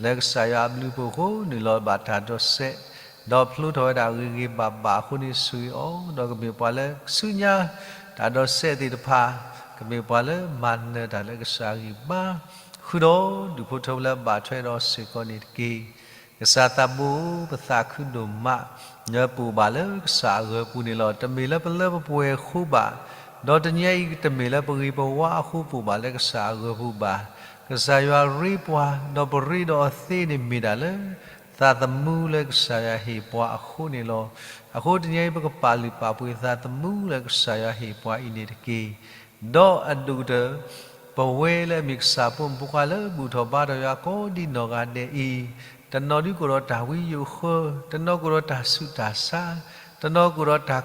လၢကစၢ်ယွၤအဘျုးအဖှိၣ်အဃိ နုာ်လီၤဘၣ်တၢ်ဒီးစဲး, ဒီးဖျိထီၣ်ဝဲဒၣ်ဂ့ၤဂ့ၤဘၣ်ဘၣ်အဃိန့ၣ် ဆိၣ်ဂ့ၤအီၤ, ဒီးကမ့ၢ်ပှၤလၢဆူညါတၢ်ဒီးစဲးသ့ၣ်တဖၣ်, ကမ့ၢ်ပှၤလၢမၤနၢၤတၢ်လၢကစၢ်အဂံၢ်ဘါ, ဃုာ်ဒီးဒူၣ်ဖိထၢဖိလၢအဘၣ်ထွဲဒီးစ့ၢ်ကီးန့ၣ်တက့ၢ်. ကစၢ်သးဘိဧၢ, ပသးခုဒိၣ်မး လၢပအိၣ်ဘၣ်လၢကစၢ်အဂၢၤပူၤန့ၣ်လီၤ. တမ့ၢ်လၢပလၢပပှဲၤအဃိဘၣ်, ဒီးတနံၤအံၤတမ့ၢ်လၢပဂ့ၤပဝါအဃိပအိၣ်ဘၣ်လၢကစၢ်အဂၢၤပူၤဘၣ်. ကစၢ်ယွၤရ့ပှၤ, ဒီးပရ့ဒီးအီၤသ့န့ၣ်မ့ၢ်ဒၣ်လၢ သးသမူလၢကစၢ်ယွၤဟ့ၣ်ပှၤအဃိန့ၣ်လီၤ. အဃိတနံၤအံၤပကပာ်လုၢ်ပာ်ပှ့ၤသးသမူလၢကစၢ်ယွၤဟ့ၣ်ပှၤအံၤန့ၣ်တက့ၢ်. ဒီးအဒိၣ်ကတၢၢ် ပဝဲလၢအမ့ၢ်ကစၢ်ဖိမုၣ်ဖိခွါလၢဘူၣ်ထီၣ်ဘါထီၣ်ယွၤကိးဒံနီၢ်ဂၤဒဲးအံၤ, တနီၤဒုးကအိၣ်ဒီးတၢ်ဝံယိးဃၢ, တနီၤက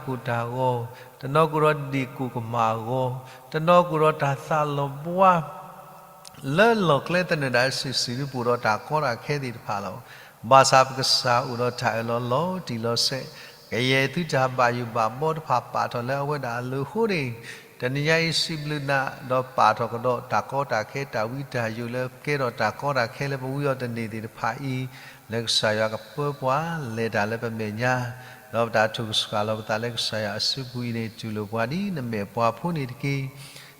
အိၣ်ဒီးတၢ်ဆူးတၢ်ဆါ, တနီၤကအိၣ်ဒီးတၢ်ကိၢ်တၢ်ဂီၤ, တနီၤကအိၣ်ဒီးဒ့ၣ်ကိၢ်ကမၣ်အဂီၤ, တနီၤကအိၣ်ဒီးတၢ်သးလီၤဘှါ လၢလီၢ်ကျဲသနၢၣ်ဒၣ်စုာ်စုာ်ဒုးပအိၣ်ဒီးတၢ်ကီတၢ်ခဲသ့ၣ်တဖၣ်လီၤ. ဘၣ်ဆၣ်ပကစၢ်အိၣ်ဒီးတၢ်အၢၣ်လီၤလီၤတံၢ်လီၤဆဲး, ကယဲၢ်သုတၢ်ဘၣ်ယိၣ်ဘၣ်ဘီတဖၣ်ပာ်ထီၣ်လၢအဝဲဒၣ်အလိၤအဃိန့ၣ်, တနံၤညါအံၤစံးဘျုးနၤ, ဒီးပာ်ထီၣ်ကဒီးတၢ်ကီတၢ်ခဲတၢ်ဝံတၢ်ယိးလၢကဲထီၣ်တၢ်ကီတၢ်ခဲလၢပဝံအီၤတန့ၢ်သ့ၣ်တဖၣ်အံၤ, လၢကစၢ်ယွၤကပၢပှၤလဲၤတၢ်လၢပမဲာ်ညါ, ဒီးပတၢ်ထုကဖၣ်လီၤပသးလၢကစၢ်ယွၤအစုပူၤအံၤန့ၣ် တူၢ်လိာ်ပှၤဒ်နမဲာ်ပှၤဖိန့ၣ်တက့ၢ်.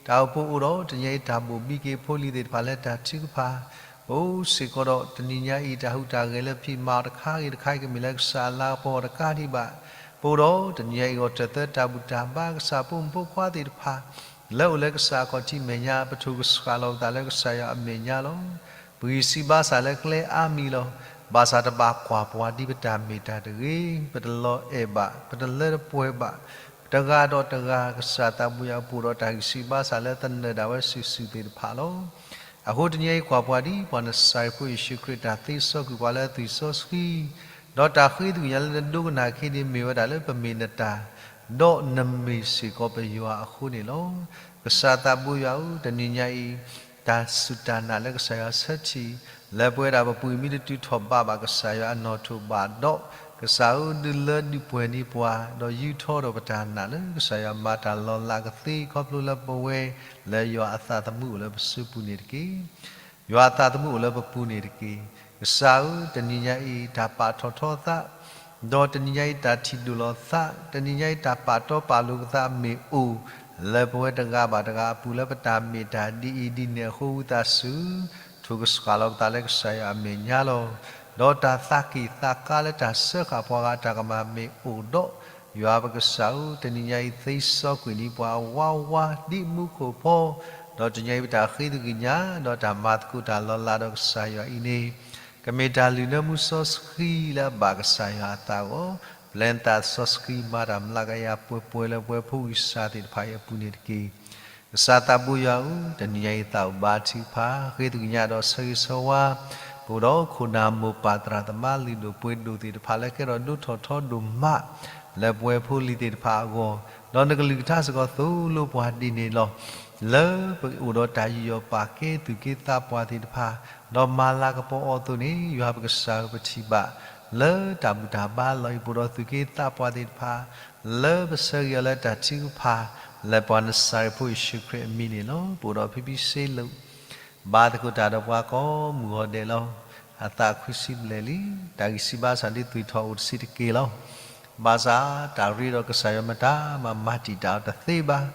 တၢ်အိၣ်ဖှိၣ်အိၣ်ဒီးတနံၤညါအံၤတၢ်ဘိၣ်ဘံက့ၤဖိလံၤသ့ၣ်တဖၣ်လၢတၢ်ထုကဖၣ်, ပအိၣ်စ့ၢ်ကီးဒီးတနံၤညါအံၤ တၢ်ဟူးတၢ်ဂဲၤလၢဖံးမၤအီၤတခါဂ့ၤတခါအံၤ ကမ့ၢ်လၢကစၢ်အလၤကပီၤအီၤတကးဒံးဘၣ်. ပအိၣ်ဒီးတနံၤညါအံၤဂီၤတၢ်သၢတၢ်ဘူၣ်တၢ်ဘါကစၢ်ဖိမုၣ်ဖိခွါသ့ၣ်တဖၣ် လၢအိၣ်လၢကစၢ်အခီၣ်ထံးမဲာ်ညါ ပထုကဖၣ်လီၤပသးလၢကစၢ်ယွၤအမဲာ်ညါလီၤ. ပဂံၢ်စၢ်ဘါစၢ်လၢကျဲအါမံၤလီၤ. ဘၣ်ဆၣ်တဘၣ်ကွၢ်ပှၤဒ်ပတၢ်မ့ၢ်တၢ်တဂ့ၤ, ပတလီၤအဲၣ်ဘၣ်, ပတလၢတပှဲၤဘၣ်, တဂၤဒီးတဂၤ ကစၢ်သးဘိယွၤပအိၣ်ဒီး တၢ်ဂံၢ်စၢ်ဘါစၢ်လၢသနၢၣ်ဒၣ်ဝဲစုာ်စုာ်သ့ၣ်တဖၣ်လီၤ. အဃိတနံၤအံၤကွၢ်ပှၤဒ်ပှၤနစၤရ့းဖိယ့ၣ်ၡူးခရံာ် တၢ်သ့စီကွံာ်ပှၤလၢသွံၣ်စီဆှံ, ဒီးတၢ်ဃ့သွံၣ်ညါလၢနဒိကနၣ်ခဲအံၤန့ၣ် မ့ၢ်ဝဲဒၣ်လၢပမ့ၢ်နတၢ်, ဒီးနမ့ၢ်စ့ၢ်ကီးပယွၤအဃိန့ၣ်လီၤ. ကစၢ်သးဘိယွၤဧၢ, တနံၤညါအံၤ တၢ်စူၢ်တၢ်နာ်လၢကစၢ်ယွၤဆၢထံၣ် လၢပဝဲဒၣ်ပပူၤမ့ၢ်တတုၤထီၣ်ဘးဘၣ် ကစၢ်ယွၤအနီၣ်ထိးဘၣ်ဒီး ကစၢ်ဧၢ, ဒုးလၢဒုးပှဲၤန့ၢ်ပှၤ, ဒီးယူးထီၣ်ဒီးပတၢ်နာ်လၢကစၢ်ယွၤမၤတၢ်လီၤလးကသ့ခီဖျိလၢပဝဲ, လၢယွၤအသးသမူအိၣ်လၢပစုပူၤန့ၣ်တက့ၢ်. ယွၤအသးသမူအိၣ်လၢပပူၤန့ၣ်တက့ၢ်. ကစၢ်ဧၢ, တနံၤညါအံၤတၢ်ပာ်ထီၣ်ထီသး, ဒီးတနံၤညါအံၤတၢ်ထံၣ်ဒိၣ်လီၤသး, တနံၤညါအံၤတၢ်ပာ်တီပာ်လိၤပသးမ့ၢ်အိၣ် လၢပဝဲတဂၤဘၣ်တဂၤအပူၤလၢပတၢ်မ့ၢ်တၢ်ဒ်အံၤဒ်န့ၣ်အဃိ ဝံသးစူၤ ထိၣ်ကဆှၣ်လီၤပသးလၢကစၢ်ယွၤအမဲာ်ညါလီၤ. ဒီးတၢ်သးက့ၣ်သးကါလၢတၢ်စၢဃာ်ပှၤဂၤအတၢ်ကမၣ်မ့ၢ်အိၣ်ဒီး, ယွၤပကစၢ်ဧၢ, တနံၤညါအံၤသ့စီကွံာ်န့ၢ်ပှၤဝးဝးဒ်မူခိၣ်ဖီ, ဒီးတနံၤညါအံၤပတၢ်ဃ့သကွံာ်ညါ, ဒီးတၢ်မၤသကိးတၢ်လီၤလးဒီးကစၢ်ယွၤအံၤန့ၣ် ကမ့ၢ်တၢ်လုၢ်နၢမူစီဆှံလၢအဘၣ်ကစၢ်ယွၤအသးအဂီၢ်, ပျဲနသးစီဆှံမၤတၢ်မျးကယၤပှဲၤပှဲၤလၢပဝဲဖိဂံၢ်စၢ်သ့ၣ်တဖၣ်အံၤအပူၤန့ၣ်တက့ၢ်. ကစၢ်သးဘိယွၤဧၢ, တနံၤညါအံၤသးအိၣ်ဘါထုကဖၣ်, ဃ့သကွံာ်ညါဒီးဆၢဂ့ၤဆၢဝါ, ပအိၣ်ဒီးခိၣ်နၢ်မိၢ်ပၢ်သရၣ်သမါလုၢ်ဒိၣ်ပှ့ၤဒိၣ်သ့ၣ်တဖၣ်လၢကဲထီၣ်ဒိၣ်ထီၣ်ထီဒိၣ်မး လၢပဝဲဖိလံၤသ့ၣ်တဖၣ်အဂီၢ်, ဒီးနကလုၢ်ကထါစ့ၢ်ကီးသိၣ်လိပှၤဒ်န့ၣ်လီၤ. လၢပအိၣ်ဒီးတၢ်ယူးယီၣ်ပာ်ကဲသူၣ်က့သးပှၢ်သ့ၣ်တဖၣ်, ဒီးမၤလၤကပီၤအီၤအသိးန့ၣ်, ယွၤပကစၢ်ဧၢ, ပထံၣ်ဘၣ်လၢတၢ်ဘူၣ်တၢ်ဘါလီၤ. အံၤပအိၣ်ဒီးသူၣ်က့သးပှၢ်သ့ၣ်တဖၣ် လၢပဆၢဂ့ၤအီၤလၢတၢ်ထုကဖၣ်, လၢပှၤနစၤရ့းဖိယ့ၣ်ၡူးခရံာ်အမံၤန့ၣ်လီၤ. ပအိၣ်ဒီးဖံဖံစ့လိာ် ဘါသကိးတၢ်ဒီးပှၤကိးမုၢ်ဂီၤဒဲးလီၤ. အသးခွံဆံဘျဲၣ်လံ, တၢ်ဂံၢ်စၢ်ဘါစၢ်ဒ်သွံၣ်ထီၣ်အိၣ်တဆံးတက့ၢ်လီၤ. ဘၣ်ဆၣ်တၢ်ရ့ဒီးကစၢ်ယွၤမတၤမၤမၤတံာ်တာ်အီၤတသ့ဘၣ်.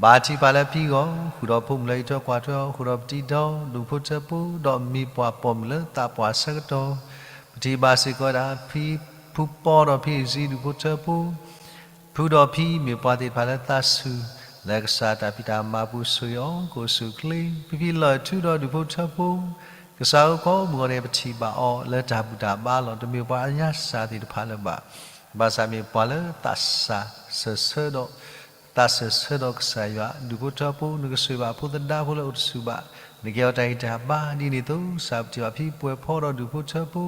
ဘါထုကဖၣ်လၢအဖံအဂီၢ်, ဃုာ်ဒီးဖိမုၣ်လၢအံးထွဲကွၢ်ထွဲအီၤ, ဃုာ်ဒီးပတံၤဒီ ဒူၣ်ဖိထၢဖိ, ဒီးမ့ၢ်ပှၤပိာ်မုၣ်လၢသးပှၢ်ဆၢကတီၢ်, ပထံၣ်ဘၣ်စ့ၢ်ကီးဒၣ် ဖံဖုပီဒီးဖံအံၤစံဒူၣ်ဖိထၢဖိ ဖုဒီးဖံမ့ၢ်ပှၤသ့ၣ်တဖၣ်လၢသးဆူၣ်, လၢကစၢ်တၢ်ဖံးတၢ်မၤပူၤဆိၣ်ဂ့ၤအီၤ ကအိၣ်ဆူၣ်အိၣ်ချ့, ဖံဖံလီၤအဲၣ်ထူဒီးဒူၣ်ဖိထၢဖိ, ကစၢ်ဧၢ ကိးမုၢ်ဂီၤန့ၣ် ပထံၣ်ဘၣ်အီၤလၢတၢ်ဘူၣ်တၢ်ဘါလီၤ. တမ့ၢ်ပှၤအညါစၢ်သ့ၣ်တဖၣ်လၢၤဘၣ်. ဘၣ်ဆၣ်မ့ၢ်ပှၤလၢသးစၢ်ဆၢဒီး သးစၢ်ဆၢဒီးကစၢ်ယွၤ, ဒူၣ်ဖိထၢဖိ နကဆိၣ်ဂ့ၤဘၣ်အဖိသဒါဖိလၢအိၣ်တဆူၣ်ဘၣ်, နကဟ့ၣ်အီၤတၢ်ဂံၢ်တၢ်ဘါဒ်န့ၣ်အသိး, ကစၢ်ပထံၣ်ဘၣ်ဖံပှဲၤဖီဒီးဒူၣ်ဖိထၢဖိ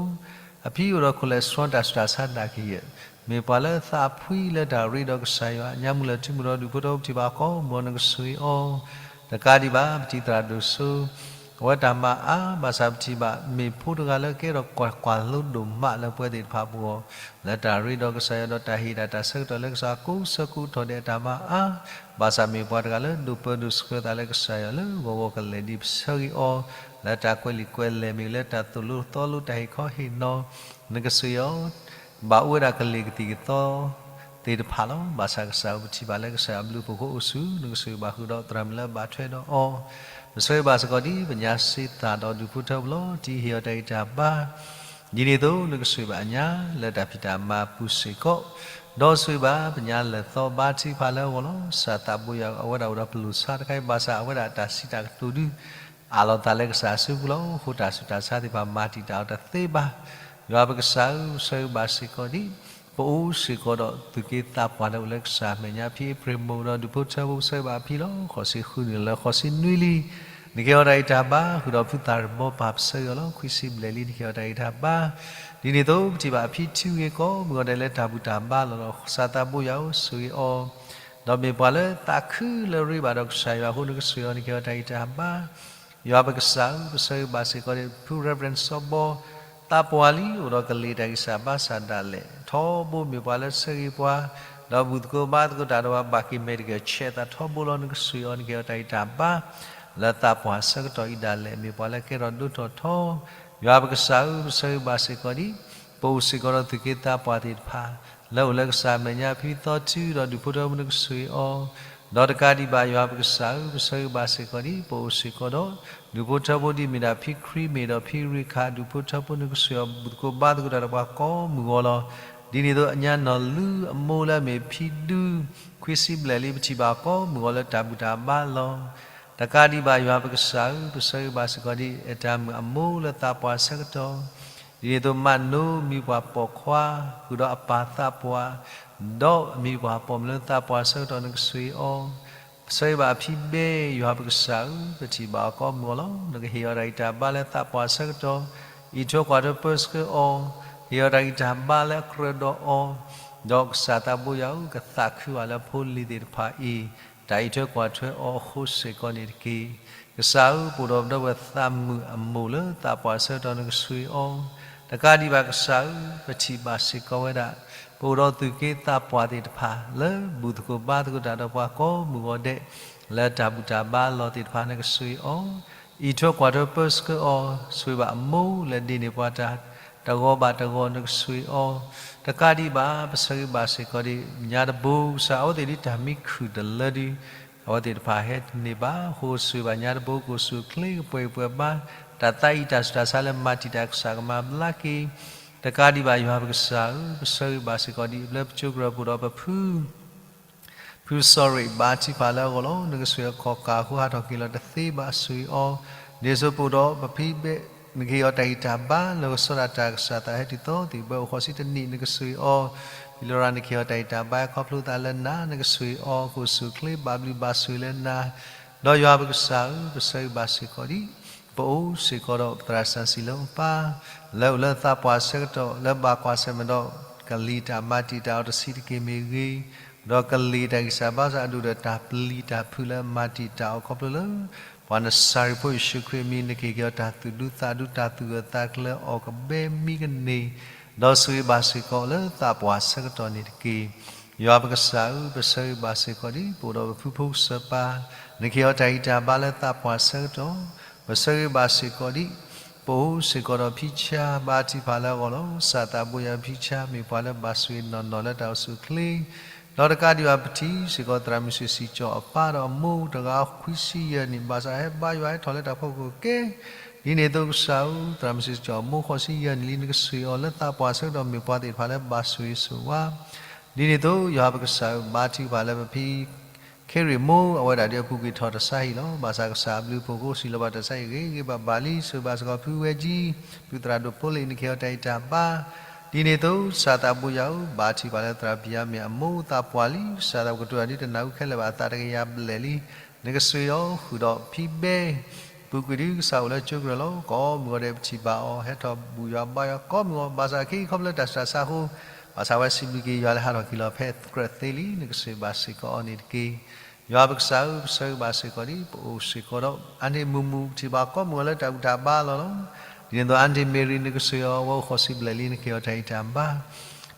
အဖံအိၣ်ဒီး cholesterol တၢ်ဆူးတၢ်ဆါနာ်က့ၤယဲၢ်, မ့ၢ်ပှၤလၢသးဖှံလၢတၢ်ရ့ဒီးကစၢ်ယွၤ, ညါမုၢ်လၢၢ်ထူမုၢ်ဒီး ဒူၣ်ဖိထၢဖိပထံၣ်ဘၣ်အီၤ ကိးမုၢ်ဂီၤ နကဆိၣ်ဂ့ၤအီၤ, တကးဒံးဘၣ် ပထံၣ်သရၣ်ဒိၣ်စိ အဝဲတၢ်မၤအါ, ဘၣ်ဆၣ်ပထံၣ်ဘၣ် မ့ၢ်ဖိတဂၤလၢကဲထီၣ်ကွၢ်ကွၢ်လိဒိၣ်မးလၢပှၤသ့ၣ်တဖၣ်အပူၤအီၤ, လၢတၢ်ရ့ဒီးကစၢ်ယွၤဒီးတၢ်ဟ့ၣ်ဒၣ်တၢ်ဆၢကတီၢ်လၢကစၢ်ကိးဆၢကိးထီၣ်ဒဲးအတၢ်မၤအါ, ဘၣ်ဆၣ်မ့ၢ်ပှၤတဂၤလၢဒိးပၢဒိးဆှၢသးလၢကစၢ်ယွၤလၢဂီၤဂီၤကလဲာ်ဒ်ပဆၢဂ့ၤအီၤ, လၢတၢ်ကွဲးလံာ်ကွဲးလဲၢ်မ့ၢ်ဂ့ၤ လၢတၢ်သိၣ်လိသီလိတၢ်ဟ့ၣ်ခီဟ့ၣ်နီၤ, နကဆိၣ်ဂ့ၤအီၤ ဘၣ်အိၣ်ဝဲဒၣ်ကလ့ၢ်ကသံၣ်ကသီသ့ၣ်တဖၣ်လီၤ. ဘၣ်ဆၣ်ကစၢ်ပထံၣ်ဘၣ်လၢကစၢ်ယွၤအဘျုးအဖှိၣ်အဃိအိၣ်ဆူၣ်, နကဆိၣ်ဂ့ၤဘၣ်ဃုာ်ဒီးသရၣ်မုၣ်လၢအဘၣ်ထွဲဒီးအီၤ, နဆိၣ်ဂ့ၤဘၣ်စ့ၢ်ကီးဒ်ပညါစ့သးဒီးဒူၣ်ဖိထၢဖိလီၤ. တၢ်ဟ့ၣ်အီၤတၢ်ဂံၢ်တၢ်ဘါ ဒ်န့ၣ်အသိး နကဆိၣ်ဂ့ၤဘၣ်ညါလၢတၢ်ဖံးတၢ်မၤပူၤစ့ၢ်ကီး, ဒီးဆိၣ်ဂ့ၤဘၣ်ပညါလၢာ်သီဘါထုကဖၣ်လၢအဂီၢ်လီၤ. ကစၢ်သးဘိယွၤအဝဲဒၣ်အိၣ်ဒီးပလိၣ်ဆါတခါအံၤ ဘၣ်ဆၣ်အဝဲဒၣ်တၢ်စံးတၢ်ကတိၤဒုး အးလီၤသးလၢကစၢ်အစုပူၤလီၤ. အဃိတၢ်ဆူးတၢ်ဆါသ့ၣ်တဖၣ်မၤတံာ်တာ်အီၤတသ့ဘၣ်. ယွၤပကစၢ်ဧၢ, ပဆၢဂ့ၤဘၣ်စ့ၢ်ကီးဒ် ပအိၣ်စ့ၢ်ကီးဒီးသူၣ်က့သးပှၢ်လၢအိၣ်လၢကစၢ်အမဲာ်ညါ ဖံအ့ဖြ့ၣ်မိၢ်ဒီးဒူၣ်ဖိထၢဖိ ပဆၢဂ့ၤဘၣ်အဖံလီၤ. ဃိးဆံဃုနံၣ်လၢဃိးဆံနွံလံ နကဟ့ၣ်အီၤတၢ်ဂံၢ်တၢ်ဘါ ဃုာ်ဒီးဖုသၣ်ရ့ၣ်ဘီပၢ် ပဆၢဂ့ၤအီၤလီၤ. ခွံဆံဘျဲၣ်လံ နကဟ့ၣ်အီၤတၢ်ဂံၢ်တၢ်ဘါ ဒ်န့ၣ်အသိး ပထံၣ်ဘၣ်အဖံထံဂ့ၤကိးမုၢ်ဂီၤဒဲးလၢတၢ်ဘူၣ်တၢ်ဘါလီၤဒီး ကစၢ်သးဘိယွၤဧၢ ဆိၣ်ဂ့ၤအီၤ, ဒီးမ့ၢ်ပှၤလၢသးခုလၢရ့ဘၣ်ဒီးကစၢ်ယွၤအဃိ နကဆိၣ်ဂ့ၤအီၤ နကဟ့ၣ်အီၤတၢ်ဂံၢ်တၢ်ဘါ. ယွၤပကစၢ်ဧၢ, ပဆၢဂ့ၤဘၣ်စ့ၢ်ကီးဒ် ဖု Reverend စီၤဘီ သးပှၢ်လံ အိၣ်ဒီးကလ့ၢ်တၢ်ဂံၢ်စၢ်ဘါစၢ်ဒၣ်လဲာ် ထီဘိမ့ၢ်ပှၤလၢဆၢဂ့ၤပှၤ ဒီးဘူၣ်သကိးဘါသကိးတၢ်ဒီးပှၤ ဘၣ်က့ၤမဲာ်တက့ၢ် ဆဲးသးထီဘိလီၤ. နကဆိၣ်ဂ့ၤအီၤ နကဟ့ၣ်အီၤတၢ်ဂံၢ်တၢ်ဘါ လၢသးပှၢ်ဆၢကတီၢ်အံၤဒၣ်လဲာ် မ့ၢ်ပှၤလၢကဲထီၣ်ဒိၣ်ထီၣ်ထီ ယွၤပကစၢ်ဧၢ, ပဆၢဂ့ၤဘၣ်စ့ၢ်ကီးဒ် ပအိၣ်စ့ၢ်ကီးဒီးသူၣ်က့သးပှၢ်သ့ၣ်တဖၣ် လၢအိၣ်လၢကစၢ်အမဲာ်ညါ ဖံသီထုဒီးဒူၣ်ဖိထၢဖိ နကဆိၣ်ဂ့ၤအီၤ, ဒီးတကးဒံးဘၣ် ယွၤပကစၢ်ဧၢ, ပဆၢဂ့ၤဘၣ်စ့ၢ်ကီးဒ် ပအိၣ်စ့ၢ်ကီးဒီး ဒူၣ်ဖိထၢဖိဒ်မ့ၢ်ဒၣ် ဖံခရံာ်မ့ၢ်ဒီးဖံရ့ခၣ် ဒူၣ်ဖိထၢဖိ နကဆိၣ်ဂ့ၤအီၤ ဘူၣ်သကိးဘါသကိးတၢ်ဒီးပှၤကိးမုၢ်ဂီၤလီၤ. ဒ်န့ၣ်အသိး အညါနီၢ်လူအမိၢ်လၢအမ့ၢ်ဖံဒူ ခွံဆံဘျဲၣ်လံ ပထံၣ်ဘၣ်ကိးမုၢ်ဂီၤလၢတၢ်ဘူၣ်တၢ်ဘါလီၤ. တကးဒံးဘၣ် ယွၤပကစၢ်ဧၢ, ပဆၢဂ့ၤဘၣ်စ့ၢ်ကီးဒ် အတၢ်မုၣ်အမိၢ်လၢသးပှၢ်ဆၢကတီၢ် ဒ်န့ၣ်အသိး မးနိမ့ၢ်ပှၤပိာ်ခွါ ဃုာ်ဒီးအပၢ်သးပှၢ်, ဒီးအမ့ၢ်ပှၤပိာ်မုၣ်လၢသးပှၢ်ဆၢကတီၢ် နကဆိၣ်ဂ့ၤအီၤ, ပဆၢဂ့ၤဘၣ်အဖံဘဲ ယွၤပကစၢ်ဧၢ, ပထံၣ်ဘၣ်အီၤကိးမုၢ်ဂီၤလီၤ. နကဟ့ၣ်အီၤတၢ်ဂံၢ်တၢ်ဘါလၢသးပှၢ်ဆၢကတီၢ်, အံးထွဲကွၢ်ထွဲပၢဆှၢအီၤ, ဟ့ၣ်အီၤတၢ်ဂံၢ်တၢ်ဘါလၢအကြၢးဒီးအီၤ, ဒီးကစၢ်သးဘိယွၤဧၢ, ကသးခုဘၣ်လၢဖိလံၤသ့ၣ်တဖၣ်အံၤ တၢ်အံးထွဲကွၢ်ထွဲအီၤအဃိစ့ၢ်ကီးန့ၣ်တက့ၢ်. ကစၢ်ဧၢ, ပအိၣ်ဒီးပဒီပုၢ်ဝဲၢ်သးမုၣ်အမိၢ်လၢသးပှၢ်ဆၢကတီၢ် နကဆိၣ်ဂ့ၤအီၤ, တကးဒံးဘၣ်ကစၢ်ဧၢ, ပထံၣ်ဘၣ်စ့ၢ်ကီးဝဲဒၣ် ပအိၣ်ဒီးသူၣ်က့သးပှၢ်သ့ၣ်တဖၣ် လၢဘူၣ်သကိးဘါသကိးတၢ်ဒီးပှၤကိးမုၢ်ဂီၤဒဲး လၢတၢ်ဘူၣ်တၢ်ဘါအလီၢ်သ့ၣ်တဖၣ် နကဆိၣ်ဂ့ၤအီၤ, အံးထွဲကွၢ်ထွဲပၢဆှၢအီၤ, ဆိၣ်ဂ့ၤဘၣ်အမိၢ်လၢဒ်န့ၣ်ပှၤတၢ် တဂီၤဘၣ်တဂီၤ နကဆိၣ်ဂ့ၤအီၤ, တကးဒံးဘၣ် ပဆၢဂ့ၤဘၣ်စ့ၢ်ကီးဒံး ညါတဘိကစၢ် အဝဲသ့ၣ်ဒ်တၢ်မံခုၣ်တလၢဒု အဝဲသ့ၣ်တဖၣ်ဟဲတန့ၢ်ဘၣ်အဃိ ဆိၣ်ဂ့ၤဘၣ်ညါတဘိ ကအိၣ်ဆူၣ်အိၣ်ချ့ ကပှဲၤဂံၢ်ပှဲၤဘါ တၢ်သးအံၤတၢ်ဆူးတၢ်ဆါလၢမၤတံာ်တာ်ကစၢ်ကမၤဘျါက့ၤ, တကးဒံးဘၣ်ယွၤပကစၢ်ဧၢ, ပဆၢဂ့ၤဘၣ်စ့ၢ်ကီးဒံး လၢပကၠိကရၢၢ်ပူၤဒီးပဖု ဖုစီၤရ့းဘါထံဖးလၢအဂီၢ်လီၤ. နကဆိၣ်ဂ့ၤအခီၣ်ကၢ်အဃိ ဟးထီၣ်က့ၤလီၤတသ့ဘၣ် ဆိၣ်ဂ့ၤအီၤ, ဒ်သိးပအိၣ်ဒီးပဖံဘဲ နကဟ့ၣ်အီၤတၢ်ဂံၢ်တၢ်ဘါ လၢကဆီဒၣ်တၢ်ကစၢ်သးဟဲတုၤသီသ့ၣ်ဘၣ် အိၣ်ဃိးဆံတနံၣ် နကဆိၣ်ဂ့ၤအီၤ, ဖံလရာ် နကဟ့ၣ်အီၤတၢ်ဂံၢ်တၢ်ဘါ ခီဖျိသးလၢနၤ နကဆိၣ်ဂ့ၤအီၤ ကအိၣ်ဆူၣ်အိၣ်ချ့ ဘၣ်ဘျုးဘၣ်ဆိၣ်ဂ့ၤလၢနၤ ဒီးယွၤပကစၢ်ဧၢ, ပဆၢဂ့ၤဘၣ်စ့ၢ်ကီးဒံး ပအိၣ်စ့ၢ်ကီးဒီးပသရၣ်စီဆှံလၢအပၢ် လၢအိၣ်လၢသးပှၢ်ဆၢကတီၢ် လၢဘၣ်ကွၢ်ဆၢၣ်မဲာ်ဒီး ကလံၤတၢ်မၤတံာ်တာ်အီၤတဆံးတက့ၢ်မ့ၢ်ဂ့ၤ, ဒီးကလံၤတၢ်ဂံၢ်စၢ်ဘါစၢ်အဒိၣ်ဒီးတၢ်ပျံၤတၢ်ဖုးလၢအမၤတံာ်တာ်အီၤခီဖျိလၢ ပှၤနစၤရ့းဖိယ့ၣ်ၡူးခရံာ်အမံၤ နကဟ့ၣ်က့ၤအီၤတၢ်သူၣ်ဒူသးဒူ တၢ်သူၣ်ဂၢၢ်သးကျၢၤအီၣ်ကဘဲမံကန့ၢ်, ဒီးဆိၣ်ဂ့ၤဘၣ်စ့ၢ်ကီးလၢသးပှၢ်ဆၢကတီၢ်န့ၣ်တက့ၢ်. ယွၤပကစၢ်ဧၢ, ပဆၢဂ့ၤဘၣ်စ့ၢ်ကီးဒံး ပအိၣ်ဒီးပဖုဖိကစၢၢ်ပၢ်, နကဟ့ၣ်အီၤတၢ်ဂံၢ်တၢ်ဘါလၢသးပှၢ်ဆၢကတီၢ်, ပဆၢဂ့ၤဘၣ်စ့ၢ်ကီးဒံး ပအိၣ်စ့ၢ်ကီးဒီးဖံဆါ ဘါထံဖးလၢအဂီၢ်လီၤ. ကစၢ်သးဘိယွၤ ဖံဆါမ့ၢ်ပှၤလၢဘၣ်ဆိၣ်ဂ့ၤနီၢ်နီၢ်လၢတၢ်အိၣ်ဆူၣ်အိၣ်ချ့ ဒီးတကးဒံးဘၣ် ပထံၣ်စ့ၢ်ကီးသရၣ်မုၣ်စံၣ်စံၣ်ကၠီၣ်အပၢ်ဒီးအမိၢ် တဂၤခွံဆံယဲၢ်နံၣ် ဘၣ်ဆၣ်ဟဲဘါယွၤဟဲထီၣ်လၢတၢ်ဖီခိၣ်ကဲ, ဒ်န့ၣ်အသိးကစၢ်ဧၢ, သရၣ်မုၣ်စံၣ်စၢ်ကၠီၣ်အမိၢ်ဃိးဆံယဲၢ်နံၣ်လံ နကဆိၣ်ဂ့ၤအီၤလၢသးပှၢ်ဆၢကတီၢ် မ့ၢ်ပှၤသ့ၣ်တဖၣ်လၢဘၣ်ဆိၣ်ဂ့ၤဆိၣ်ဝါ ဒ်န့ၣ်အသိး ယွၤပကစၢ်ဧၢ, ဘါထံဖးလၢပဖံ ခ့ရ့ၣ်မိၢ် အဝဲဒၣ်ဒ်အပူၤကွံာ်ထီၣ်တၢ်ဆါဟံၣ်လီၤ. ဘၣ်ဆၣ်ကစၢ်အဘျုးအဖှိၣ်အဃိ စံးလီၤဘၣ်တၢ်ဆါဟံၣ်ဂ့ၤဂ့ၤဘၣ်ဘၣ်လံ. ဆိၣ်ဂ့ၤဘၣ်စ့ၢ်ကီးဖုဝဲကၠံ, ဖုသရၣ်ဒိၣ်ဖိလ့ၣ် နကဟ့ၣ်အီၤတၢ်ဂံၢ်တၢ်ဘါ ဒ်န့ၣ်အသိး ကစၢ်သးဘိယွၤဧၢ, ဘါထံဖးလၢသရၣ်ပယါမ့ၢ်အမိၢ်သးပှၢ်လံ. ကစၢ်သးဘိကတိၤတၢ်ဒ်တနၢ်ဟူခဲလၢာ်ဘၣ် အသးတကယၤဘျဲၣ်လံ. နကဆိၣ်ဂ့ၤအီၤ ဃုာ်ဒီးဖံဘဲ ပူၤကွံာ်ဒ်ကစၢ်အိၣ်လၢကၠိကရၢၢ်လီၤ. ကိးမုၢ်ဂီၤဒဲးပထံၣ်ဘၣ်အီၤ ဟဲထီၣ်ဘူၣ်ယွၤဘါယွၤကိးမုၢ်ဂီၤ, ဘၣ်ဆၣ်အခံခီဖျိတၢ်ဆူးတၢ်ဆါအဃိ ဘၣ်ဆၣ်ဝဲစံးဘျုးက့ၤယွၤလၢဟးထီၣ်က့ၤလီၤဖဲကြၢးသ့လံ. နကဆိၣ်ဂ့ၤဘၣ်စ့ၢ်ကီးအီၤန့ၣ်တက့ၢ်. ယွၤပကစၢ်ဧၢ, ပဆၢဂ့ၤဘၣ်စ့ၢ်ကီးဒ် ပအိၣ်စ့ၢ်ကီးဒီး အါန့ၢ်မုာ်မုာ် ပထံၣ်ဘၣ်ကိးမုၢ်ဂီၤလၢတၢ်ဘူၣ်တၢ်ဘါအလီၢ်လီၤ. ဒ်န့ၣ်အသိး အါန့ၢ်မ့ၢ်ရံ နကဆိၣ်ဂ့ၤအီၤ အဝဲအိၣ်ဃိးဆံဘျဲၣ်လံ နကဟ့ၣ်အီၤတၢ်ဂံၢ်တၢ်ဘါ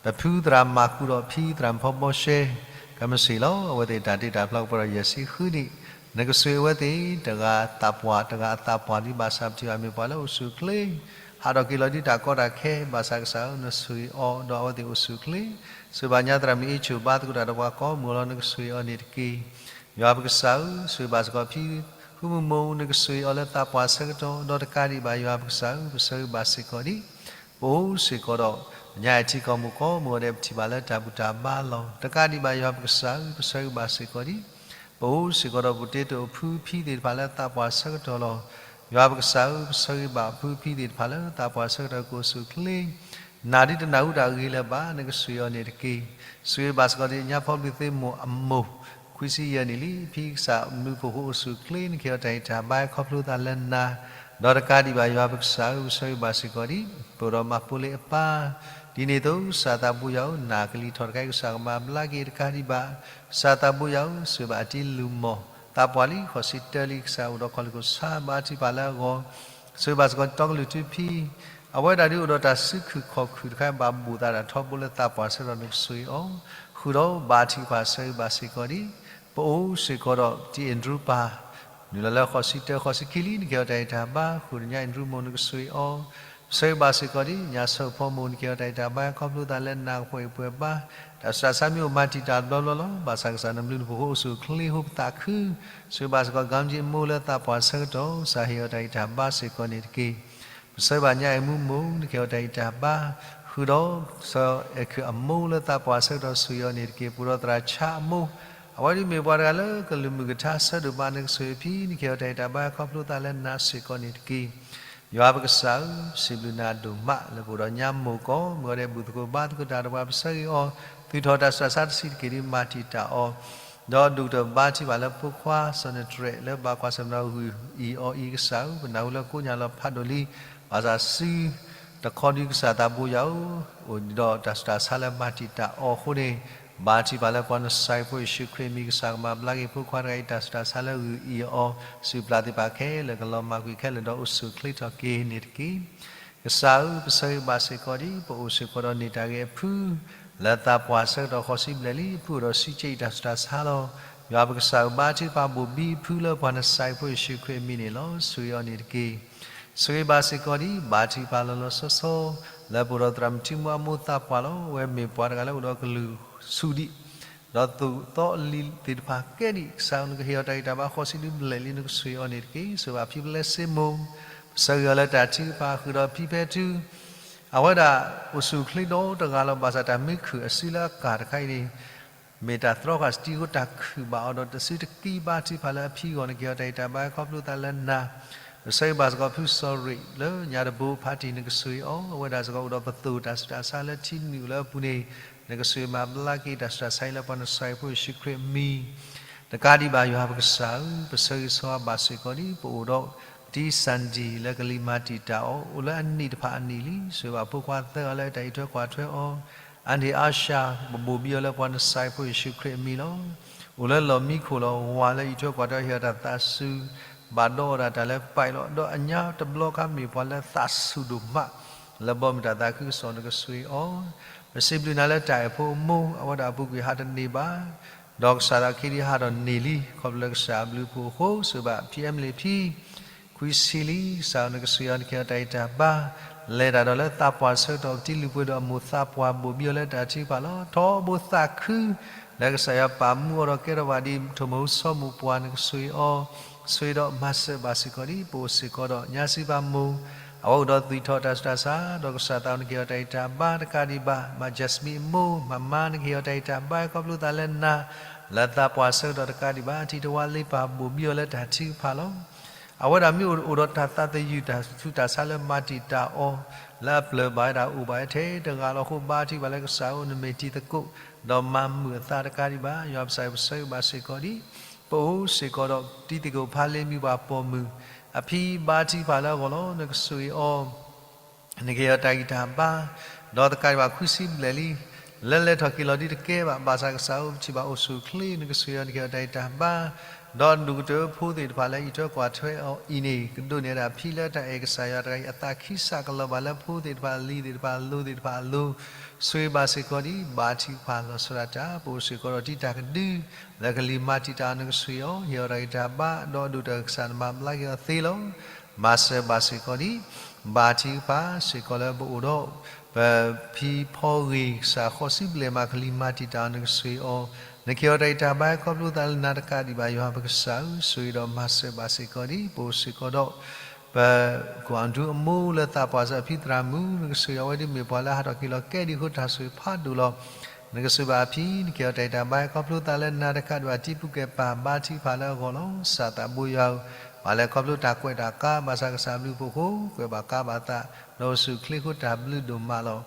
ပဖုသရၣ်မၤကူဒီးဖံသရၣ်မုၣ်ဖီဘီရှဲ ကမ့ၢ်စ့ၢ်လီၤ. အဝဲသ့ၣ်တၢ်တ့တၢ်ဖျီကပှဲၤဒီးယဲၢ်ဆံဃုနံၣ်, နကဆိၣ်ဂ့ၤအဝဲသ့ၣ် တဂၤသးပှၢ် တဂၤအသးပှၢ်ဒ်ဘၣ်ဆၣ် ပထံၣ်ဘၣ်မ့ၢ်ပှၤလၢအိၣ်ဆူၣ်အိၣ်ချ့ ဟးထီၣ်က့ၤလီၤဒ်တၢ်ကီတၢ်ခဲ, ဘၣ်ဆၣ်ကစၢ်ဧၢ နဆိၣ်ဂ့ၤအီၤ ဒီးအဝဲသ့ၣ်အိၣ်ဆူၣ်အိၣ်ချ့, ဆိၣ်ဂ့ၤဘၣ်ညါသရၣ်မုၣ်အ့ၣ်ဆိၣ် ဘါသကိးတၢ်ဒီးပှၤကိးမုၢ်ဂီၤလီၤ နကဆိၣ်ဂ့ၤအီၤန့ၣ်တက့ၢ်. ယွၤပကစၢ်ဧၢ, ဆိၣ်ဂ့ၤဘၣ်စ့ၢ်ကီးဖံ ဃုမုၢ်မုၢ် နကဆိၣ်ဂ့ၤအီၤလၢသးပှၢ်ဆၢကတီၢ်, ဒီးတကးဒံးဘၣ်ယွၤပကစၢ်ဧၢ, ပဆၢဂ့ၤဘၣ်စ့ၢ်ကီးဒ် ပအိၣ်စ့ၢ်ကီးဒီး ပညါအံၤထံကီၢ်မူးကိးမုၢ်ဂီၤဒဲး ပထံၣ်ဘၣ်လၢတၢ်ဘူၣ်တၢ်ဘါလီၢ်, တကးဒံးဘၣ်ယွၤပကစၢ်ဧၢ, ပဆၢဂ့ၤဘၣ်စ့ၢ်ကီးဒ် ပအိၣ်စ့ၢ်ကီးဒီးပတ့တအိၣ်ဖုဖံသ့ၣ်တဖၣ်လၢသးပှၢ်ဆၢကတီၢ်လီၤ. ယွၤပကစၢ်ဧၢ, ပဆၢဂ့ၤဘၣ်ဖုဖံသ့ၣ်တဖၣ်လၢသးပှၢ်ဆၢကတီၢ် ကအိၣ်ဆူၣ်အိၣ်ချ့ နၤဒ်တနၢ်ဟူတၢ်ဂ့ၤလၢၤဘၣ်, နကဆိၣ်ဂ့ၤအီၤန့ၣ်တက့ၢ်. ဆိၣ်ဂ့ၤဘၣ်စ့ၢ်ကီးဒ်ညါဖီဘျုးသ့ၣ်မိၢ်အမိၢ် ခွံဆံယဲၢ်နံၣ်လံ, ဖံကစၢ်အဘျုးအဖှိၣ်အဃိအိၣ်ဆူၣ်အိၣ်ချ့ နကဟ့ၣ်အီၤတၢ်ဂံၢ်တၢ်ဘါ ခီဖျိသးလၢနၤ, ဒီးတကးဒံးဘၣ်ယွၤပကစၢ်ဧၢ, ပဆၢဂ့ၤဘၣ်စ့ၢ်ကီးဒ် ပအိၣ်ဒီးမၤဖိလ့အပၢ်, ဒ်န့ၣ်အသိး ကစၢ်သးဘိယွၤဧၢ, နၤကလံၤထီၣ်တခါအံၤ ကစၢ်ကမၤဘျါက့ၤတကးဒံးဘၣ်, ကစၢ်သးဘိယွၤဧၢ, ဆိၣ်ဂ့ၤဘၣ်အတံလူမီၢ် သးပှၢ်လံ ဃိးဆံတၢလံ, ကစၢ်အိၣ်ဒီးခီၣ်လ့ၢ်ခိၣ်ဆါ ဘါထုကဖၣ်လၢအဂီၢ်, ဆိၣ်ဂ့ၤဘၣ်စ့ၢ်ကီးတီကလုၢ်ထူဖံ အဝဲဒၣ်ဒ်အိၣ်ဒီးတၢ်စုခုၣ်ခီၣ်ခုၣ်တခါ ဘၣ်ဘူၣ်သးတၢ်ထီဘိလၢသးပှၢ်ဆၢကတီၢ် နကဆိၣ်ဂ့ၤအီၤ, ဃုာ်ဒီးဘါထုကဖၣ်ဆၢဂ့ၤဘၣ်စ့ၢ်ကီးဒ် ပအိၣ်စ့ၢ်ကီးဒီးတံအ့ၣ်ဒြူပၢ် နုာ်လီၤလၢဃိးဆံတၢ ဃိးဆံခံလံ နကဟ့ၣ်အီၤတၢ်ဂံၢ်တၢ်ဘါ, ဃုာ်ဒီးညါအ့ၣ်ဒြူမိၢ် နကဆိၣ်ဂ့ၤအီၤ, ပဆၢဂ့ၤဘၣ်စ့ၢ်ကီးဒ် ညါဆၢဖီမိၢ် နကဟ့ၣ်အီၤတၢ်ဂံၢ်တၢ်ဘါ ခီဖျိသးလၢနၤ ကပှဲၤဂံၢ်ပှဲၤဘါ, တၢ်ဆူးတၢ်ဆါမ့ၢ်အိၣ်မၤတံာ်တာ်တဘျီဘျီလီၤ, ဘၣ်ဆၣ်ကစၢ်နဘျုးနဖှိၣ်အဃိအိၣ်ဆူၣ်အိၣ်ချ့ ဟိပသးခု ဆိၣ်ဂ့ၤဘၣ်စ့ၢ်ကီး ကၣ်ကၠံအမိၢ်လၢသးပှၢ်ဆၢကတီၢ် ကစၢ်ဟ့ၣ်အီၤတၢ်ဂံၢ်တၢ်ဘါစ့ၢ်ကီးန့ၣ်တက့ၢ်. ပဆၢဂ့ၤဘၣ်ညါအဲၣ်မူမိၢ် နကဟ့ၣ်အီၤတၢ်ဂံၢ်တၢ်ဘါ, ဃုာ်ဒီးစီၤအဲၣ်ခုးအမိၢ်လၢသးပှၢ်ဆၢကတီၢ် ဆိၣ်ဂ့ၤအီၤန့ၣ်တက့ၢ်. ပအိၣ်ဒီးသရၣ်ဆါအမိၢ်, အဝဲဒၣ်မ့ၢ်ပှၤတဂၤလၢကလုၢ်မုၢ်ကထါဆၢဒိၣ်မး နကဆိၣ်ဂ့ၤအီၤဖံ နကဟ့ၣ်အီၤတၢ်ဂံၢ်တၢ်ဘါ ခီဖျိသးလၢနၤစ့ၢ်ကီးန့ၣ်တက့ၢ်. ယွၤပကစၢ်ဧၢ, စံးဘျုးနၤဒိၣ်မးလၢပအိၣ်ဒီးညါမိၢ်ကိးမုၢ်ဂီၤဒဲး ဘူၣ်သကိးဘါသကိးတၢ်ဒီးပှၤ ပဆၢဂ့ၤအီၤ, သုးထီၣ်တၢ်ဆူးတၢ်ဆါတဆံးတက့ၢ်ဒ်မၤတံာ်တာ်အီၤ, ဒီးဒိၣ်ကတၢၢ်ဘါထုကဖၣ်လၢဖိခွါစီၤနတရဲး လၢဘၣ်ကွၢ်ဆၢၣ်မဲာ်ဒီးဂုၢ်အံၤအီၤအံၤ ကစၢ်ဧၢ, ပနၢ်ဟူလၢကိးညါလီၤဖးဒိၣ်လံ, ဘၣ်ဆၣ်စုတခီဒုးကစၢ်သးဘိယွၤဧၢ, အိၣ်ဒီးတၢ်ဆူးတၢ်ဆါလၢမၤတံာ်တာ်အီၤအဃိန့ၣ်, ဘါထုကဖၣ်လၢပှၤနစၤရ့းဖိယ့ၣ်ၡူးခရံာ်အမံၤ ကစၢ်ကမၤဘျါက့ၤဖိခွါတဂၤအံၤ တၢ်ဆူးတၢ်ဆါလၢဂုၢ်အံၤအီၤ, စူၢ်ပျၢ်သ့ၣ်တဖၣ်ခဲလၢာ် ကလီၤမၢ်ကွံာ်ခဲလၢာ်ဒီးအိၣ်ဆူၣ်အိၣ်ချ့ထီၣ်က့ၤန့ၣ်တက့ၢ်. ကစၢ်ဧၢ, ပဆၢဂ့ၤဘၣ်စ့ၢ်ကီးဒ်ပအိၣ်စ့ၢ်ကီးဒီးန့ၢ်တၢ်ဂ့ၤအဖု လၢသးပှၢ်ဆၢကတီၢ်ဃိးဆံဘျဲၣ်လံ, အဖုအိၣ်ဒီးစံးကဲအံၤတၢ်ဆူးတၢ်ဆါလီၤ. ယွၤပကစၢ်ဧၢ, ဘါထုကဖၣ်ဘိၣ်ဘံအဖုလၢပှၤနစၤရ့းဖိယ့ၣ်ၡူးခရံာ်အမံၤန့ၣ်လီၤ. ဆိၣ်ဂ့ၤအီၤန့ၣ်တက့ၢ်. ဆိၣ်ဂ့ၤဘၣ်စ့ၢ်ကီးဒ်ဘါထုကဖၣ်လီၤလီၤဆီဆီ လၢပအိၣ်ဒီးသရၣ်မုၣ်ထံမူအမိၢ်သးပှၢ်လီၤ. အဝဲမ့ၢ်ပှၤတဂၤလၢအိၣ်ဒီးကလုၢ်ဆူၣ်ဒံး ဒီးသိၣ်သီအလံၤသ့ၣ်တဖၣ်ကဲဒံး, ကစၢ်ဧၢ, နကဟ့ၣ်အီၤတၢ်ဂံၢ်တၢ်ဘါဃိးဆံလွံၢ်ဘျဲၣ်လံ, နကဆိၣ်ဂ့ၤအီၤန့ၣ်တက့ၢ်. ဆိၣ်ဂ့ၤဘၣ်ဖံပလဲစ့မိၢ်, ပဆၢဂ့ၤအီၤလၢတၢ်ထုကဖၣ် ဃုာ်ဒီးဖံဖဲထူ အဝဲဒၣ်အိၣ်ဆူၣ်အိၣ်ချ့ဒီတဂၤလီၤ. ဘၣ်ဆၣ်တၢ်မံခုၣ်အစုလၢအကၢ်တခါအံၤန့ၣ် မ့ၢ်တၢ်သြီဃာ်စတံဃိတၢ်ခုၣ်ဘၣ်အီၤဒီး တစုတကံ ဘါထုကဖၣ်လၢအဖံအဂီၢ် နကဟ့ၣ်အီၤတၢ်ဂံၢ်တၢ်ဘါခီဖျိသးလၢနၤ ပဆၢဂ့ၤဘၣ်စ့ၢ်ကီးဖုစီၤရ့းလၢညါတဘိဖးတံၢ် နကဆိၣ်ဂ့ၤအီၤ, အဝဲဒၣ်စ့ၢ်ကီးအိၣ်ဒီးပသိၣ်တၢ်ဆူးတၢ်ဆါလၢထံနုာ်လၢအပူၤန့ၣ် နကဆိၣ်ဂ့ၤမၤဘျါက့ၤတၢ်ဆူးတၢ်ဆါအံၤလၢပှၤနစၤရ့းဖိယ့ၣ်ၡူးခရံာ်အမံၤ တကးဒံးဘၣ်ယွၤပကစၢ်ဧၢ, ပဆၢဂ့ၤဆၢဝါဘၣ်စ့ၢ်ကီးဒ်ပအိၣ်ဒီး တံစၣ်ဒံၣ်လၢကလံၤမၤတံာ်တာ်အီၤ အိၣ်လၢအနံၣ်တဖၣ်အနံၣ်လံ. ဆိၣ်ဂ့ၤဘၣ်ဖိခွါသၢဂၤလၢတၢ်အံးထွဲကွၢ်ထွဲအီၤ, အါန့ၢ်အါရှၤ ပဘိၣ်ဘံအီၤလၢပှၤနစၤရ့းဖိယ့ၣ်ၡူးခရံာ်အမံၤလီၤ. အိၣ်လၢလီၢ်မံခိၣ်လီၤ. ဝၤလၢအံးထွဲကွၢ်ထွဲ ဟ့ၣ်အီၤတၢ်သးစူၤ ဘၣ်ဒီးအီၤဒၣ်တၢ်လၢပၢ်လီၤ. ဒီးအညါတဘျီခါမ့ၢ်ပှၤလၢသးစူၤဒိၣ်မး လၢဘီမုၢ်တၢ်သးခုကစီၣ် နကဆိၣ်ဂ့ၤအီၤ ပစံးဘျုးနၤလၢတၢ်အဲၣ်ဖိအမိၢ် အဝဲဒၣ်အပူၤကွံာ်ဟးတန့ၢ်ဘၣ်, ဒီးကစၢ်သးခံဒံးဟးထီၣ်န့ၢ်လံ ခီဖျိလၢကစၢ်အဘျုးအဖှိၣ်အဃိ, ဆိၣ်ဂ့ၤဘၣ်ဖံအဲမလ့ၣ်ဖံ ခွံဆံလံ, ကစၢ်ဧၢ နကဆိၣ်ဂ့ၤအီၤ နကဟ့ၣ်အီၤတၢ်ဂံၢ်တၢ်ဘါ, လဲၤတၢ်ဒီးလၢသးပှၢ်ဆၢကတီၢ် ပတံၤလုၢ်ပှ့ၤဒီးအမိၢ်သးပှၢ် ဘိၣ်ဘံအီၤလၢတၢ်ထုကဖၣ်လီၤ. ထီဘိသးခု လၢကစၢ်ယွၤပာ်မူအီၤဒီးကဲထီၣ်ဘၣ်ဒ်ထိၣ်မူဆီမိၢ်ပှၢ် နကဆိၣ်ဂ့ၤအီၤ, ဆိၣ်ဂ့ၤဒီးမၤစၢၤဘၣ်စ့ၢ်ကီးဒ် ပအိၣ်စ့ၢ်ကီးဒီးညါစံးပၤမိၢ် အဝဲအိၣ်ဒီးသွံၣ်ထီၣ်တၢ်ဆူးတၢ်ဆါ ဒီးကစၢ်သး နကဟ့ၣ်အီၤတၢ်ဂံၢ်တၢ်ဘါတကးဒံးဘၣ်, မၤ Jasmine အမိၢ် မၤမါ နကဟ့ၣ်အီၤတၢ်ဂံၢ်တၢ်ဘါ ခီဖျိသးလၢနၤ လၢသးပှၢ်ဆၢကတီၢ်တကးဒံးဘၣ် အထံတဝါလ့ပၢ် ဘိၣ်ဘံအီၤလၢတၢ်ထုကဖၣ်လီၤ. အဝဲဒၣ်မ့ၢ်အိၣ်ဒီးတၢ်သးသယုၢ် တၢ်ဆူးတၢ်ဆါလၢမၤတံာ်တာ်အီၤ လၢအပျၢၤဘၣ်ဝဲဒၣ်အိၣ်ဘၣ်ဝဲထဲတဂၤလီၤ. အဃိဘါထုကဖၣ်လၢကစၢ်ဧၢ နမ့ၢ်တံၤသကိး ဒီးမၤမုာ်အသးတကးဒံးဘၣ်, ယွၤပကစၢ်ပဆၢဂ့ၤဘၣ်စ့ၢ်ကီးဒ် ပအိၣ်စ့ၢ်ကီးဒီးတံၤသကိးဖးလ့မံၤပှၤပိာ်မုၣ် အဖံဘါထုကဖၣ်လၢအဂီၢ်လီၤ. နကဆိၣ်ဂ့ၤအီၤ နကဟ့ၣ်အီၤတၢ်ဂံၢ်တၢ်ဘါ, ဒီးတကးဒံးဘၣ်ခွံဆံဘျဲၣ်လံ, လၢလဲၤထီၣ်က့ၤလီၤဒ်တကဲဘၣ်, ဘၣ်ဆၣ်ကစၢ်ဧၢ ပထံၣ်ဘၣ်အိၣ်ဆူၣ်အိၣ်ချ့ နကဆိၣ်ဂ့ၤအီၤ နကဟ့ၣ်အီၤတၢ်ဂံၢ်တၢ်ဘါ, ဒီးဒိၣ်ကတၢၢ်ဖိသ့ၣ်တဖၣ်လၢအံးထွဲကွၢ်ထွဲအီၤအံၤန့ၣ် ကဒိးန့ၢ်ဝဲဒၣ်ဖံလၢတၢ်အဲၣ်ကစၢ်ယွၤတဂၤအံၤအသးခံစးကလီၤဘၣ်လၢဖိသ့ၣ်တဖၣ် လံၤသ့ၣ်တဖၣ် အလိၤသ့ၣ်တဖၣ်အလိၤ, ဆိၣ်ဂ့ၤဘၣ်စ့ၢ်ကီးဒ် ဘါထုကဖၣ်လီၤဆီဒၣ်တၢ် ပအိၣ်စ့ၢ်ကီးဒီးတံၤတၢ်ကဒု လၢကလံၤမၤတံာ်တာ်အီၤ နကဆိၣ်ဂ့ၤအီၤ ဟ့ၣ်အီၤတၢ်ဂံၢ်တၢ်ဘါ ဒီးအဒိၣ်တၢ်ကစၢ်နမၤဘျါက့ၤအီၤသ့လီၤ. မၤစၢၤဘၣ်စ့ၢ်ကီးဒ် ဘါထုကဖၣ်စ့ၢ်ကီးလၢပအိၣ်ဒီး ပဖံဖီဂ့ၤ ကစၢ်ဃိးဆံဘျဲၣ်မး ကလံၤမၤတံာ်တာ်အီၤ နကဆိၣ်ဂ့ၤအီၤ, နကဟ့ၣ်အီၤတၢ်ဂံၢ်တၢ်ဘါခီဖျိသးလၢနၤတကးဒံးဘၣ် ယွၤပကစၢ်ဧၢ ဆိၣ်ဂ့ၤဒီးမၤစၢၤဘၣ်စ့ၢ်ကီးဒ် ပအိၣ်စ့ၢ်ကီးဒီး ပကွၢ်ဒူအမိၢ်လၢသးပှၢ်စၢၤအဖံသရၣ်မုၣ် နကဆိၣ်ဂ့ၤအဝဲဒ်မ့ၢ်ပှၤလၢဟးထီၣ်က့ၤလီၤကဲဒံးအဃိတၢ်ဆိၣ်ဂ့ၤဖးဒိၣ်လီၤ. နကဆိၣ်ဂ့ၤဘၣ်အဖံ နကဟ့ၣ်အီၤတၢ်ဂံၢ်တၢ်ဘါခီဖျိသးလၢနၤတကးဒံးဘၣ် တံၤပူၤကဲပၤ ဘါထုကဖၣ်လၢအဂီၢ်လီၤ. ကစၢ်သးဘိယွၤဧၢ, ပှၤလဲၤခီဖျိတၢ်ကွဲးတၢ်ကါ ဘၣ်ဆၣ်ကစၢ်ဘျုးဖှိၣ်အဃိ ကွဲးဘၣ်ကါဘၣ်သး ဒီးအိၣ်ဆူၣ်အိၣ်ချ့အဃိတၢ်ဘျုးဒိၣ်မးလီၤ.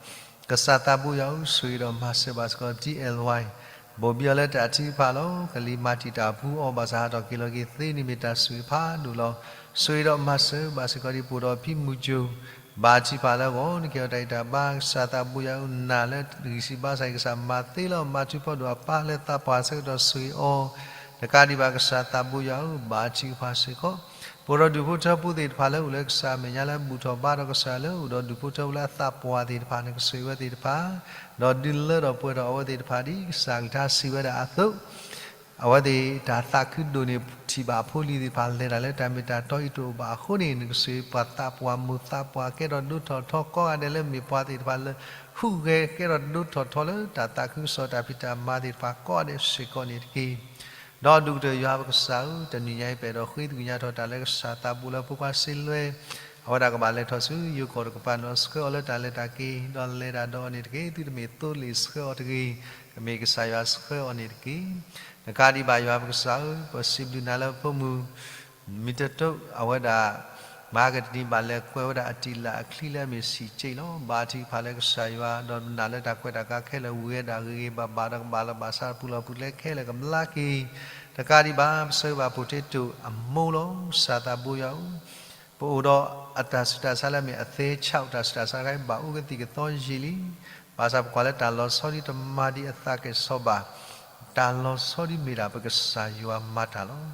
ကစၢ်သးဘိယွၤဧၢ ဆိၣ်ဂ့ၤဒီးမၤစၢၤဘၣ်စ့ၢ်ကီး တံၤအဲၣ်ဝဲ ဘိၣ်ဘံအီၤလၢတၢ်ထုကဖၣ်လီၤ. ကလံၤမၤတံာ်တာ်အပူၤအီၤ ဘၣ်ဆၣ်ဟးထီၣ်က့ၤလီၤက့ၤသ့န့ၣ်မ့ၢ်တၢ်ဆိၣ်ဂ့ၤဖးဒိၣ်လီၤ. ဆိၣ်ဂ့ၤဒီးမၤစၢၤဘၣ်စ့ၢ်ကီးဒ်ပအိၣ်ဒီးဖံမုၢ်ကၠိ ဘါထုကဖၣ်လၢအဂီၢ် နကဟ့ၣ်အီၤတၢ်ဂံၢ်တၢ်ဘါ ကစၢ်သးဘိယွၤဧၢ နၤလၢဂံၢ်စၢ်ဘါစၢ်အံၤ ကစၢ်မၤသ့လီၤ မၤထူဖီဒိၣ်အပၢ်လၢသးပှၢ်ဆၢကတီၢ်ဆိၣ်ဂ့ၤအီၤ တကးဒံးဘၣ်ကစၢ်သးဘိယွၤဧၢ ဘါထုကဖၣ်စ့ၢ်ကီး ပအိၣ်ဒီးဒူၣ်ဖိထၢဖိသ့ၣ်တဖၣ်လၢအိၣ်လၢကစၢ်အမဲာ်ညါလၢဘူၣ်ထီၣ်ဘါထီၣ်ကစၢ်လၢအိၣ်ဒီးဒူၣ်ဖိထၢဖိလၢအသးပှၢ်သ့ၣ်တဖၣ် နကဆိၣ်ဂ့ၤဝဲသ့ၣ်တဖၣ် ဒီးဒုးလၢထီၣ်ပှဲၤထီၣ်အဝဲသ့ၣ်တဖၣ်ဒ်ကစၢ်ကလုၢ်ကထါစံးဝဲဒၣ်အသိး အဝဲသ့ၣ်တၢ်သးခုဒိၣ်န့ၢ်ထံၣ်ဘၣ်အဖိအလံၤသ့ၣ်တဖၣ် လဲၤတၢ်လၢတၢ်မ့ၢ်တၢ်တီအံၤတအိၣ်ဘၣ်အဃိန့ၣ် နကဆိၣ်ဂ့ၤပှၤသးပှၢ်မိၢ်သးပှၢ်ကဲထီၣ်ဒိထီၣ်ထီကိးဂၤဒဲးလၢမ့ၢ်ပှၤသ့ၣ်တဖၣ်လၢ ဟူးဂဲၤကဲထီၣ်ဒိထီၣ်ထီလၢတၢ်သးခုကစီၣ်တၢ်ဖံးတၢ်မၤသ့ၣ်တဖၣ်ကိးဂၤဒဲးစ့ၢ်ကီးန့ၣ်တက့ၢ်. ဒီးဒိၣ်ကတၢၢ်ယွၤပကစၢ်ဧၢ တနံၤညါအံၤပအဲၣ်ဒိးဃ့သကွံာ်ညါထီၣ်တၢ်လၢကစၢ်သးဘိလၢဖိခွါစ့လွဲ အဝဲဒၣ်ကဘၣ်လဲၤထီၣ်ဆူယိၤကီၢ်တကပၤန့ၣ်လီၤ. ဆှၢအီၤလၢတၢ်လဲၤတၢ်က့ၤ ဒီးလဲၤတၢ်ဒီးအီၤန့ၣ်တက့ၢ်. သုတမ့ၢ်သိလ့ၣ်ဆှၢအီၤတဂ့ၤ, ကမ့ၢ်ကစၢ်ယွၤဆှၢအီၤန့ၣ်တက့ၢ်. တကးဒံးဘၣ်ယွၤပကစၢ်ဧၢ ပစံးဘျုးနၤလၢဖိမုၣ် မ့ၢ်တတိၢ် အဝဲဒၣ် မဟါကတနံၤ ဘၣ်လဲၤကွဲးဝဲဒၣ်အတံၤလၢ်အချံလၢအမ့ၢ်ဆံးကၠ့ၣ်လီၤ. ဘါထုကဖၣ်လၢကစၢ်ယွၤ ဒီးနာ်လၢတၢ်ကွဲးတၢ်ကါခဲလၢာ်ဝံၤဝဲဒၣ်ဂ့ၤဂ့ၤဘၣ်ဘၣ်ဒီးကဘၣ်လီၤဘၣ်စးပူၤလီၤပူၤကျဲခဲလၢာ်ကဘျါက့ၤ တကးဒံးဘၣ် ပဆၢဂ့ၤဘၣ်ဖိၣ်ထ့တိၣ်အမိၢ်လီၤ. ကစၢ်သးဘိယွၤဧၢ ပအိၣ်ဒီးအတၢ်ဆူးတၢ်ဆါလၢအမ့ၢ်အသဲဆး တၢ်ဆူးတၢ်ဆါတခါအံၤ ဘၣ်အိၣ်ကသံၣ်ကသီယံာ်လံ. ဘၣ်ဆၣ်ပကွၢ်လၢတၢ်လီၤဆီဒံးတမၤဒံးအသးကဲၣ်ဆိးဘၣ်, တၢ်လီၤဆီဒံးမ့ၢ်ဒၣ်ပကစၢ်ယွၤမၤတၢ်လီၤ.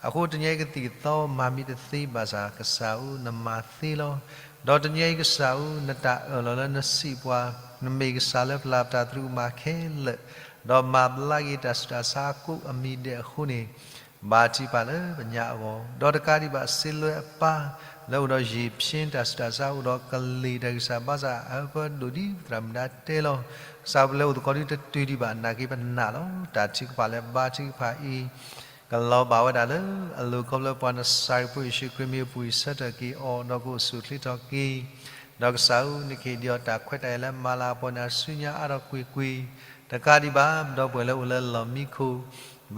အဃိတနံၤအံၤကသံၣ်ကသီမၤမံတသ့ဘၣ်ဆၣ် ကစၢ်ဧၢ နမၤသ့လီၤ. ဒီးတနံၤအံၤကစၢ်ဧၢ, နတၢ်အၢၣ်လီၤလၢနစံးပှၤ, နမ့ၢ်ကစၢ်လၢပျၢ်ပတၢ်သရူးကမၣ်ခဲလၢာ်, ဒီးမၤဘျါက့ၤတၢ်ဆူးတၢ်ဆါအကိးအမံၤဒဲးအဃိန့ၣ်, ဘါထုကဖၣ်လၢပညါအဂီၢ်, ဒီးတကးဒံးဘၣ် စ့လွဲအပၢ်လၢအိၣ်ဒီးယံာ်ဖျ့တၢ်ဆူးတၢ်ဆါအိၣ်ဒီးကလံၤတၢ်ဂံၢ်စၢ်ဘါစၢ်အအၢပၢဒိၣ်ဒ်ပသရၣ်မုၣ်ဒါတဲလီၤ. ကစၢ်ပလဲၤအိၣ်သကိးဒ်တတုၤဒံးဘၣ် နာ်က့ပနာ်လီၤ. တၢ်ထုကဖၣ်လၢဘါထုကဖၣ်အံၤ ကလီၤဘၣ်ဝဲဒၣ်လၢ အလိၤခီဖျိပှၤနစၤရ့းဖိယ့ၣ်ၡူးခရံာ်မံၤအပူၤအံၤ ဆၢထၢၣ်က့ၤအီၤ ဒီးကအိၣ်ဆူၣ်ချ့ထီၣ်က့ၤ, ဒီးကစၢ်ဧၢ, နကဟ့ၣ်ဒံးအီၤတၢ်ခွဲးတၢ်ယာ်လၢမၤလၤအပီၢ်န့ၣ် အစုညါအါထီၣ်ကွ့ၢ်ကွ့ၢ်, တကးဒံးဘၣ် ပဒီပုၢ်ဝဲၢ်လၢအိၣ်လၢလီၢ်မံခိၣ်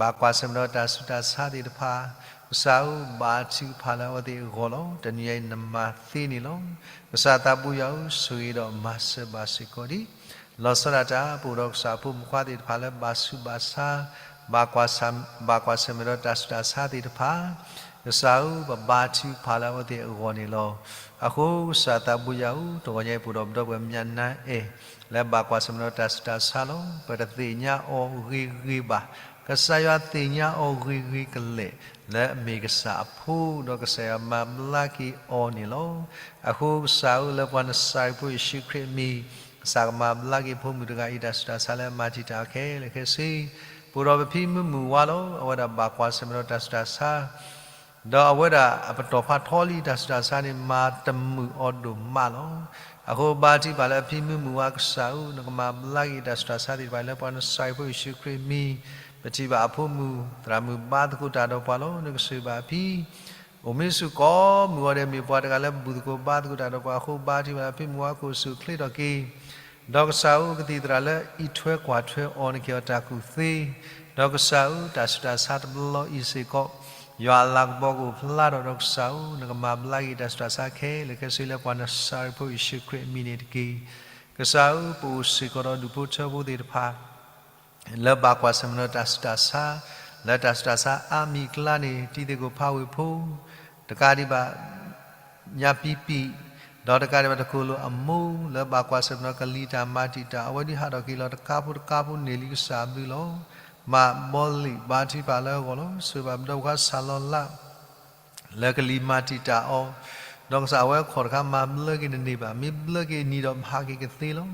ဘၣ်ကွၢ်ဆၢၣ်မဲာ်ဒီးတၢ်ဆူးတၢ်ဆါသ့ၣ်တဖၣ်, ကစၢ်ဧၢ, ဘါထုကဖၣ်လၢအဝဲသ့ၣ်အဂီၢ်လီၤ. တနံၤအံၤနမၤသ့န့ၣ်လီၤ. ကစၢ်သးဘိယွၤဧၢ, ဆိၣ်ဂ့ၤဒီးမၤစၢၤဘၣ်စ့ၢ်ကီးဒံး လီၤဆီဒၣ်တၢ် ပအိၣ်ဒီးကစၢ်အဖိမုၣ်ခွါသ့ၣ်တဖၣ်လၢဘၣ်ဆူးဘၣ်ဆါ, ဘၣ်ကွၢ်ဆၢၣ်မဲာ်ဒီးတၢ်ဆူးတၢ်ဆါသ့ၣ်တဖၣ်, ကစၢ်ဧၢ, ပဘါထုကဖၣ်လၢအဝဲသ့ၣ်အဂီၢ်န့ၣ်လီၤ. အဃိကစၢ်သးဘိယွၤဧၢ, တဂီၤညါအံၤပအိၣ်ဒီးပဒီပုၢ်ဝဲၢ်မၠးနါအဲၣ် လၢဘၣ်ကွၢ်ဆၢၣ်မဲာ်ဒီးတၢ်ဆူးတၢ်ဆါလီၤ. ပတသ့ၣ်ညါအီၤဂ့ၤဂ့ၤဘၣ်. ကစၢ်ယွၤသ့ၣ်ညါအီၤဂ့ၤဂ့ၤကလဲာ် လၢအမ့ၢ်ကစၢ်အဖိ, ဒီးကစၢ်ယွၤမၤဘျါက့ၤအီၤန့ၣ်လီၤ. အဃိကစၢ်ဧၢ, လၢပှၤနစၤရ့းဖိယ့ၣ်ၡူးခရံာ်အမံၤ, ကစၢ်ကမၤဘျါက့ၤဖိမုၣ်တဂၤအံၤ တၢ်ဆူးတၢ်ဆါလၢအမၤတံာ်တာ်အီၤခဲလၢာ်ခဲဆ့, ပအိၣ်ဒီးပဖံမုၢ်မုၢ်ဝါလီၤ. အဝဲဒၣ်ဘၣ်ကွၢ်ဆၢၣ်မဲာ်ဒီးတၢ်ဆူးတၢ်ဆါ ဒီးအဝဲဒၣ်အပတီၢ်ဖးထီလံ တၢ်ဆူးတၢ်ဆါန့ၣ် မၤတမုာ်အီၤဒိၣ်မးလီၤ. အဃိဘါထုကဖၣ်လၢအဖံမုၢ်မုၢ်ဝါကစၢ်ဧၢ, နကမၤဘျါက့ၤတၢ်ဆူးတၢ်ဆါသ့ၣ်တဖၣ်လၢပှၤနစၤရ့းဖိယ့ၣ်ၡူးခရံာ်အမံၤ, ပထံၣ်ဘၣ်အဖိမုၣ် သရၣ်မုၣ်ဘါသကိးတၢ်ဒီးပှၤလီၤ. နကဆိၣ်ဂ့ၤဘၣ်အဖံ အိၣ်မ့ၢ်ဆူၣ်ကိးမုၢ်ဂီၤဒဲး မ့ၢ်ပှၤတဂၤလၢဘူၣ်သကိးဘါသကိးတၢ်ဒီးပှၤအဃိ ဘါထုကဖၣ်လၢအဖံမုၢ်ဝါကအိၣ်ဆူၣ်ချ့ထီၣ်က့ၤ ဒီးကစၢ်ဧၢ, ကသံၣ်သရၣ်လၢအံးထွဲကွၢ်ထွဲအီၤ နကဟ့ၣ်အီၤတၢ်ကူၣ်သ့, ဒီးကစၢ်ဧၢ, တၢ်ဆူးတၢ်ဆါတဘျီအံၤစ့ၢ်ကီး ယွၤအလၤကပီၤကအိၣ်ဖျါထီၣ်ဒီးကစၢ်ဧၢ, နကမၤဘျါက့ၤတၢ်ဆူးတၢ်ဆါခဲလၢာ်ခဲဆ့လၢပှၤနစၤရ့းဖိယ့ၣ်ၡူးခရံာ်အမံၤန့ၣ်တက့ၢ်. ကစၢ်ဧၢ, ပအိၣ်စ့ၢ်ကီးဒီးဒူၣ်ဖိထၢဖိသ့ၣ်တဖၣ် လၢဘၣ်ကွၢ်ဆၢၣ်မဲာ်ဒီးတၢ်ဆူးတၢ်ဆါ, လၢတၢ်ဆူးတၢ်ဆါအါမံၤအကျါန့ၣ် တံၤသကိးဖးဝ့ၢ်ဖိ တကးဒံးဘၣ် ညါပံပံၤ, ဒီးတကးဒံးဘၣ်တကိၢ်လိာ်အမိၢ် လၢဘၣ်ကွၢ်ဆၢၣ်မဲာ်ဒီးကလံၤတၢ်မၤတံာ်တာ် အဝဲဒုးဟးထီၣ်က့ၤလီၤတကါဖိတကါဖိန့ၢ်လံကစၢ်အဘျုးလီၤ. မၤဘီလံၣ် ဘါထုကဖၣ်လၢအဂီၢ်လီၤ. ဆိၣ်ဂ့ၤဘၣ်ပဒီပုၢ်ဝဲၢ်စၢ်လီၤလး လၢကလံၤမၤတံာ်တာ်အီၤ, ဒီးကစၢ်အဝဲခီၣ်တခါမၤဘျၢက့ၤနန့ၢ်ဘၣ်, မ့ၢ်ဘျၢက့ၤနံၤဒီးဟးက့ၤကသ့လီၤ.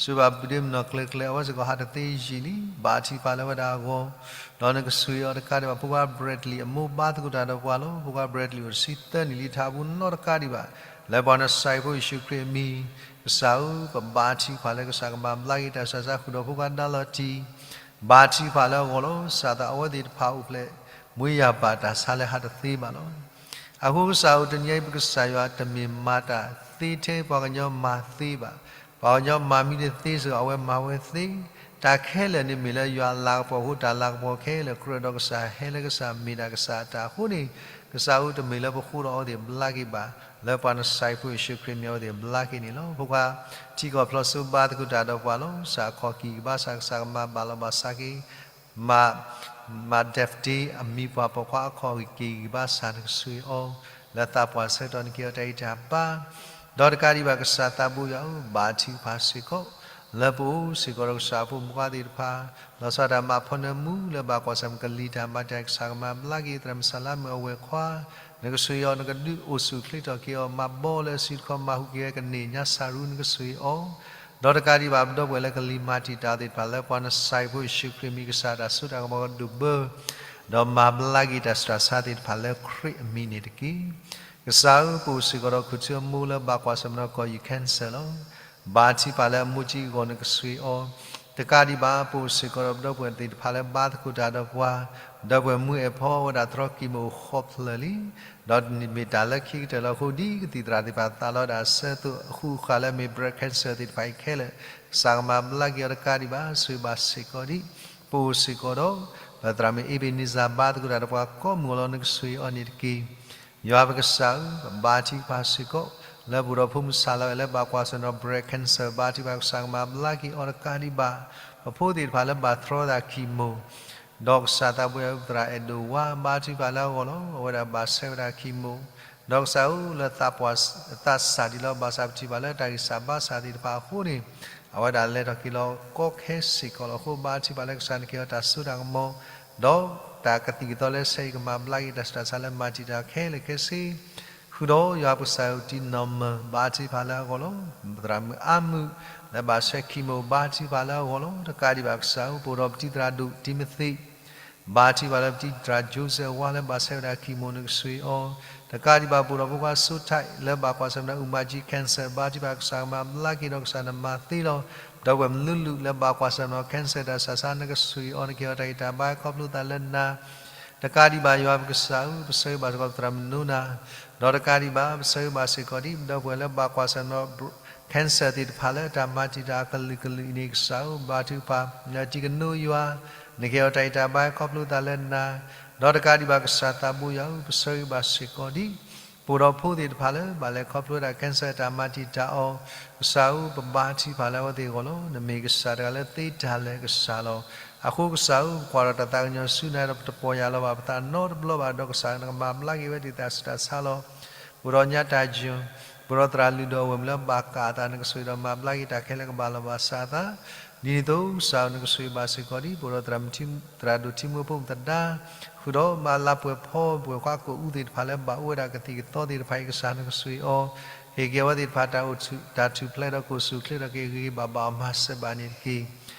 ဆိၣ်ဂ့ၤဘၣ်ပဒ့မုၣ်နီၢ်ကျဲၤကျဲၤ အဝဲစ့ၢ်ကီးဟးတသ့ယံာ်လံ, ဘါထုကဖၣ်လၢအဝဲဒၣ်အဂီၢ်, ဒီးနကဆိၣ်ဂ့ၤအီၤတကးဒံးဘၣ် ဖိခွါဘြဲးတလံၤ အမိၢ်ဘါသကိးတၢ်ဒီးပှၤလီၤ. ဖိခွါဘြဲးတလံၤအိၣ်တဆံသၢနံၣ်လံ ထးပူၤနီတကးဒံးဘၣ်, လၢပှၤနစၤရ့းဖိယ့ၣ်ၡူးခရံာ်အမံၤ, ကစၢ်ဧၢ, ပဘါထုကဖၣ်လၢကစၢ်ကမၤဘျါက့ၤတၢ်ဆူးတၢ်ဆါဃုာ်ဒီးဖိခွါဒါလီၤတံၢ် ဘါထုကဖၣ်လၢအဂီၢ်လီၤ. စးထီၣ်အဝဲသ့ၣ်တဖၣ်အိၣ်ဖျဲၣ် မူယၤဘၣ်တၢ်ဆါလၢဟးတသ့ဘၣ်လီၤ. အဃိကစၢ်ဧၢ, တနံၤအံၤ ပကစၢ်ယွၤတမ့ၢ်မၤတၢ်သ့ထဲပှၤကညီမၤသ့ဘၣ်. ပှၤကညီမၤမံတသ့စ့ၢ်ကီး အဝဲမၤဝဲသ့. တၢ်ခဲလၢာ်န့ၣ်မ့ၢ်လၢယွၤအလၤကပီၤအဃိ တၢ်လၤကပီၤခဲလၢာ်ကြၢးဒီးကစၢ် ဟဲလၢကစၢ်မ့ၢ်ဒၣ်ကစၢ်အတၢ်အဃိန့ၣ်, ကစၢ်ဧၢ, တမ့ၢ်လၢပဃိဒီးအဝဲသ့ၣ်ဘျါက့ၤဘၣ်, လၢပှၤနစၤရ့းဖိယ့ၣ်ၡူးခရံာ်မံၤအဝဲသ့ၣ်ဘျါက့ၤန့ၣ်လီၤ. ဖိခွါထံကီၢ်ဖျိးစိဘါသကိးတၢ်ဒီးပှၤလီၤ. ကစၢ်အခီၣ်က့ၤဂံၢ်ဘါစၢ် ကစၢ်ကမၤဘၣ်လီၤဘၣ်စးက့ၤ မၤ မၤဒဲးတ့ အမံၤပှၢ်ပိာ်ခွါအခီၣ်က့ၤဂံၢ်ဘါစၢ် နကဆိၣ်ဂ့ၤအီၤ, လၢသးပှၢ်ဆၢကတီၢ် နကဟ့ၣ်အီၤတၢ်ဂံၢ်တၢ်ဘါ, ဒီးတကးဒံးဘၣ် ကစၢ်သးဘိယွၤဧၢ, ဘါထုကဖၣ်စ့ၢ်ကီး လၢပအိၣ်စ့ၢ်ကီးဒီးကစၢ်အဖိမုၣ်ခွါသ့ၣ်တဖၣ်, လီၤဆီဒၣ်တၢ်မၤဖီနၢမူ လၢဘၣ်ကွၢ်ဆၢၣ်မဲာ်ကလံၤတၢ်မၤတံာ်တာ် ကစၢ်ကမၤဘျါက့ၤ သရၣ်မုၣ်စၢ်လါမုၣ်အဝဲၢ်ခွါ, နကဆိၣ်ဂ့ၤအီၤ နကဒုးအိၣ်ဆူၣ်ချ့ထီၣ်က့ၤအီၤ, မၤဘီလၢအစုတခီ မၤဟူးက့ၤဝဲကန့ၢ်ညါစၢ်ရူ နကဆိၣ်ဂ့ၤအီၤ, ဒီးတကးဒံးဘၣ် ပဒီပုၢ်ဝဲၢ်လၢကလံၤမၤတံာ်တာ်သ့ၣ်တဖၣ် လၢပှၤနစၤရ့းဖိယ့ၣ်ၡူးခရံာ်မံၤ ကစၢ်တၢ်စိတၢ်ကမီၤကဒိၣ်ဘၢ ဒီးမၤဘျါက့ၤတၢ်ဆူးတၢ်ဆါသ့ၣ်တဖၣ်လၢခရံာ်အမံၤန့ၣ်တက့ၢ်. ကစၢ်ဧၢ, ပအိၣ်စ့ၢ်ကီးဒီးခိၣ်ထူအမိၢ်လၢဘၣ်ကွၢ်ဆၢၣ်မဲာ်ဒီးကီၢ်ယူၢ် cancer လီၤ. ဘါထုကဖၣ်လၢအမိၢ်ကံအဂီၢ် နကဆိၣ်ဂ့ၤအီၤ, တကးဒံးဘၣ် ပအိၣ်စ့ၢ်ကီးဒီးပဒီပုၢ်ဝဲၢ်သ့ၣ်တဖၣ်လၢဘါသကိးတၢ်ဒီးပှၤ, ဒီပုၢ်ဝဲၢ်မုၢ်အဲၣ်ဖီဝဲဒၣ်သရီကံၢ်မိၣ်အိၣ်ဃိးဖျၢၣ်လံ, ဒီးမ့ၢ်တၢ်လၢခံကတၢၢ်လီၤအဃိ ဒ်ကသံၣ်သရၣ်သ့ၣ်တဖၣ်သးလီၤဝဲဒၣ်အဆၢအသိး အဃူအဃာ်လၢအမ့ၢ် breast cancer သ့ၣ်တဖၣ်အံၤခဲလၢာ်, ကစၢ်ကမၤဘျါက့ၤအီၤတကးဒံးဘၣ် ဆိၣ်ဂ့ၤဘၣ်စ့ၢ်ကီးဒံး, ပအိၣ်စ့ၢ်ကီးဒီး ပသရၣ်မုၣ်အ့ဘ့းနံစၢ် ဘါသကိးတၢ်ဒီးပှၤကိးမုၢ်အလီၢ် နကဆိၣ်ဂ့ၤအီၤန့ၣ်တက့ၢ်. ယွၤပကစၢ်ဧၢ, ပဘါထုကဖၣ်စ့ၢ်ကီး လၢပအိၣ်ဒီးဖိမုၣ်စၢ်လီၤအဲၣ်လၢဘၣ်ကွၢ်ဆၢၣ်မဲာ်ဒီး breast cancer ဘါထုကဖၣ် ကစၢ်ကမၤဘျါက့ၤအီၤတကးဒံးဘၣ်, ပဖိသ့ၣ်တဖၣ်လၢဘၣ်သရီသးကံၢ်မိၣ် ဒီးကစၢ်သးဘိယွၤဧၢ ပသရၣ်အဲၣ်ဒိးဝါ ဘါထုကဖၣ်လၢအဂီၢ်လီၤ. အဝဲဒၣ်ဘၣ်ဆဲးဝဲဒၣ်ကံၢ်မိၣ်, ဒီးကစၢ်ဧၢ လၢသးပှၢ်သးစၢ်ဒံးလီၤ ဘၣ်ဆၣ်ပထံၣ်ဘၣ်လၢတၢ်ဂံၢ်စၢ်ဘါစၢ်သ့ၣ်တဖၣ်အဃိန့ၣ်, အဝဲဒၣ်လဲၤထီၣ်က့ၤလီၤကီခဲစ့ၢ်ကီးလီၤအဃိ ဘါထုကဖၣ်လၢကစၢ်နကဟ့ၣ်အီၤတၢ်စိတၢ်ကမီၤ, ဒီးတၢ်ကသံၣ်ကသီလၢဆဲးအံၤကမၤဘျါက့ၤတၢ်ဆူးတၢ်ဆါလၢမၤတံာ်တာ်ခဲလၢာ်ခဲဆ့, ဃ ဃုာ်ဒီးယွၤပကစၢ်ဧၢ တံၤနီၢ်မၢၢ် ဘါထုကဖၣ်လၢအဂီၢ်လီၤ. သရၣ်မုၣ်အါမုၣ် လၢဘၣ်ဆှဲ chemo ဘါထုကဖၣ်လၢအဂီၢ်လီၤ. တကးဒံးဘၣ်ကစၢ်ဧၢ ပအိၣ်ဒီးပတံၤသရၣ်ဒိၣ် တံၤမသ့း ဘါထုကဖၣ်လၢပတံၤသရၣ် Joseph ဝါ လၢဘၣ်ဆှဲဝဲဒၣ် chemo နကဆိၣ်ဂ့ၤအီၤ, တကးဒံးဘၣ်ပအိၣ်ဒီးဖိခွါစိထၢၣ် လၢဘၣ်ကွၢ်ဆၢၣ်မဲာ်ဒီး အူမၤကၠံ cancer ဘါထုကဖၣ်ကစၢ်ကမၤဘျါက့ၤဒီးကစၢ်နမၤသ့လီၤ. ဒီပုၢ်ဝဲၢ်မနုၤလူၤလၢဘၣ်ကွၢ်ဆၢၣ်မဲာ်ဒီး cancer တၢ်ဆူးတၢ်ဆါ နကဆိၣ်ဂ့ၤအီၤ နကဟ့ၣ်အီၤတၢ်ဂံၢ်တၢ်ဘါ ခီဖျိသးလၢနၤ တကးဒံးဘၣ်ယွၤပကစၢ်ဧၢ ပဆၢဂ့ၤဘၣ်စ့ၢ်ကီးသရၣ်မုၣ်နိနၤ, ဒီးတကးဒံးဘၣ် ပဆၢဂ့ၤဘၣ်စ့ၢ်ကီးဒ် ဒီပုၢ်ဝဲၢ်လၢဘၣ်ကွၢ်ဆၢၣ်မဲာ်ဒီး cancer သ့ၣ်တဖၣ်လၢအတၢ်မၤတံာ်တာ်အကလုာ်ကလုာ်အံၤန့ၣ် ကစၢ်ဧၢ ဘါထုကဖၣ် လၢတံၤကနိယွၤ နကဟ့ၣ်အီၤတၢ်ဂံၢ်တၢ်ဘါခီဖျိသးလၢနၤ, ဒီးတကးဒံးဘၣ်ကစၢ်သးဘိယွၤဧၢ ပဆၢဂ့ၤဘၣ်စ့ၢ်ကီးဒ် ပအိၣ်ဒီးဖိသ့ၣ်တဖၣ်လၢ ဘၣ်လဲၤခီဖျိဝဲဒၣ် cancer တၢ်မၤတံာ်တာ်အီၤ, ကစၢ်ဧၢ ပဘါထုကဖၣ်လၢအဝဲသ့ၣ်အဂီၢ်လီၤ. နမ့ၢ်ကစၢ်တဂၤလၢသ့တၢ်လၢာ်ကစၢ်လီၤ. အဃိကစၢ်ဧၢ ပကွၢ်ဒီးတၢ်သးကညီၤဆူနၤဒီး ပတပီၢ်ယၢ်လီၤဘၣ်ပသးနီတဘျီဘၣ် ဒီးကစၢ်နကမၤဘျါက့ၤဝဲသ့ၣ်တၢ်ဆူးတၢ်ဆါလီၤ. ပအိၣ်ဒီးညါတၢ်ယိာ်, ပအိၣ်ဒီးသရၣ်လုၢ်ဒီးအဝဲၢ်မုၢ်လၢဘၣ်ကၢ်အသး နကဆိၣ်ဂ့ၤဒီးမၤဘျါက့ၤတၢ်ခဲလၢာ်ကဘၣ်လီၤဘၣ်စးအသး, ဒ်န့ၣ်အသိးကစၢ်ဧၢ နကဆိၣ်ဂ့ၤဘၣ်စ့ၢ်ကီးဒ် ပအိၣ်ဒီးသရၣ်မုၣ်ထံ သရၣ်ဒိၣ်ထံမူဖိမုၣ်သဒါ ဃုာ်ဒီးမၤလၤပှဲၤဖီ ပှဲၤခွါကိာ်အူသ့ၣ်တဖၣ်လၢဘၣ်အိၣ်ဝဲဒၣ်ကသံၣ်ကသီသ့ၣ်တဖၣ်အံၤ ကစၢ်နကဆိၣ်ဂ့ၤအီၤ, ဟ့ၣ်က့ၤအဝဲသ့ၣ်တဖၣ်တၢ်အိၣ်ဆူၣ် တၢ်ထူၣ်ဖျဲးဒီး ကအိၣ်ဆူၣ်အိၣ်ချ့ဒီးက့ၤဂ့ၤဂ့ၤဘၣ်ဘၣ်အီၤ မၤစၢၤဘၣ်န့ၣ်တက့ၢ်.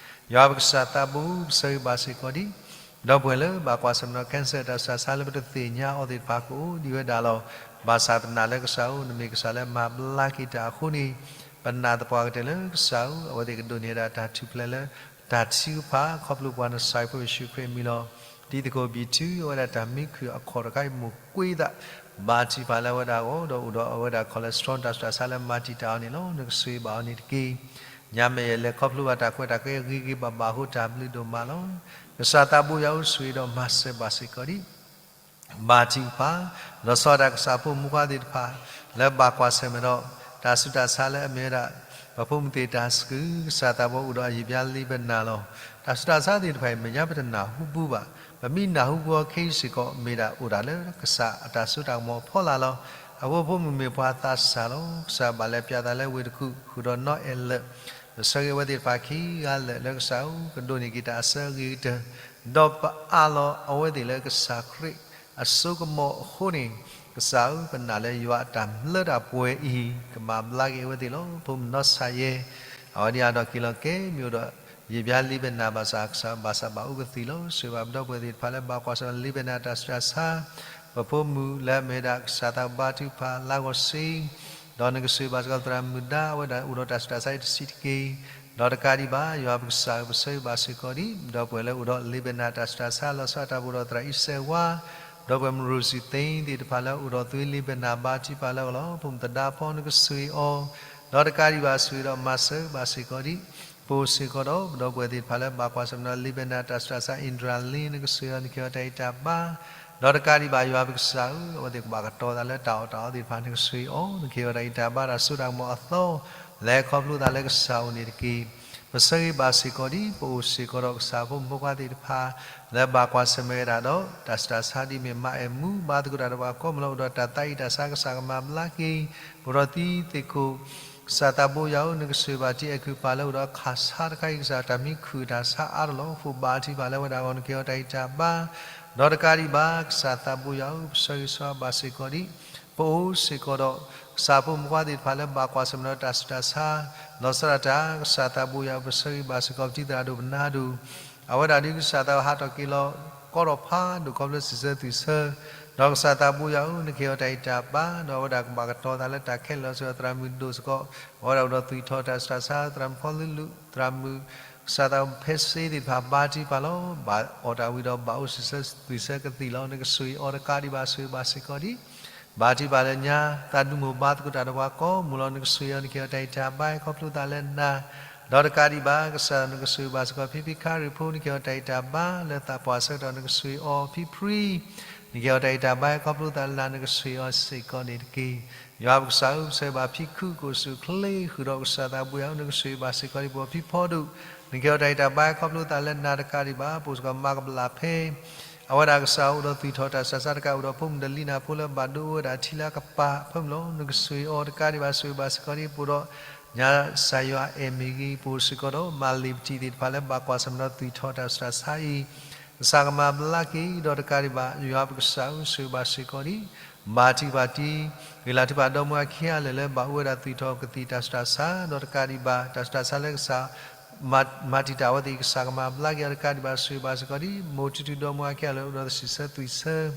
ယွၤပကစၢ်သးဘိ ပဆၢဂ့ၤဘၣ်စ့ၢ်ကီးဒ် ဒီပုၢ်ဝဲၢ်လၢဘၣ်ကွၢ်ဆၢၣ်မဲာ်ဒီး cancer တၢ်ဆူးတၢ်ဆါလၢပတသ့ၣ်ညါအီၤသ့ၣ်တဖၣ် ကအိၣ်ဒံးဝဲဒၣ်လီၤ. ဘၣ်ဆၣ်ပနာ်လၢကစၢ်ဧၢ နမ့ၢ်ကစၢ်လၢမၤဘျါက့ၤတၢ်အဃိန့ၣ်, ပနာ်သပှၢ်ကတၢၢ်လၢကစၢ်ဧၢ အဝဲသ့ၣ်ကဒိးန့ၢ်ဝဲဒၣ်တၢ်ထူၣ်ဖျဲးလၢ တၢ်ထုကဖၣ် ခီဖျိပှၤနစဲးဖိယ့ၣ်ၡူးခရံာ်အမံၤလီၤ. ဒ်သကိးဘံၣ်ထု အဝဲဒၣ်တၢ်မံခုၣ်အခီၣ်တခါအံၤ မိၢ်ကွ့သး ဘါထုကဖၣ်လၢအဝဲဒၣ်အဂီၢ် ဒီးအိၣ်ဒီးအဝဲဒၣ် cholesterol တၢ်ဆူးတၢ်ဆါလၢမၤတံာ်တာ်အီၤန့ၣ်လီၤ. နကဆိၣ်ဂ့ၤဘၣ်အီၤန့ၣ်တက့ၢ်. ညါမဲာ်ယလဲၤခီဖျိဘၣ်တၢ်ကီတၢ်ခဲဂ့ၤဂ့ၤဘၣ်ဘၣ်အဃိ တၢ်ဘျုးဒိၣ်မးလီၤ. ကစၢ်သးဘိယွၤဧၢ ဆိၣ်ဂ့ၤဒီးမၤစၢၤဘၣ်စ့ၢ်ကီးဒ် ဘါထုကဖၣ်, လီၤဆီဒၣ်တၢ်ကစၢ်ဖိမုၣ်ခွါသ့ၣ်တဖၣ် လၢဘၣ်ကွၢ်ဆၢၣ်မဲာ်ဒီး တၢ်ဆူးတၢ်ဆါလၢအမ့ၢ်ဝဲဒၣ် ပဖိမုၣ်သ့ၣ်တၢ်စကူး ကစၢ်သးဘိအိၣ်ဒီးအယံာ်ဘျါလံဘနၢ်လီၤ. တၢ်ဆူးတၢ်ဆါသ့ၣ်တဖၣ်အံၤ မဲာ်ညါပတနၢ်ဟူဘူၣ်ဘၣ်. ပမ့ၢ်နၢ်ဟူဘူၣ်အီၤခဲအံၤစ့ၢ်ကီး မ့ၢ်ဒၣ်အိၣ်ဒၣ်လၢကစၢ်အတၢ်စိတၢ်ကမီၤအဖီလာ်လီၤ. အဃိဖိမုၣ်မ့ၢ်ပှၤသးစၢ်လီၤ. ကစၢ်ဘၣ်လဲၤပၠးသးလၢဝ့ၢ်တကူၣ် ဃုာ်ဒီးနီၢ်အဲၣ်လၢာ် ပဆၢဂ့ၤအဝဲသ့ၣ်တဖၣ်ခံဂၤလၢာ်လၢကစၢ်ဧၢ ကဒိးန့ၢ်က့ၤတၢ်အဆၢအဂ့ၤကတၢၢ် ဒီးပအးလီၤအဝဲသ့ၣ်လၢကစၢ်ခရံာ်အစိကမီၤအဃိန့ၣ်, ကစၢ်ဧၢ ပနာ်လၢယွၤအတၢ်လၢတၢ်ပှဲၤအံၤ ကမၤဘျါက့ၤအဝဲသ့ၣ်လီၤ. ဖိမုၣ်နီၢ်ဆၣ်ယဲၢ် အဝဲဒၣ်အဒိးက့ၤလီၤကဲ မ့ၢ်အိၣ်ဒီးယံာ်ဘျါလံဘနၢ်ဘၣ်ဆၣ် ကစၢ်ဘၣ်ဆၣ်ဘၣ်အိၣ်ကသံၣ်လီၤ. ဆိၣ်ဂ့ၤဘၣ်ပဒီပုၢ်ဝဲၢ်သ့ၣ်တဖၣ်လၢဘၣ်ကွၢ်ဆၢၣ်မဲာ်လံဘနၢ်တၢ်ဆူးတၢ်ဆါ, ပဖိမုၣ်လၢအမ့ၢ်ဝဲဒၣ်ကစၢ်သးဘိဘါထုကဖၣ်လၢအဂီၢ်စ့ၢ် ဒီးနကဆိၣ်ဂ့ၤဘၣ်စ့ၢ်ကီးသရၣ်မုၣ်ဒါ အဝဲဒၣ်အိၣ်ဒီးတၢ်ဆူးတၢ်ဆါအံၤတဆံးတက့ၢ်. ဒီးတကးဒံးဘၣ် ယွၤပကစၢ်ဧၢ ပဆၢဂ့ၤဘၣ်စ့ၢ်ကီးဒ် ဒီပုၢ်ဝဲၢ်လၢအိၣ်ဒီးလံဘနၢ်တၢ်ဆူးတၢ်ဆါ လီၤဆီဒၣ်တၢ်ပအိၣ်ဒီးသရၣ်အံၤစဲးဝါ, ဒီပုၢ်ဝဲၢ်မုၣ်ရိစံသ့သ့ၣ်တဖၣ်လၢအိၣ်ဒီးသွံလံဘနၢ် ဘါထုကဖၣ်လၢအဂီၢ်လီၤ. ဖိမုၣ်သဒါဖီ နကဆိၣ်ဂ့ၤအီၤ, ဒီးတကးဒံးဘၣ်ဆိၣ်ဂ့ၤဒီးမၤစၢၤဘၣ်စ့ၢ်ကီးဒ် ပအိၣ်စ့ၢ်ကီးဒီး ပဒီပုၢ်ဝဲၢ်သ့ၣ်တဖၣ်လၢဘၣ်ကွၢ်ဆၢၣ်မဲာ်ဒီးလံဘနၢ်တၢ်ဆူးတၢ်ဆါ အ့ဒြၣ်လ့ နကဆိၣ်ဂ့ၤအီၤ နကဟ့ၣ်အီၤတၢ်ဂံၢ်တၢ်ဘါ, ဒီးတကးဒံးဘၣ်ယွၤပကစၢ်ဧၢ အဝဲသ့ၣ်ကဘၣ်ကတီၤသးလၢတၢ်အီၣ်တၢ်အီသ့ၣ်တဖၣ် နကဆိၣ်ဂ့ၤအီၤ နကဟ့ၣ်အီၤတၢ်ဂံၢ်တၢ်ဘါ တၢ်စိတၢ်ကမီၤအသီ လဲၤခီဖျိသးလၢကစၢ်အအိၣ်န့ၣ်တက့ၢ်. ပဆၢဂ့ၤဘၣ်စ့ၢ်ကီးဒ် ပအိၣ်စ့ၢ်ကီးဒီးကစၢ်ဖိမုၣ်ဖိခွါသ့ၣ်တဖၣ် လၢဘၣ်ကွၢ်ဆၢၣ်မဲာ်ဝဲဒၣ်ဒီး တၢ်ဆူးတၢ်ဆါဒ်အမ့ၢ်မၤအဲၣ်မူ ဘါသကိးတၢ်ဒီးပှၤကိးမုၢ်လီၤ အိၣ်ဒီးတၢ်သးအံၣ်တၢ်ဆါ ကစၢ်ကမၤဘျါက့ၤ, ပအိၣ်ဒီးသံသ့ၣ်ခိၣ် ကစၢ်သးဘိယွၤဧၢ နကဆိၣ်ဂ့ၤဘၣ်ထံအဲၣ်ခုၣ်ပၢ်လၢအိၣ်ဒီးခးဆါတခါအံၤ ကစၢ်တၢ်မံခုၣ်တၢ်ဆါအါတလီၤ ဃိဘါထုကဖၣ်လၢအဝဲဒၣ်အဂီၢ် နကဟ့ၣ်အီၤတၢ်ဂံၢ်တၢ်ဘါ, ဒီးတကးဒံးဘၣ် ကစၢ်သးဘိယွၤဧၢ ပဆၢဂ့ၤဆၢဝါဘၣ်စ့ၢ်ကီးဒ် ပအိၣ်စ့ၢ်ကီးဒီး ကစၢ်ဖိမုၣ်ဖိခွါသ့ၣ်တဖၣ်လၢဘၣ်ကွၢ်ဆၢၣ်မဲာ်ဒီးတၢ်ဆူးတၢ်ဆါ လီၤဆီဒၣ်တၢ် ကစၢ်သးဘိယွၤဧၢ ပဆၢဂ့ၤဘၣ်စ့ၢ်ကီးပတံၤသရၣ်ဒိၣ်ပနါဒိၣ် အဝဲဒၣ်ဒ်ကစၢ်သးဟးထီၣ်က့ၤလီၤ ကီထီၣ်ဖးဒိၣ်ခီဖျိစံးဆၢသွံၣ်ဆၢ, ဒီးကစၢ်သးဘိယွၤဧၢ နကဟ့ၣ်အီၤတၢ်ဂံၢ်တၢ်ဘါ ဒီးအဝဲဒၣ်ကဘၣ်ကတီၤသးလၢတၢ်ခဲလၢာ်လီၤစ့ၢ်ကီး သရၣ်မုၣ်ဒိၣ်စ့ၢ်ကီး အဝဲဒၣ်အိၣ်ဒီးသွံၣ်ထီၣ်တၢ်ဆူးတၢ်ဆါ သရၣ်မုၣ်ဖီလုလု သရၣ်မုၣ် ကစၢ်သးဖဲစ့သ့ၣ်တဖၣ် ဘါထုကဖၣ်လီၤ ဘၣ်အီၣ်တၢ်ဝံၤဒီးဘၣ်အိၣ်စံးဆၢသွံၣ်ဆၢကသံၣ်လီၤ နကဆိၣ်ဂ့ၤအီၤတကးဒံးဘၣ်ဆိၣ်ဂ့ၤဘၣ်စ့ၢ်ကီးဒ် ဘါထုကဖၣ်လၢညါ သးဒူမိၢ်ဘါသကိးတၢ်ဒီးပှၤကိးမုၢ်လီၤ နကဆိၣ်ဂ့ၤအီၤ နကဟ့ၣ်အီၤတၢ်ဂံၢ်တၢ်ဘါ ခီဖျိသးလၢနၤ, ဒီးတကးဒံးဘၣ် ကစၢ်နကဆိၣ်ဂ့ၤဘၣ်စ့ၢ်ကီး ဖံဖံခါရံၣ်ဖိ နကဟ့ၣ်အီၤတၢ်ဂံၢ်တၢ်ဘါ လၢသးပှၢ်ဆၢကတီၢ် နကဆိၣ်ဂ့ၤအီၤ ဖံဖရံ နကဟ့ၣ်အီၤတၢ်ဂံၢ်တၢ်ဘါ ခီဖျိသးလၢနၤ နကဆိၣ်ဂ့ၤအီၤစ့ၢ်ကီးန့ၣ်တက့ၢ်. ယွၤပကစၢ်ဧၢ ပဆၢဂ့ၤဘၣ်ဖံခုၣ်ကိၣ်ဆူၣ်ချ့ဃုာ်ဒီးကစၢ်သးဘိယွၤဧၢ နကဆိၣ်ဂ့ၤဘၣ်စ့ၢ်ကီးဒ်ပဝဲဖံဖီဒိၣ် နကဟ့ၣ်အီၤတၢ်ဂံၢ်တၢ်ဘါ ခီဖျိသးလၢနၤတကးဒံးဘၣ် ပအိၣ်စ့ၢ်ကီးမၤကဘျၣ်ဖဲ အဝဲဒၣ်ကစၢ်အိၣ်ဒီးသွံၣ်ထီၣ်တၢ်ဆူးတၢ်ဆါတကး အိၣ်ဒီးဖိမုၣ်တလံၤနၤဖိလၢဘၣ်ဒိအိၣ်ဝဲဒၣ်ထံလၢအကပၤ ဖၢမုၢ်လီၤ နကဆိၣ်ဂ့ၤအီၤတကးဒံးဘၣ် ဆိၣ်ဂ့ၤဘၣ်စ့ၢ်ကီးဒ်ပအိၣ်ဒီး ညါစၢ်ယွၤအဲၣ်မ့ၢ်ဂ့ၤ ပအိၣ်စ့ၢ်ကီးဒီး မၤလ့ၤပတံၤသ့ၣ်တဖၣ်လၢဘၣ်ကွၢ်ဆၢၣ်မဲာ်ဒီးသွံၣ်ထီၣ်တၢ်ဆူးတၢ်ဆါအံၤ ကစၢ်ကမၤဘျါက့ၤ ဒီးတကးဒံးဘၣ် ယွၤပကစၢ်ဧၢ ဆိၣ်ဂ့ၤဘၣ်စ့ၢ်ကီးဒ် ဘါထုကဖၣ်တံၤ, ဂ့ၤလီၤထုကဖၣ်ဒီမါဝၤခံဂၤလၢာ်လၢဘၣ်အိၣ်ဝဲဒၣ်သွံၣ်ထီၣ်ကသံၣ်တၢ်ဆူးတၢ်ဆါ, ဒီးတကးဒံးဘၣ် တၢ်ဆူးတၢ်ဆါလၢကစၢ် မၤတံာ်တာ်အဝဲသ့ၣ် ကစၢ်ကမၤဘျါက့ၤအီၤတကးဒံးဘၣ် ဆိၣ်ဂ့ၤဘၣ်စ့ၢ်ကီးဒံး မိၢ်ထူထူဒီမါဝၤခံဂၤလၢာ်အိၣ်ဒီးစံးဆၢသွံၣ်ဆၢ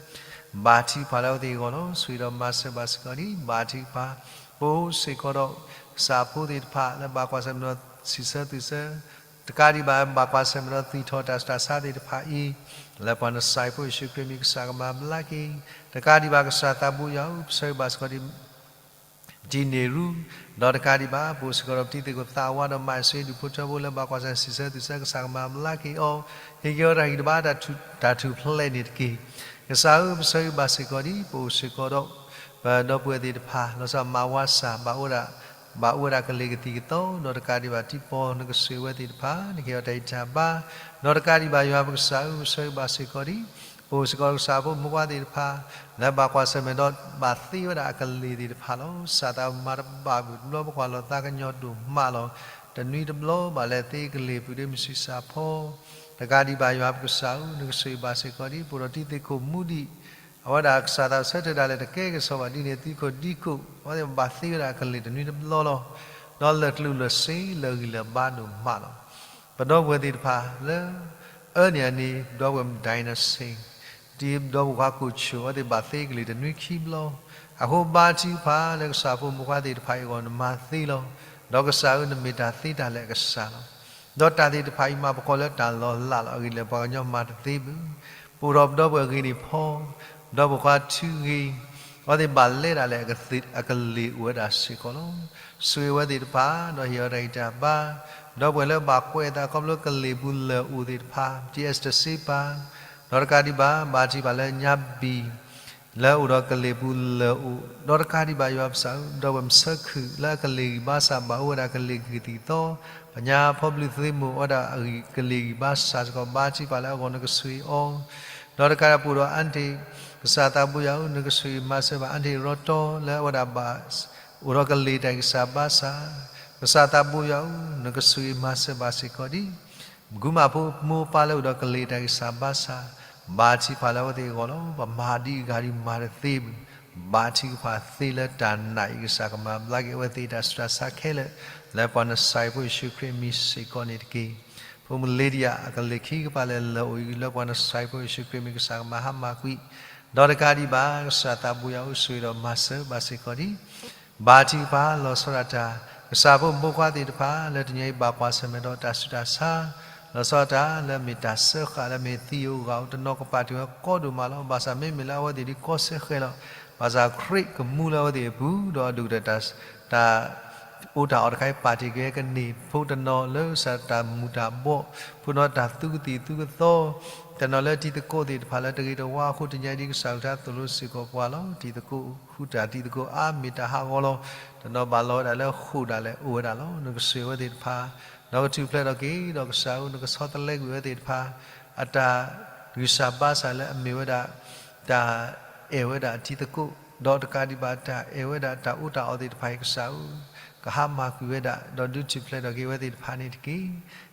ဘါထုကဖၣ်လၢအဝဲသ့ၣ်အဂီၢ်လီၤ. ဆိၣ်ဂ့ၤဒီးမၤစၢၤဘၣ်စ့ၢ်ကီးဒံး ဘါထုကဖၣ် ပအိၣ်စ့ၢ်ကီးဒီး ကစၢ်ဖိသ့ၣ်တဖၣ်လၢဘၣ်ကွၢ်ဆၢၣ်မဲာ်ဒီးစံးဆၢသွံၣ်ဆၢ တကးဒံးဘၣ် ဘၣ်ကွၢ်ဆၢၣ်မဲာ်ဒီးသွံၣ်ထီၣ်တၢ်ဆူးတၢ်ဆါသ့ၣ်တဖၣ်အံၤ လၢပှၤနစၤရ့းဖိယ့ၣ်ၡူးခရံာ်မံၤ ကစၢ်ကမၤဘျါက့ၤ, တကးဒံးဘၣ် ကစၢ်သးဘိယွၤဧၢ ပဆၢဂ့ၤဘၣ်စ့ၢ်ကီးဒံး ဒ်န့ၣ်ရူၢ်, ဒီးတကးဒံးဘၣ် ပအိၣ်စ့ၢ်ကီးဒီးပတံၤသကိးသးဝါဒီးမၤအ့ၣ်စ့ဒူၣ်ဖိထၢဖိလၢဘၣ်ကွၢ်ဆၢၣ်မဲာ်စံးဆၢသွံၣ်ဆၢ ကစၢ်ကမၤဘျါက့ၤအီၤ, ဟ့ၣ်က့ၤအီၤတၢ်ဂံၢ်တဘါ တၢ်ထူၣ်ဖျဲးန့ၣ်တက့ၢ်. ကစၢ်ဧၢ ပဆၢဂ့ၤဘၣ်စ့ၢ်ကီးဒံး ပအိၣ်စ့ၢ်ကီးဒီး ပဒီပုၢ်ဝဲၢ်သ့ၣ်တဖၣ် လီၤဆီဒၣ်မၤဝါစၢ် ဘၣ်အိၣ်ဝဲဒၣ် ဘၣ်အိၣ်ဝဲဒၣ်ကလံၤကသံၣ်ကသီ ဒီးတကးဒံးဘၣ် တံၤပီနကဆိၣ်ဂ့ၤဝဲသ့ၣ်တဖၣ် နကဟ့ၣ်အီၤတၢ်ဂံၢ်တၢ်ဘါ, ဒီးတကးဒံးဘၣ် ယွၤပကစၢ်ဧၢ ပဆၢဂ့ၤဘၣ်စ့ၢ်ကီးဒံး ပအိၣ်စ့ၢ်ကီးကစၢ်ဖိမုၣ်ခွါသ့ၣ်တဖၣ် လၢဘၣ်ကွၢ်ဆၢၣ်မဲာ်ဒီးဘၣ်သ့ဝဲဒၣ်အကလံၤသ့ၣ်တဖၣ်လီၤ. ကစၢ်သးမၤတဘၣ်ဘုးတဘျီ ပကွၢ်လီၤသးကညီၤဒိၣ်မးလီၤ. တနွံတဘျီဘၣ်လဲၤသ့ကလံၤပူၤဒီးမုၢ်ဆံးစၢ်ဖီ တကးဒံးဘၣ် ယွၤပကစၢ်ဧၢ နကဆိၣ်ဂ့ၤဘၣ်စ့ၢ်ကီးဒံး ပအိၣ်ဒီးတံၤသကိးမူဒံး အဝဲဒၣ်ကစၢ်သးဆၢထၢၣ်ဒၣ်လဲာ်တကဲကစီးဘၣ်ဒ်န့ၣ် သံခိၣ်ဒံခိၣ် အဝဲသ့ၣ်ဘၣ်သ့ဝဲဒၣ်အကလံၤတနွံတဘျီလီၤ. ဒီးလၢာ်ကျိၣ်လၢာ်စ့ လၢာ်ဂံၢ်လၢာ်ဘါဒိၣ်မးလီၤ. ပဒီပုၢ်ဝဲၢ်သ့ၣ်တဖၣ်လၢ အၢန့ၢ်အန့ၣ် ဒီပုၢ်ဝဲၢ် dinosaur တံၤဒီပုၢ်ဝဲၢ်ခွါကိၣ်ဆိၣ် အဝဲသ့ၣ်ဘၣ်သ့ကလံၤတနွံခံဘျီ, အဃိဘါထုကဖၣ်လၢကစၢ်ဖိမုၣ်ခွါသ့ၣ်တဖၣ်အံၤအဂီၢ် နမၤသ့လီၤ. ဒီးကစၢ်ဧၢ နမ့ၢ်တၢ်သ့တၢ်လၢာ်အကစၢ်လီၤ. ဒီးတၢ်သ့ၣ်တဖၣ်အံၤမၤပကီၢ်လၢတၢ်လီၤလးလီၤ. အဂ့ၢ်ဒ်လဲၣ် ပှၤကညီမၤတသ့ဘၣ်. ပအိၣ်ဒီးပဒီပုၢ်ဝဲၢ်ဂ့ၤန့ၢ်ဖီ, ဒီပုၢ်ဝဲၢ်ခွါထုဂ့ၤ, အဝဲသ့ၣ်ဘၣ်လဲၤဒၣ်လဲာ်အကလံၤအိၣ်ဝဲဒၣ်စ့ၢ်ကီးလီၤ. ဆိၣ်ဂ့ၤဝဲသ့ၣ်တဖၣ် ဒီးဟ့ၣ်အီၤတၢ်ဂံၢ်တၢ်ဘါ, ဒီပုၢ်ဝဲၢ်လၢဘၣ်ကွဲးအသးခီဖျိကလံၤပူၤလၢာ်အိၣ်သ့ၣ်တဖၣ် တံၤအဲၣ်စတၢ်စ့ပၤ, ဒီးတကးဒံးဘၣ် ဘါထုကဖၣ်လၢညါဘံၣ် လၢအိၣ်ဒီးကလံၤပူၤလၢာ်အိၣ်, ဒီးတကးဒံးဘၣ် ယွၤပကစၢ်ဧၢ ဒီပုၢ်ဝဲၢ်မုၣ်ဆၢခုၣ် လၢအကလံၤဂံၢ်ဘါစၢ်ဘၣ်အိၣ်ဝဲဒၣ်ကလံၤကသံၣ်ကသီ, ပညါဖီဘျုးသ့မိၢ်အိၣ်ဝဲဒၣ်ကလံၤဂံၢ်ဘါစၢ်စ့ၢ်ကီး ဘါထုကဖၣ်လၢအဂီၢ် နကဆိၣ်ဂ့ၤအီၤ, ဒီးတကးဒံးပအိၣ်ဒီးအါတ့ၢ် ကစၢ်သးဘိယွၤဧၢ နကဆိၣ်ဂ့ၤမၤစၢၤဘၣ်အါတ့ၢ်ရီတီလၢအဝဲဒၣ်ဘၣ် အိၣ်ဒီးကလံၤတၢ်ဂံၢ်စၢ်ဘါစၢ်, ကစၢ်သးဘိယွၤဧၢ နကဆိၣ်ဂ့ၤမၤစၢၤဘၣ်စ့ၢ်ကီးဒံး မုၣ်ကီၤမးဖိမိၢ်ပၢ်လၢအိၣ်ဒီးကလံၤတၢ်ဂံၢ်စၢ်ဘါစၢ်, ဘါထုကဖၣ်လၢအဝဲသ့ၣ်အဂီၢ်လီၤ. ပမၤဒ်အဂၤဒ်မၤတသ့ဘၣ်. ဘါထုကဖၣ်သ့လၢတၢ်နာ်အံၤ ကစၢ်ကမၤဘျါက့ၤအဝဲသ့ၣ်တၢ်ဆူးတၢ်ဆါခဲလၢာ် လၢပှၤနစၤရ့းဖိယ့ၣ်ၡူးခရံာ်အမံၤစ့ၢ်ကီးန့ၣ်တက့ၢ်. ဖိမုၣ်လ့ဒံယၤ အကလံၤခံကပၤလၢလၢာ်အိၣ်အံၤ လၢပှၤနစၤရ့းဖိယ့ၣ်ၡူးခရံာ်အမံၤ ကစၢ်ကမၤဟါမၢ်ကွံာ်, ဒီးတကးဒံးဘၣ် ကစၢ်သးဘိယွၤဧၢ ဆိၣ်ဂ့ၤဒီးမၤစၢၤဘၣ်စ့ၢ်ကီးဒံး ဘါထုကဖၣ်လီၤဆီဒၣ်တၢ် ကစၢ်ဖိမုၣ်ဖိခွါသ့ၣ်တဖၣ် လၢတနံၤအံၤဘၣ်ကွၢ်ဆၢၣ်မဲာ်ဒီးတၢ်ဆူးတၢ်ဆါ, လီၤဆီဒၣ်တၢ်လၢမ့ၢ်တၢ်စၢဃာ်လၢမ့ၢ်သံဧိၤဂီၤဧိၤ တနီၤကပာ်တ့ၢ်ဝဲကီဒိၣ်မးလီၤ. ဘၣ်ဆၣ်မ့မ့ၢ်လၢအဝဲသ့ၣ်ဒ်ကီစဲဃဲၤလီၤ. ဘၣ်ဆၣ်ခရံာ်ကမူလၢအဝဲသ့ၣ်အပူၤ ဒီးအဒိၣ်ကတၢၢ်တၢ် တၢ်အိၣ်တၢ်အီၣ်တခါအံၤ ပာ်တ့ၢ်က့ၤကန့ၢ်ဖိတနီၤလၢကစၢ်တၢ်မူၤတၢ်ဘှီး, ဖိနီၤတၢ်သူကသံၣ်သူကသီ, တနီၤလၢတံၤသကိးသ့ၣ်တဖၣ်လၢတဂ့ၤတဝါအဃိ တနံၤအံၤဒ်ကစၢ်အကလုၢ်ကထါသိၣ်လိစ့ၢ်ကီးပှၤလီၤ. တံၤသကိးဃုတၢ်တံၤသကိးအါ မ့ၢ်တၢ်ဟးဂီၤလီၤ. တနီၤဘၣ်လီၤဝဲဒၣ်လၢဃိာ်ဒၣ်လဲာ်အိၣ်ဝဲဒၣ်လီၤ. နကဆိၣ်ဂ့ၤဝဲသ့ၣ်တဖၣ်, ဒီးကထူၣ်ဖျဲးထီၣ်က့ၤ ဒီးကစၢ်ဧၢ နကဆီတလဲကွံာ်ဝဲသ့ၣ်တဖၣ် အတၢ်ဂံၢ်စၢ်ဘါစၢ်လၢအမ့ၢ်ဝဲဒၣ် တၢ်အဲၣ်ဝဲဒၣ်အတံၤသကိး, ဒီးတကးဒံးဘၣ်တၢ်အဲၣ်ဝဲဒၣ်တၢ်အိၣ်တၢ်အီၣ်သ့ၣ်တဖၣ်အံၤ ကစၢ်ဧၢ, ကဟါမၢ်ကွံာ်ဝဲဒၣ် ဒီးဒုးထူၣ်ဖျဲးထီၣ်က့ၤဝဲသ့ၣ်တဖၣ်န့ၣ်တက့ၢ်.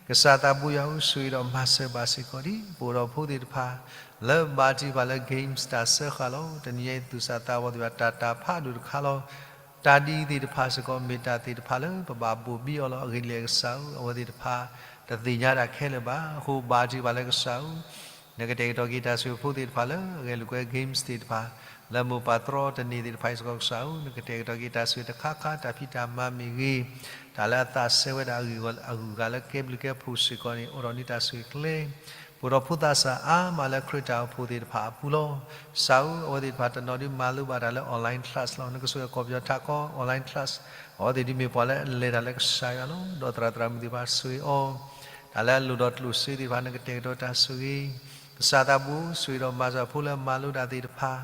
ကစၢ်သးဘိယွၤဧၢ ဆိၣ်ဂ့ၤဒီးမၤစၢၤဘၣ်စ့ၢ်ကီးဒံး ပအိၣ်ဒီးဖိသ့ၣ်တဖၣ် လၢဘါထုကဖၣ်လၢ games တၢ်စၢဃာ်လီၤ. တနံၤအံၤသူၣ်စၢ်သးဘီၣ်သ့ၣ်တဖၣ် တၢ်တၢ်ဖးဒိၣ်တခါလီၤ. တၢ်ဒ်အံၤသ့ၣ်တဖၣ်စ့ၢ်ကီး မ့ၢ်တၢ်သ့ၣ်တဖၣ်လၢပဘၣ်ဘိၣ်ဘံအီၤလီၤ. အဂ့ၢ်ဒ်လဲၣ်ကစၢ်ဧၢ, အဝဲသ့ၣ်တဖၣ် တသ့ၣ်ညါတၢ်ခဲလၢာ်ဘၣ်. အဃိဘါထုကဖၣ်လၢကစၢ်ဧၢ နကတဲာ်ကတီၤက့ၤတၢ်ဆိၣ်ဂ့ၤဖိသ့ၣ်တဖၣ်လၢအဂဲၤလိာ်ကွဲ games သ့ၣ်တဖၣ် လၢမိၢ်ပၢ်သရီတန့ၢ်သ့ၣ်တဖၣ်အံၤစ့ၢ်ကီးကစၢ်ဧၢ, နကတဲာ်ကတီၤက့ၤတၢ်ဆိၣ်ဂ့ၤတခါခါ တၢ်ဖံးတၢ်မၤမ့ၢ်ဂ့ၤ, တၢ်လၢအသးစဲဝဲဒၣ်အဂုၤအဂၤလၢကဲဘျုးကဲဖှိၣ်စ့ၢ်ကီးန့ၣ် အိၣ်ဒီးန့ၢ်တၢ်ဆိၣ်ဂ့ၤကျဲ ပအိၣ်ဒီးဖိသးစၢ်အါမးလၢခရံာ်တၢ်အိၣ်ဖှိၣ်သ့ၣ်တဖၣ်အပူၤလီၤ. ကစၢ်ဧၢ, အဝဲသ့ၣ်တဖၣ်တနီၤဒုးမၤလိဘၣ်တၢ်လၢ online class လီၤ. နကဆိၣ်ဂ့ၤကီၢ်ပယီၤထးခီ online class အဝဲသ့ၣ်ဒုးမ့ၢ်ပှၤလၢအလဲၤတၢ်လၢကစၢ်ယွၤလီၤ. ဒီးသရၣ်သရၣ်မုၣ်သ့ၣ်တဖၣ်ဆိၣ်ဂ့ၤအီၤ, တၢ်လၢအလိၣ်ဒီးကျိၣ်စ့သ့ၣ်တဖၣ် နကတဲာ်ကတီၤတၢ်ဆိၣ်ဂ့ၤ, ကစၢ်သးဘိ ဆိၣ်ဂ့ၤဒီးမၤစၢၤဖိလၢအမၤလိတၢ်သ့ၣ်တဖၣ်,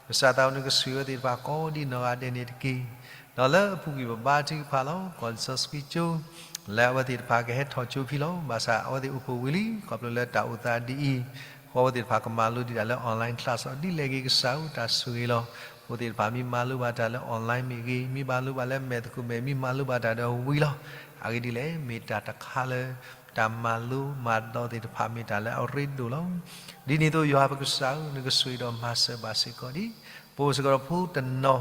ကစၢ်သးဘိ နကဆိၣ်ဂ့ၤဝဲသ့ၣ်တဖၣ်ကိးဒ်နီၢ်ဂၤဒဲးန့ၣ်တက့ၢ်. ဒီးလၢအပူၤကွံာ်ပဘါထုကဖၣ်လီၤ. ကီၢ်လံာ်စီဆှံကၠိ လၢအဝဲသ့ၣ်တဖၣ်ကဟဲထီၣ်ကၠိဖဲလီၤ. ဘၣ်ဆၣ်အဝဲသ့ၣ်အိၣ်ဖှိၣ်ဝံၤလံ, ခီဖျိလၢတၢ်အိၣ်သးဒ်အံၤ, အဃိအဝဲသ့ၣ်တဖၣ်ကမၤလိဒံးတၢ်လၢ online class လီၤ. ဒ်လဲၣ်ဂ့ၤကစၢ်ဧၢ တၢ်ဆိၣ်ဂ့ၤလီၤ. ဖိသ့ၣ်တဖၣ်မ့ၢ်မၤလိဘၣ်တၢ်လၢ online မ့ၢ်ဂ့ၤ, မ့ၢ်မၤလိဘၣ်လၢမဲာ်သကိးမဲာ်, မ့ၢ်မၤလိဘၣ်တၢ်ဒီးဝံၤလီၤ. အဂ့ၢ်ဒ်လဲၣ်, မ့ၢ်တၢ်တခါလၢ တၢ်မၤလိမၤဒိးသ့ၣ်တဖၣ် မ့ၢ်တၢ်လၢအရ့ဒိၣ်လီၤ. ဒ်န့ၣ်အသိး ယွၤပကစၢ်ဧၢ, နကဆိၣ်ဂ့ၤဒီးမၤစၢၤဘၣ်စ့ၢ်ကီးဒံး ပအိၣ်စ့ၢ်ကီးဒီးဖိတနီၤ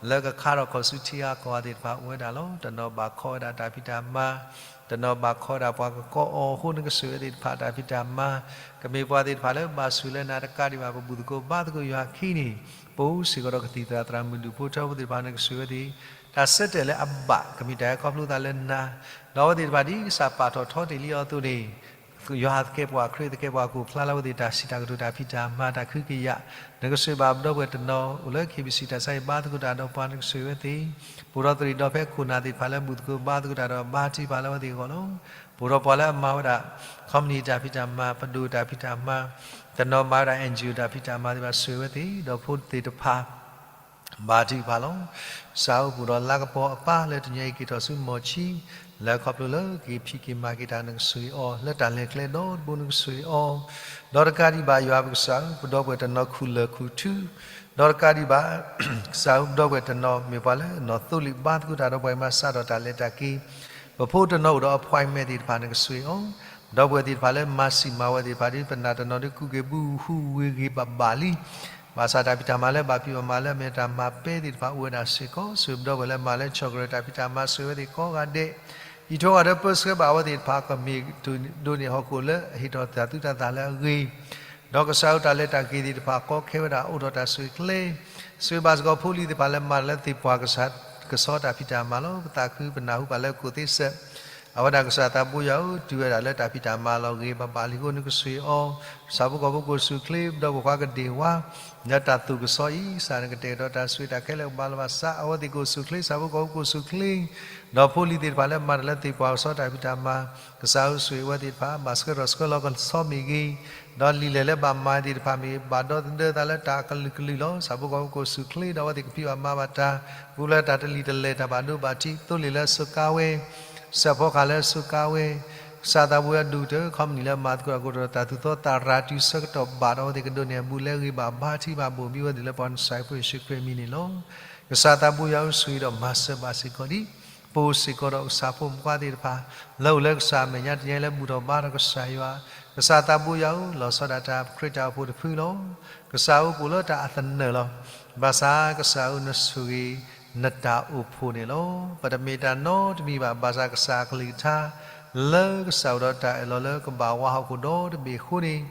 လၢကခါထီၣ်ခီၣ်ဆူထံအါကီၢ်အါသ့ၣ်တဖၣ်အိၣ်ဝဲဒၣ်လီၤ. တနီၤဘၣ်ခီဝဲဒၣ်တၢ်ဖံးတၢ်မၤ, တနီၤဘၣ်ခီဝဲဒၣ်ပှၤကကိးအီၤအဃိ နကဆိၣ်ဂ့ၤဝဲသ့ၣ်တဖၣ်တၢ်ဖံးတၢ်မၤ, ကမ့ၢ်ပှၤသ့ၣ်တဖၣ်လၢဘၣ်ဆိၣ်လၢနၤတကးဒံးဘၣ် ပဘူၣ်သကိးဘါသကိးယွၤခံန့ၣ်, ပအိၣ်စ့ၢ်ကီးဒီးကသံၣ်သရၣ်သရၣ်မုၣ်ဒူၣ်ဖိထၢဖိသ့ၣ်တဖၣ် နကဆိၣ်ဂ့ၤဝဲသ့ၣ်, တၢ်ဆၢတဲာ်လၢအဘၣ် ကမ့ၢ်တၢ်ဟဲခီဖျိသးလၢနၤ, ဒီးအဝဲသ့ၣ်တဖၣ်ဒ်ကစၢ်ပာ်ထီၣ်ထီတ့ၢ်လံအီၤအသိးန့ၣ် ယွၤသကဲးပဝး ခရံာ်သကဲးပဝး ကအိၣ်ဖျါလၢအဝဲသ့ၣ်တၢ်စံးတၢ်ကတိၤတၢ်ဖံးတၢ်မၤတၢ်ခွံကယာ်, နကဆိၣ်ဂ့ၤဘၣ်ပဒီပုၢ်ဝဲၢ်တနီၤ အိၣ်လၢ KBC တၢ်ဆါဟံၣ်ဘါသကိးတၢ်ဒီးပှၤ နကဆိၣ်ဂ့ၤဝဲသ့ၣ်, ပအိၣ်ဒီးသရံၣ်ဒီဖဲခိၣ်နၢ်သ့ၣ်တဖၣ်လၢဘူၣ်သကိးဘါသကိးတၢ်ဒီးဘါထုကဖၣ်လၢအဝဲသ့ၣ်အဂီၢ်လီၤ. ပအိၣ်ဒီးပှၤလၢအမၤဝဲဒၣ် company တၢ်ဖံးတၢ်မၤ ပဒိၣ်တၢ်ဖံးတၢ်မၤ, တနီၤမၤဝဲဒၣ် NGO တၢ်ဖံးတၢ်မၤသ့ၣ်တဖၣ် ဆိၣ်ဂ့ၤဝဲသ့ၣ် ဒီးဖိသ့ၣ်တဖၣ် ဘါထုကဖၣ်လီၤ. ကစၢ်ဧၢ ပအိၣ်ဒီးလါကပီၤအပၢ်လၢတနံၤအံၤ က့ၤထီၣ်ဆူမီၢ်ဆံ, လၢခီဖျိလၢကက့ၤဖံးက့ၤမၤက့ၤတၢ် နကဆိၣ်ဂ့ၤအီၤ, လၢတၢ်လဲၤကျဲဒီတဘိ နကဆိၣ်ဂ့ၤအီၤ, ဒီးတကးဒံးဘၣ် ယွၤပကစၢ်ဧၢ ပဒီပုၢ်ဝဲၢ်တနီၤခူၣ်လၢၢ်ခူၣ်ထူ, ဒီးတကးဒံးဘၣ် ကစၢ်ဧၢ ပဒီပုၢ်ဝဲၢ်တနီၤမ့ၢ်ပှၤလၢနီၢ်သိလ့ၣ်ဘါသကိးတၢ်ဒီးပှၤ မၤစးထီၣ်တၢ်လဲၤတၢ်က့ၤ, ပဖိတနီၤအိၣ်ဒီး appointment သ့ၣ်တဖၣ် နကဆိၣ်ဂ့ၤအီၤ, ဒီပုၢ်ဝဲၢ်သ့ၣ်တဖၣ်လၢမၤစံးမၤဝဲသ့ၣ်တဖၣ်ဒီး ပနၢ်တနီၤဒီးကူးက့ၤဘုဟူးဝ့ၤဂ့ၤဘၣ်ဘၣ်လံ ဘၣ်ဆၣ်တၢ်ဖံးတၢ်မၤလၢဘၣ်ဖံးဘၣ်မၤလၢအမဲာ်တၢ်မၤပဲသ့ၣ်တဖၣ်အိၣ်ဝဲဒၣ်စ့ၢ်ကီး, ဆိၣ်ဂ့ၤပဒီပုၢ်ဝဲၢ်လၢမၤလၢ chocolate တၢ်ဖံးတၢ်မၤ ဆိၣ်ဂ့ၤဝဲသ့ၣ်ကိးဂၤဒဲး, အံးထွဲကွၢ်ဒီးပၢဆှၢဘၣ်အဝဲသ့ၣ်တဖၣ် ကမ့ၢ်ဒိးန့ၢ်ဟီၣ်ခိၣ်လၢအဟ့ၣ်ထီၣ်တၢ်သူတၢ်သၣ်လၢအဂ့ၤ, ဒီးကစၢ်ဧၢ တၢ်လဲၤတၢ်က့ၤသ့ၣ်တဖၣ် ကီခဲဝဲဒၣ်အိၣ်ဒီးတၢ်ဆိၣ်ဂ့ၤချ့, ဆိၣ်ဂ့ၤဘၣ်စ့ၢ်ကီးဖိလံၤသ့ၣ်တဖၣ်လၢမၤတၢ်လၢသ့ၣ်ပှၢ်ကဆှီတၢ်ဖံးတၢ်မၤလီၤ. ပသးခုပနၢ်ဟူဘၣ်လၢကိၣ်သ့စဲး အဝဲဒၣ်ကစၢ်သးဘိယွၤဧၢ တုၤဝဲဒၣ်လၢတၢ်ဖံးတၢ်မၤလီၤဂ့ၤဘၣ်ဘၣ်လံအဃိ နကဆိၣ်ဂ့ၤအီၤ, ဆၣ်ဖိကီၢ်ဖိကအိၣ်ဆူၣ်ချ့, ဒီးပှၤခွါကဒ့ၣ်ဝါ လၢတၢ်သိၣ်ကစီၣ်အံၤ ကစၢ်နကတဲာ်ကတီၤတၢ်ဆိၣ်ဂ့ၤတၢ်ခဲလၢာ်ကဘၣ်လီၤဘၣ်စး အဝဲသ့ၣ်ကအိၣ်ဆူၣ်ချ့ ဆၣ်ဖိကီၢ်ဖိကအိၣ်ဆူၣ်ချ့, ဒီးဖိလံၤသ့ၣ်တဖၣ်လၢမၤတၢ်လၢသ့ၣ်ပှၢ်ကဆှီတၢ်ဖံးတၢ်မၤ ကစၢ်ဧၢ ဆိၣ်ဂ့ၤဝဲသ့ၣ်တဖၣ် ဘၣ်ဆှၢထီၣ်ဆှၢလီၤကဆီမ့ၢ်ဂ့ၤ, ဒီးလံာ်လဲၢ်လၢဘၣ်မၤသ့ၣ်တဖၣ်မ့ၢ်ဂ့ၤ ဘၣ်ဒီသဒၢသးလၢတၢ်အကလုာ်ကလုာ်လီၤ. ဆၣ်ဖိကီၢ်ဖိကအိၣ်ဆူၣ်ချ့ ဒီးအဝဲသ့ၣ်ကဖံးဘၣ်မၤဘၣ်တၢ် ပူၤဖျဲးတၢ်တလံာ်တလဲၢ် တၢ်ဘၣ်ဒိဘၣ်ထံး သိလ့ၣ်လၢအစူးကါဝဲ စဲးဖီကဟၣ်လၢအစူးကါဝဲ, ကစၢ်သးဘိယွၤ ဒိၣ်ကတၢၢ် company လၢမၤသကိးတၢ်ကအိၣ်ဒီးတၢ်သူၣ်သီသးရၤတုၤဆၢကတီၢ်ဘၣ်ဒီး အဝဲသ့ၣ်ကဒိးန့ၢ်အဘူးအလဲဂ့ၤဘၣ်ဘါထုကဖၣ်ဘိၣ်ဘံဝဲသ့ၣ်လၢပှၤကစၢ်ဖိယ့ၣ်ၡူးခရံာ်အမံၤန့ၣ်လီၤ. ကစၢ်သးဘိယွၤဧၢ ဆိၣ်ဂ့ၤဒီးမၤစၢၤဘၣ်စ့ၢ်ကီးဒံး ပအိၣ်စ့ၢ်ကီးဒီးကစၢ်ဖိမုၣ်ဖိခွါသ့ၣ်တဖၣ် လၢအိၣ်လၢကစၢ်အမဲာ်ညါတနံၤညါလၢဘူၣ်ထီၣ်ဘါထီၣ်ကစၢ်ယွၤ, ကစၢ်သးဘိယွၤဧၢ လီၤဆီဒၣ်တၢ်ခရံာ်တၢ်အိၣ်ဖှိၣ်တဖုလီၤ. ကစၢ်ဧၢ ပအိၣ်လၢတၢ်အသနၢၣ်လီၤ. ဘၣ်ဆၣ်ကစၢ်ဧၢ နဆိၣ်ဂ့ၤ နတၢ်အိၣ်ဖှိၣ်န့ၣ်လီၤ. ပတမ့ၢ်တၢ်နီတမံၤဘၣ် ဘၣ်ဆၣ်ကစၢ်အကလုၢ်ကထါ လၢကစၢ်အိၣ်ဒီးတၢ်အၢၣ်လီၤလၢကဘၣ်ဝါဟီၣ်ခိၣ်ဒီတဘ့ၣ်အဃိန့ၣ်,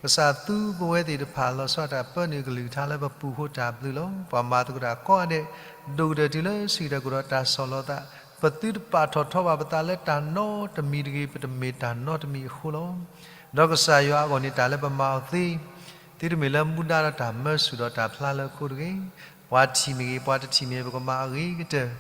ကစၢ်သူပဝဲသ့ၣ်တဖၣ် လီၤဆီဒၣ်တၢ်ပၢနုာ်ကလုၢ်ကထါလၢပပူၤဃိတၢ်ဘျုးလီၤ. ပှၤမၤသကိးတၢ်ကိးဂၤဒဲး ဒိၣ်ကတၢၢ်တုၤလၢဆံးကတၢၢ်ကဒီးတၢ်ဆီၣ်လီၤသး, ပသုတပာ်ထီၣ်ထီဘၣ်ပသးလၢတၢ်နီတမံၤတဂ့ၤ ပတမ့ၢ်တၢ်နီတမံၤအဃိလီၤ. ဒီးကစၢ်ယွၤအဂီၢ်န့ၣ် တၢ်လၢပမၤအီၤသ့ သုတမ့ၢ်လၢမူဒါဒီးတၢ်မၢဆူၣ်ဒီးတၢ်ဖျါလၢအခိတဂ့ၤ. ပှၤထံၣ်မ့ၢ်ဂ့ၤ ပှၤတထံၣ်မ့ၢ်ဂ့ၤ ပကမၤအဂ့ၤကတၢၢ်,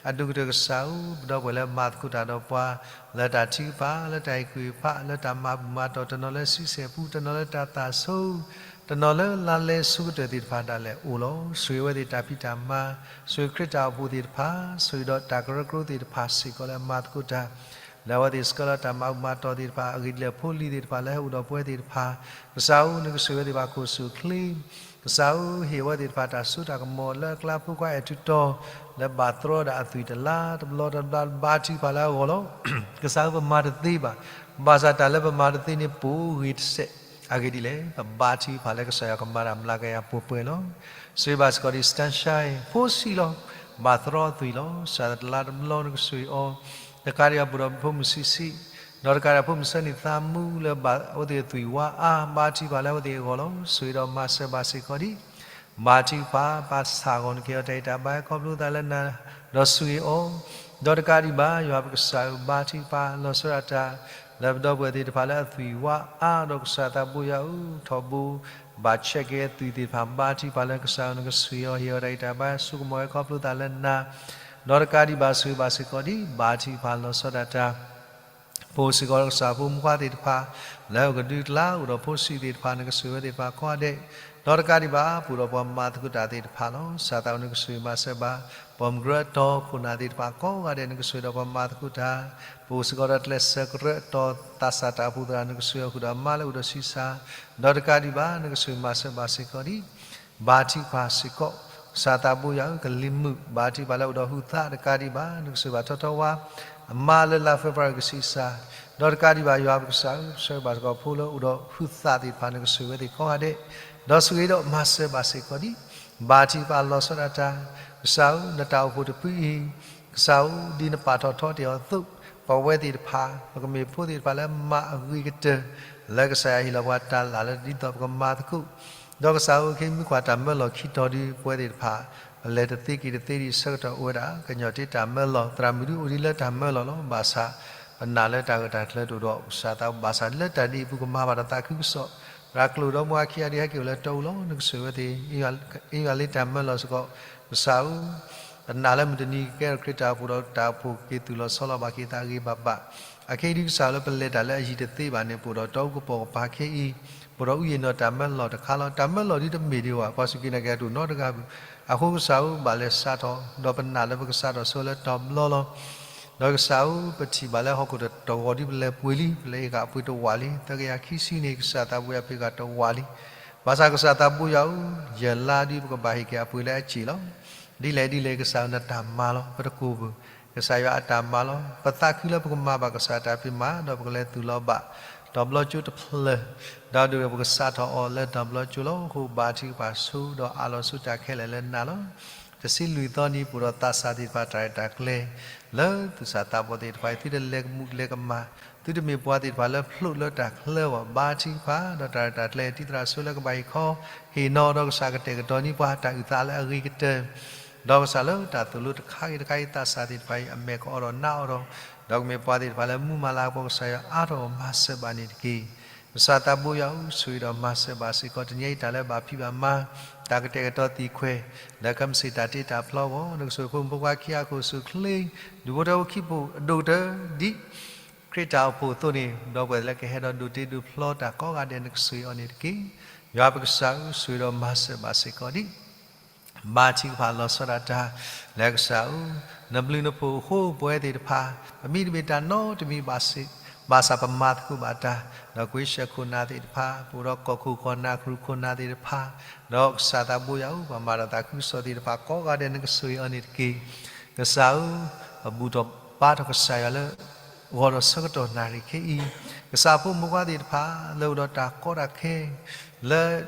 အဒိၣ်ကတၢၢ်ကစၢ်ဧၢ ပဒီပုၢ်ဝဲၢ်လၢမၤသကိးတၢ်ဒီးပှၤ လၢတၢ်ထုကဖၣ် လၢတၢ်ဟ့ၣ်ကူၣ်ဟ့ၣ်ဖး လၢတၢ်မၤဘူၣ်မၤတီၢ် တနီၤလၢဆံဆဲၣ်ပူ တနီၤလၢတၢ်သၣ်ဆိ တနီၤလၢလါလဲဆိကတၢၢ်သ့ၣ်တဖၣ်ဒၣ်လဲာ်အိၣ်လီၤ. ဆိၣ်ဂ့ၤဝဲသ့ၣ်တၢ်ဖံးတၢ်မၤ, ဆိၣ်ဂ့ၤခရံာ်တၢ်အိၣ်ဖှိၣ်သ့ၣ်တဖၣ်, ဆိၣ်ဂ့ၤဒီးတၢ်ကရၢကရိသ့ၣ်တဖၣ်စ့ၢ်ကီးလၢအမၤသကိးတၢ် လၢအဝဲသ့ၣ်ဆှၢလီၤတၢ်မၤဘူၣ်မၤတီၢ်သ့ၣ်တဖၣ် အဂ့ၢ်ဒ်လဲၣ်ဖိလံၤသ့ၣ်တဖၣ်လၢဟဲအိၣ်ဒီးပဝဲသ့ၣ်တဖၣ်, ကစၢ်ဧၢ နကဆိၣ်ဂ့ၤဝဲသ့ၣ်တဖၣ်ကအိၣ်ဆူၣ်ချ့, ကစၢ်ဧၢ ဟ့ၣ်ဝဲသ့ၣ်တဖၣ်တၢ်စိတၢ်ကမီၤလၢအကျါ ဖိခွါအဲၣ်ထူတီ လၢဘၣ်သရီဒၣ်အသွံၣ်တလါတဘျီတဘျီ ဘါထုကဖၣ်လၢအဂီၢ်လီၤ. ကစၢ်ဧၢ ပမၤတသ့ဘၣ်, ဘၣ်ဆၣ်တၢ်လၢပမၤတသ့န့ၣ် ပအိၣ်ဂ့ၤတစဲး, အဂ့ၢ်ဒ်လဲၣ် ပဘါထုကဖၣ်လၢကစၢ်ယွၤကမၤတၢ်မျးကယၤပှဲၤပှဲၤလီၤ. ဆိၣ်ဂ့ၤဘၣ်စ့ၢ်ကီးဒံး Sunshine ဖိဆံးလီၤ, ဘၣ်သရီအသွံၣ်လီၤ. ကစၢ်တလါတဘျီ နကဆိၣ်ဂ့ၤအီၤ, တကးဒံးဘၣ် ပအိၣ်ဒီးဖိမုၣ်ဆံးဆံး, ဒီးတကးဒံး ဖိမုၣ်ဆၢန့ၣ်သးမူလၢအဝဲသ့ၣ်အသွံၣ်ဝါအါ ဘါထုကဖၣ်လၢအဝဲသ့ၣ်အဂီၢ်လီၤ. ဆိၣ်ဂ့ၤဒီးမၤစၢၤဘၣ်စ့ၢ်ကီးဒံး ဘါထုကဖၣ် ပၢ်ဆၣ်ဂီၤနကဟ့ၣ်အီၤတၢ်ဂံၢ်တၢ်ဘါ ခီဖျိသးလၢနၤ, ဒီးဆိၣ်ဂ့ၤအီၤ, ဒီးတကးဒံးဘၣ် ယွၤပကစၢ်ဧၢ ဘါထုကဖၣ် လီၤဆီဒၣ်တၢ် လၢပဒီပုၢ်ဝဲၢ်သ့ၣ်တဖၣ်လၢအသွံၣ်ဝါအါ ဒီးကစၢ်သးဘိယွၤဧၢ ထီဘိ ဘၣ်ဆဲးကဲအသွံၣ်သ့ၣ်တဖၣ် ဘါထုကဖၣ်လၢကစၢ်ဧၢ နကဆိၣ်ဂ့ၤအီၤ ဟ့ၣ်အီၤတၢ်ဂံၢ်တၢ်ဘါ ဆိကမိၣ်ဝဲခီဖျိသးလၢနၤ, ဒီးတကးဒံးဘၣ် ဆိၣ်ဂ့ၤဘၣ်စ့ၢ်ကီးဒံး ဘါထုကဖၣ်လီၤဆီဒၣ်တၢ် ပအိၣ်စ့ၢ်ကီးကစၢ်ဖိမုၣ်ဖိခွါသ့ၣ်တဖၣ် လၢအကဒုတလါ အိၣ်ဒီးဖိဆံးသ့ၣ်တဖၣ် နကဆိၣ်ဂ့ၤဝဲသ့ၣ်တဖၣ်ကိးဂၤဒဲး, ဒီးတကးဒံးဘၣ် ပအိၣ်ဒီးပှၤမၤသကိးတၢ်သ့ၣ်တဖၣ်လီၤ. ကစၢ်သးဘိ နကဆိၣ်ဂ့ၤမၤစၢၤဘၣ် ပိာ်မုၣ်ကရၢအတီၤ ခိၣ်နၢ်သ့ၣ်တဖၣ်ကိးဂၤဒဲး နကဆိၣ်ဂ့ၤဒီးပှၤမၤသကိးတၢ်, ပအိၣ်စ့ၢ်ကီးဒီးကျဲးစၢးကရၢအတီၤ သးစၢ်တၢ်အိၣ်ဖှိၣ်သရၣ် နကဆိၣ်ဂ့ၤအီၤဃုာ်ဒီးအမါလၢအိၣ်ဒီးဆံးစၢ်, ဒီးတကးဒံးဘၣ် နကဆိၣ်ဂ့ၤမၤစၢၤဘၣ်စ့ၢ်ကီးဒံး ဘါထုကဖၣ်စ့ၢ်ကီး ကစၢ်သးဘိယွၤဧၢ ကလံၤမုၢ် ဘါထုကဖၣ်လၢအိၣ်ဒီးဟုသး တကးဒံးဘၣ် နကဆိၣ်ဂ့ၤဘၣ်ထီထီဝါ အမါလၢလါ February ကဆံးစၢ်, ဒီးတကးဒံးဘၣ် ယွၤပကစၢ်ဧၢ ဆိၣ်ဂ့ၤဘၣ်စ့ၢ်ကီးဖိလၢအိၣ်ဒီးဟုသးသ့ၣ်တဖၣ် နကဆိၣ်ဂ့ၤဝဲသ့ၣ်ကိးဂၤဒဲး, ဒီးဆိၣ်ဂ့ၤဒီးမၤစၢၤဘၣ်စ့ၢ်ကီးဒံး ဘါထုကဖၣ်လီၤဆီဒၣ်တၢ်, ကစၢ်ဧၢ, နတၢ်အိၣ်ဖှိၣ်တဖုအံၤ, ကစၢ်ဧၢ, ဒ်နပာ်ထီၣ်ထီတ့ၢ်အီၤအသိး, ပဝဲသ့ၣ်တဖၣ်, ပကမ့ၢ်ဖိသ့ၣ်တဖၣ်လၢမၤအဂ့ၤကတၢၢ် လၢကစၢ်ယွၤဟ့ၣ်လီၤပှၤတၢ်လၢ်လၢဒ်သိးပကမၤသကိး, ဒီးကစၢ်ဧၢ, ခဲအံၤမ့ၢ်ကွၢ်တၢ်မၢလီၤခံတီၤဒုး ပဝဲသ့ၣ်တဖၣ်, ပလဲၤတသ့က့ၤတသ့ဒံးဆၢကတီၢ်အိၣ်ဝဲဒၣ်, ကညီၤတ့တၢ်မၢလီၤ သရၣ်မုၣ်ဒုးအိၣ်ဒံးလၢတၢ်မၢလီၤလီၤ. ဘၣ်ဆၣ် ပနာ်လၢတၢ်ဂၢၢ်တၢ်ကျၢၤတအိၣ်ဒီးကစၢ်သး, ဘၣ်ဆၣ်လၢတၢ်ဒ်အံၤအပူၤကမၤဘၣ်တၢ်သးခုကစီၣ်, သရၣ်ကျိၣ်ဒီးမါခံဂၤဒုးဟဲက့ၤအိၣ်လၢတီအူလီၤ. နကဆိၣ်ဂ့ၤဝဲသ့ၣ်, အ့ၣ်ယွၤလၢတၢ်မၢလီၤစ့ၢ်ကီး, ကစၢ်ဧၢ, ပနာ်လၢမုၢ်တနံၤကကဲထီၣ်ခရံာ်တၢ်အိၣ်ဖှိၣ်ဒီးတၢ်အိၣ်ဖှိၣ်က့ၤသူၣ်လီၤဆီလီၤဘၣ်က့ၤသးဂ့ၤဂ့ၤဘၣ်ဘၣ်, အခဲအံၤဒုးကစၢ်ဧၢလၢပလဲၤတၢ်လၢအယံၤတသ့ဘၣ်န့ၣ် ပအိၣ်ဒီးတီအူကပိာ်ကပၤခဲအံၤ, ပအိၣ်ဒီးအုၣ်ယံၤနီၣ်တၢ်မၢလီၤတခါလီၤ. တၢ်မၢလီၤဒုးတမ့ၢ်ဒံးဘၣ်, ပှၤစူၢ်က့ၤနာ်က့ၤတအိၣ်နီတဂၤဘၣ်. အဃိကစၢ်ဧၢ ဘၣ်လဲၤစးထီၣ်, ဒီးပနာ်လၢပကစးထီၣ်ဆိလၢတၢ်ဘျီလီၤ. ဒီးကစၢ်ဧၢ ပထံၣ်ဘၣ်လၢဟီၣ်ခိၣ်တဂီၤဒုးပလဲၤပှ့ၤလံ, ပလဲၤအ့ၣ်ဂၤပှ့ၤတဝာ်လံ, သၢကယၤခံဆံန့ၣ် ကစၢ်သးဘိယွၤပှ့ၤဂၤတဝာ်လံ. ဘၣ်ဆၣ်ကစၢ်သးဘိယွၤဧၢ, ယဲၢ်လါဒုးပကဘၣ်ဟ့ၣ်က့ၤအပှ့ၤလၢအစ့ၣ်လီၤ. ဒ်လဲၣ်ဒ်လဲၣ် ကစၢ်ဧၢနတၢ်မၤလီၤ, ပတကိၢ်ပူၤ, ကစၢ်ယွၤအတၢ်မၤလီၤ. ပသးခုလၢပကမၤဘၣ်ကစၢ်တၢ်ဖံးမၤ, ဒီးပကလဲၤသူၣ်လီၤဘၣ် တၢ်ဘျီကၠိတဖျၢၣ်, ဒီးဒုးပကစးထီၣ်အီၤလၢတၢ်ဘျီကၠိလီၤ. အဃိဘါထုကဖၣ်ဆိဒီးအးလီၤဆိတၢ်ခဲလၢာ်လၢနၤလီၤ. တဆံလွံၢ်သီနံၤ ပအိၣ်ဒီးသးစၢ်သ့ၣ်တဖၣ်တၢ်ရဲၣ်တၢ်ကျဲၤ လၢသုးစၢ်သးဘီၣ်သ့ၣ်တဖၣ်အံၤ သုတလဲၤကမူးလဲၤကမၣ်, သုတမ့ၢ်ပှၤသ့ၣ်တဖၣ်လၢဖျိးလၢတၢ်ချၢဘၣ်. ဘါထုကဖၣ်ဒီးတၢ်ရဲၣ်တၢ်ကျဲၤ တံၤသရၣ်ဆိလၢကဘၣ်ဟ့ၣ်ခီ, ဟ့ၣ်နီၤဒီးကစၢ်ကတဲာ်ကတီၤန့ၢ်ပှၤတၢ်အုၣ်သးလၢအဂ့ၤကတၢၢ်, ဒီးကစၢ်လၢတၢ်သိၣ်လိတခါဂ့ၤတခါအံၤ သးစၢ်သ့ၣ်တဖၣ်အံၤ အမဲာ်ကအိးထီၣ်နါအီၤဒီး, ဒီးကမ့ၢ်ပှၤသ့ၣ်တဖၣ်လၢမူမၤလၤကပီၤကစၢ်ယွၤအါထီၣ်မၤစၢၤဘၣ်န့ၣ်တက့ၢ်. ကစၢ်သးဘိယွၤဧၢ, ဆိၣ်ဂ့ၤဒီးမၤစၢၤဘၣ်စ့ၢ်ကီး တနံၤအံၤတၢ်လၢဘၣ်ဖံးဘၣ်မၤ, တၢ်ကတဲာ်ကတီၤသံခွဲး, လၢကမ့ၢ်စ့ၢ်တၢ်တ့တၢ်ဖျီအဂီၢ်, နကဆိၣ်ဂ့ၤဖိမုၣ်ဖိခွါခံဂၤခိၣ်ဆူၣ်ချ့, ဒူၣ်ဖိထၢဖိခံဖိအဒိၣ်ကတၢၢ်ဒ်ခရံာ်တၢ်အိၣ်ဖှိၣ်အသိးန့ၣ်, ဒီပုၢ်ဝဲၢ်လၢကဟဲဒီးဒိးတ့ဒိးဖျီတၢ်ကိးဂၤဒဲး နကဆိၣ်ဂ့ၤအီၤန့ၣ်တက့ၢ်. ယွၤပကစၢ်ဧၢ, ဆိၣ်ဂ့ၤဒီးမၤစၢၤဘၣ်စ့ၢ်ကီးဒံး ဘါထုကဖၣ်လီၤဆီဒၣ်တၢ်, လၢကစၢ်ဧၢ, နဘျုးနဖှိၣ်အဃိ ပဝဲသ့ၣ်တဖၣ်, ပမ့တမ့ၢ်တၢ်နီတမံၤဘၣ်စ့ၢ်, ဘၣ်ဆၣ်ပမၤသကိးဘၣ်တၢ်, ဒီးကွ့ဆှၢခိၣ်နၢ်သ့ၣ်တဖၣ်, ပအိၣ်ဒီးကီၢ်ခိၣ်ကီၢ်နၢ်ကရူၢ်ခိၣ်နၢ်သ့ၣ်တဖၣ်, ဒီးကစၢ်သးဘိယွၤဧၢ, ပှၤမၤတၢ်သးခုကစီၣ်သ့ၣ်တဖၣ်ကိးဂၤဒဲး နကဆိၣ်ဂ့ၤအီၤန့ၣ်တက့ၢ်. ကစၢ်ဧၢ, ပဘူၣ်ထီၣ်ဘါထီၣ်ကစၢ်ယွၤလၢ ဂီၤဒီးဆၢကတီၢ်နၣ်ရံၣ်ခဲအံၤ, ကစၢ်ဖိမုၣ်ဖိခွါသ့ၣ်တဖၣ် လၢအိၣ်ဒီးတၢ်ကီတၢ်ခဲ, လၢ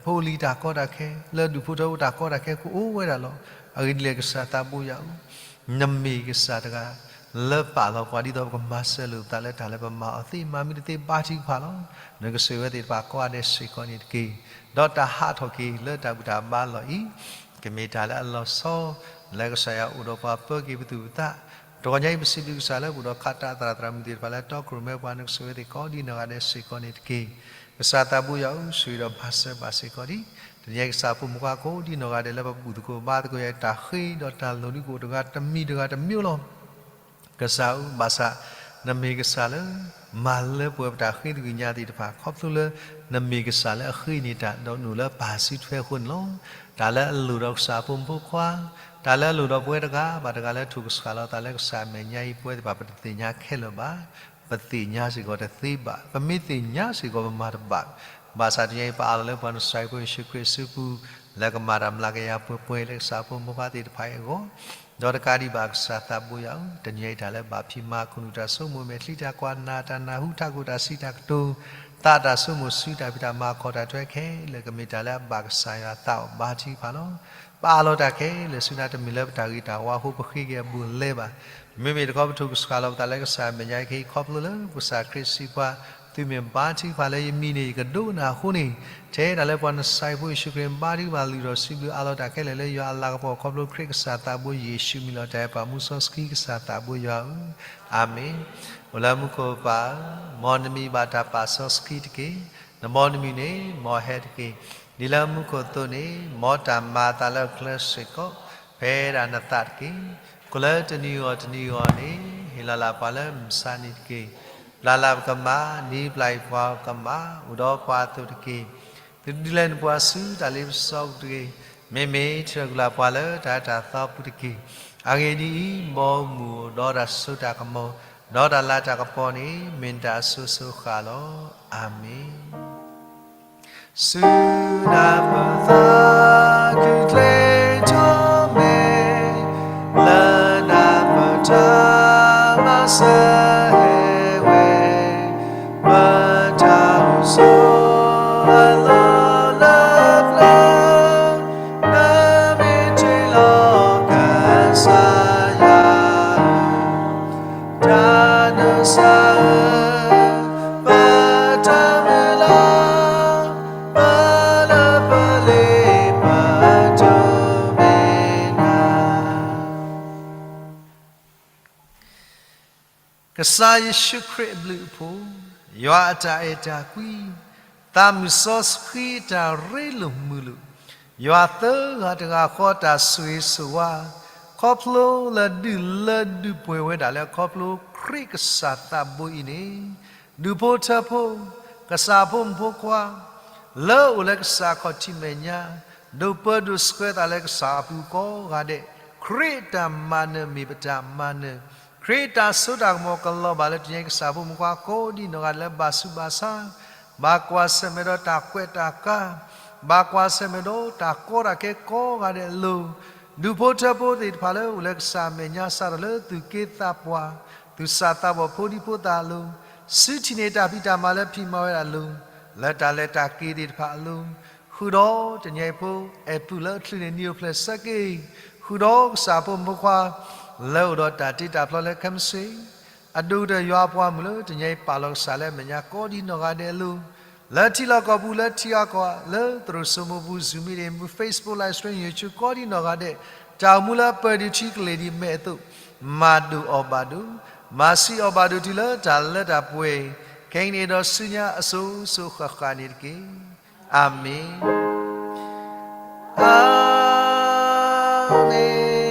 ဖိလံၤတၢ်ကီတၢ်ခဲ, လၢဒူၣ်ဖိထၢဖိတၢ်ကီတၢ်ခဲကအိၣ်ဝဲဒၣ်လီၤ. အဂ့ၢ်ဒ်လဲၣ်ကစၢ်သးဘိယွၤဧၢ, နမ့ၢ်ကစၢ်တဂၤ လၢပာ်လီၤပှၤဒ်သိးပကမၤစၢၤလိာ်ပသးလၢတၢ်လၢပမၤအီၤသ့ မၤမ့ၢ်တသ့ဘါထုကဖၣ်လီၤ. နကဆိၣ်ဂ့ၤဝဲသ့ၣ်တဖၣ်ကိးဂၤဒဲးစ့ၢ်ကီးန့ၣ်တက့ၢ်. ဒီးတၢ်ဟးထီၣ်က့ၤလၢတၢ်ဘူၣ်တၢ်ဘါလီၢ်အံၤ, ကမ့ၢ်တၢ်လၢအလီၤဆီ, လၢကစၢ်ယွၤအိၣ်ဒီးပှၤပၢက့ၤပသူၣ်ပသး, တဂီၤညါအံၤပစံးဘျုးကစၢ်လၢပအိၣ်ဒီးခးတၢ်သရၣ်သရၣ်မုၣ်သ့ၣ်တဖၣ်လၢတီခိၣ်ရိၣ်မဲပှၤ နကဆိၣ်ဂ့ၤသ့ၣ်ကိးဒ်နီၢ်ဂၤဒဲးစ့ၢ်ကီးန့ၣ်တက့ၢ်. ကစၢ်သးဘိယွၤဧၢ, ဆိၣ်ဂ့ၤဒီးမၤစၢၤဘၣ်စ့ၢ်ကီးဒံး, တနံၤအံၤကစၢ်ဖိမုၣ်ဖိခွါကိးဒ်နီၢ်ဂၤဒဲးလၢပဘူၣ်သကိးဘါသကိးယၤ တၢ်ဃ့ဒီးတၢ်လိၣ်ဒုးကအိၣ်တဂၤတမံၤတဂၤတမံၤလီၤ. ကစၢ်ဧၢ, ဘၣ်ဆၣ် နမ့ၢ်ကစၢ်လၢ မၤလၢပှဲၤပတၢ်ဃ့တဂ့ၤညါသ့ၣ်တဖၣ် ခီဖျိလၢ နမ့ၢ်ကစၢ်လၢအဃ့န့ၢ်တၢ် ဒီးနအိၣ်လၢပၢ်စုထွဲအဃိန့ၣ်လီၤ. တၢ်လၢအလိၣ်ဒီးကစၢ်အဖိမုၣ်ဖိခွါ, တၢ်လၢအလိၣ်ဒီးပဝဲတဂၤဘၣ်တဂၤလၢထိၣ်ကစှၤလီၤသးလၢကစၢ်အမဲာ်ညါအံၤ ပဝဲသ့ၣ်တဖၣ်ပတသ့ၣ်ညါခဲလၢာ်ဘၣ်. ပသ့ၣ်ညါစ့ၢ်ကီးတသ့ဘၣ်, ပမ့ၢ်သ့ၣ်ညါစ့ၢ်ကီးပမၤတဘၣ်. ဘၣ်ဆၣ်တနံၤအံၤပအးလီၤလၢပှၤနစၢ်ဖိယ့ၣ်ၡူးခရံာ်အစုပူၤ လၢကမၤတၢ်မျၤကယၤပှဲၤပှဲၤလၢကစၢ်ဖိမုၣ်ဖိခွါသ့ၣ်တဖၣ်အံၤအဂီၢ်, ဒီးတကးဒံးဘၣ်ကစၢ်သးဘိယွၤဧၢ, တနံၤအံၤတၢ်လၢဘၣ်ဖံးမၤ ခိၣ်နူာ်တၢ်ဆိကမိၣ် မဲာ်ချံတၢ်ကွၢ် နၢ်တၢ်နၢ်ဟူ ထးခိၣ်တၢ်စံးတၢ်ကတိၤ သးတၢ်ဆိကမိၣ် စုတၢ်ဖံးတၢ်မၤ ခီၣ်တၢ်ထွဲခဲလၢာ် ကမ့ၢ်တၢ်လၢအဘၣ်ကစၢ်ယွၤအသးအီၤ ဘါထုကဖၣ်လီၤ. ပအးလီၤတၢ်ခဲလၢာ်ဆူနၤ တမ့ၢ်လၢပတၢ်ဂ့ၤတၢ်ဝါအဃိ ပဃ့က့ၤအဘူးအလဲဘၣ်. မ့မ့ၢ်တခီ ပထိၣ်ကစှၤလီၤပသးလၢကစၢ်အမဲာ်ညါအံၤခဲအံၤ ခီဖျိလၢကစၢ်ခရံာ်စံးပှၤ သုမ့ၢ်ဘါထုကဖၣ်လၢယမံၤန့ၣ် ယကဒိကနၣ်အဃိန့ၣ်, ထဲဒၣ်လၢပှၤနစၢ်ဖိယ့ၣ်ၡူးခရံာ် ဘါထုကဖၣ်လုၢ်ထီၣ်စံးဘျုးအးလီၤတၢ်ခဲလၢာ်လၢယွၤအလၤကပီၤ ခီဖျိခရံာ်ကစၢ်သးဘိယ့ၣ်ၡူးမံၤလီၤတၢ်အဲၣ်ပှၤမူစီဆှံကစၢ်သးဘိယွၤဧၢ, အၤမ့ၣ်. အိၣ်လၢမူခိၣ်ပၢ်ဧၢ, မ်နမံၤဘၣ်တၢ်ပာ်စီဆှံတက့ၢ်. နဘီနမုၢ်န့ၣ် မ်ဟဲတက့ၢ်. ဒ်လၢမူခိၣ်အသိးန့ၣ် မ်တၢ်မၤအသးလၢအချၢစ့ၢ်ကီး ဖဲဒၣ်နသးတက့ၢ်. ကိးလၢတနံၤဂီၤတနံၤဂီၤန့ၣ် ဟ့ၣ်လီၤလၢပှၤလၢမုၢ်မဆါနံၤတက့ၢ်. ပျၢ်လၢပကမၣ် နံၤပျၢ်အံၤပှၤကမၣ် အိၣ်ဒီးပှၤအသိးတက့ၢ်. သုတဒုးလဲနပှၤဆူတၢ်လ့ပစီပူၤတဂ့ၤ. မ့မ့ၢ်ထံၣ်လိာ်ကလာ်ပှၤလၢတၢ်အဲၣ်တၢ်သီပူၤတက့ၢ်. အဂ့ၢ်ဒ်အံၤ, မ်အမူးအိၣ်ဒီးတၢ်စိတၢ်ကမီၤ, ဒီးတၢ်လၤတၢ်ကပီၤန့ၣ် မ့ၢ်နတၢ်အစိၤစိၤဃၣ်လီၤ. အၤမ့ၣ်. ဆူနၢ်ပၢၢ်သးခုကျဲထီၣ်မဲာ်, လၢနၢ်ပၢၢ်တၢ်မၤစၢၤဟဲဝဲ, ပတၢ်အိၣ်ဆိးအလီၢ်လၢပျၢၤ, ကစၢ်ယ့ၣ်ၡူးခရံာ်အဘျုးအဖှိၣ်, ယွၤအတၢ်အဲၣ်တၢ်ကွံ, သးမုၢ်စီဆှံအတၢ်ရ့လိာ်မုာ်လိာ်, ယွၤသၢဂၤတဂၤဃီတၢ်ဆိၣ်ဂ့ၤဆိၣ်ဝါ, ခီဖျိလၢဒုၣ်လၢဒုၣ်ပှဲၤဝဲဒၣ်လၢခီဖျိခရံာ်ကစၢ်သးဘိအံၤန့ၣ်, ဒူၣ်ဖိထၢဖိ, ကစၢ်ဖိမုၣ်ဖိခွါ လၢအအိၣ်လၢကစၢ်အခီၣ်ထံးမဲာ်ညါ, ဒိးပၢဒိးဆှၢသးလၢကစၢ်အပူၤကိးဂၤဒဲး, ခရံာ်အတၢ်မၤနၢၤမ့ၢ်ပတၢ်မၤနၢၤ, ခရံာ်အတၢ်စိတၢ်ကမီၤကလီၤဘၣ်လၢတနံၤအံၤကစၢ်ဖိမုၣ်ဖိခွါကိးဒ်နီၢ်ဂၤဒဲးလၢဘၣ်ဆူးဘၣ်ဆါ, ဘၣ်ကွၢ်ဆၢၣ်မဲာ်ဒီးတၢ်ကွဲးတၢ်ကါ, ဘၣ်ကွၢ်ဆၢၣ်မဲာ်ဒီးတၢ်ကီတၢ်ခဲကိးဂၤဒဲးအလိၤ, ဒူၣ်ဖိထၢဖိသ့ၣ်တဖၣ်လၢအိၣ်လၢကစၢ်အမဲာ်ညါစးထီၣ်လၢသူၣ်က့သးပှၢ်, သူၣ်စၢ်သးဘီၣ်ဖိဒံဖိသၣ်အလိၤ, စုထံၣ်န့ၢ်တၢ်ဖံးတၢ်မၤလၢဖံးမၤဝဲဒၣ်အလိၤ, လၢတၢ်လဲၤတၢ်က့ၤသ့ၣ်တဖၣ်အလိၤ, ဃုာ်ဒီးတနံၤအံၤဖိအဲၣ်ပုၢ်လၢအချုးန့ၣ်နံၣ်အိၣ်ဖျဲၣ်ဆၢက့ၤ, ဃုာ်ဒီးကစၢ်ဖိမုၣ်ဖိခွါ လၢအိၣ်ဒီးတၢ်တ့တၢ်ဖျီလၢခဲမုၢ်ဆ့ၣ်, အဒိၣ်ကတၢၢ်ယွၤအပှၤမုၣ်လၢတနံၤအံၤပာ်လီၤကစၢ်လၢအမဲာ်ညါကိးဒ်နီၢ်ဂၤဒဲးအလိၤ, လၢထံလီၢ်ကီၢ်ပူၤလၢထံဂၤကီၢ်ဂၤ လၢသရိာ်စိမိၢ်ပူၤ Zoom meeting ပူၤ Facebook live stream YouTube ကိးဒ်နီၢ်ဂၤဒဲး, တၢ်အိၣ်မူလၢပၢၢ်ဒုးထံကလဲၤဒံးမဲာ်အသိး, မၤဒိၣ်အီၣ်ဘၣ်ဒိး, မၤဆံးအီၣ်ဘၣ်ဒိးတုၤလၢတၢ်လၢတၢ်ပှဲၤ, ခဲအံၤန့ၣ်ဒီးဆူညါအစိၤစိၤဃၣ်ဃၣ်န့ၣ်တက့ၢ်. အၤမ့ၣ်, အၤမ့ၣ်.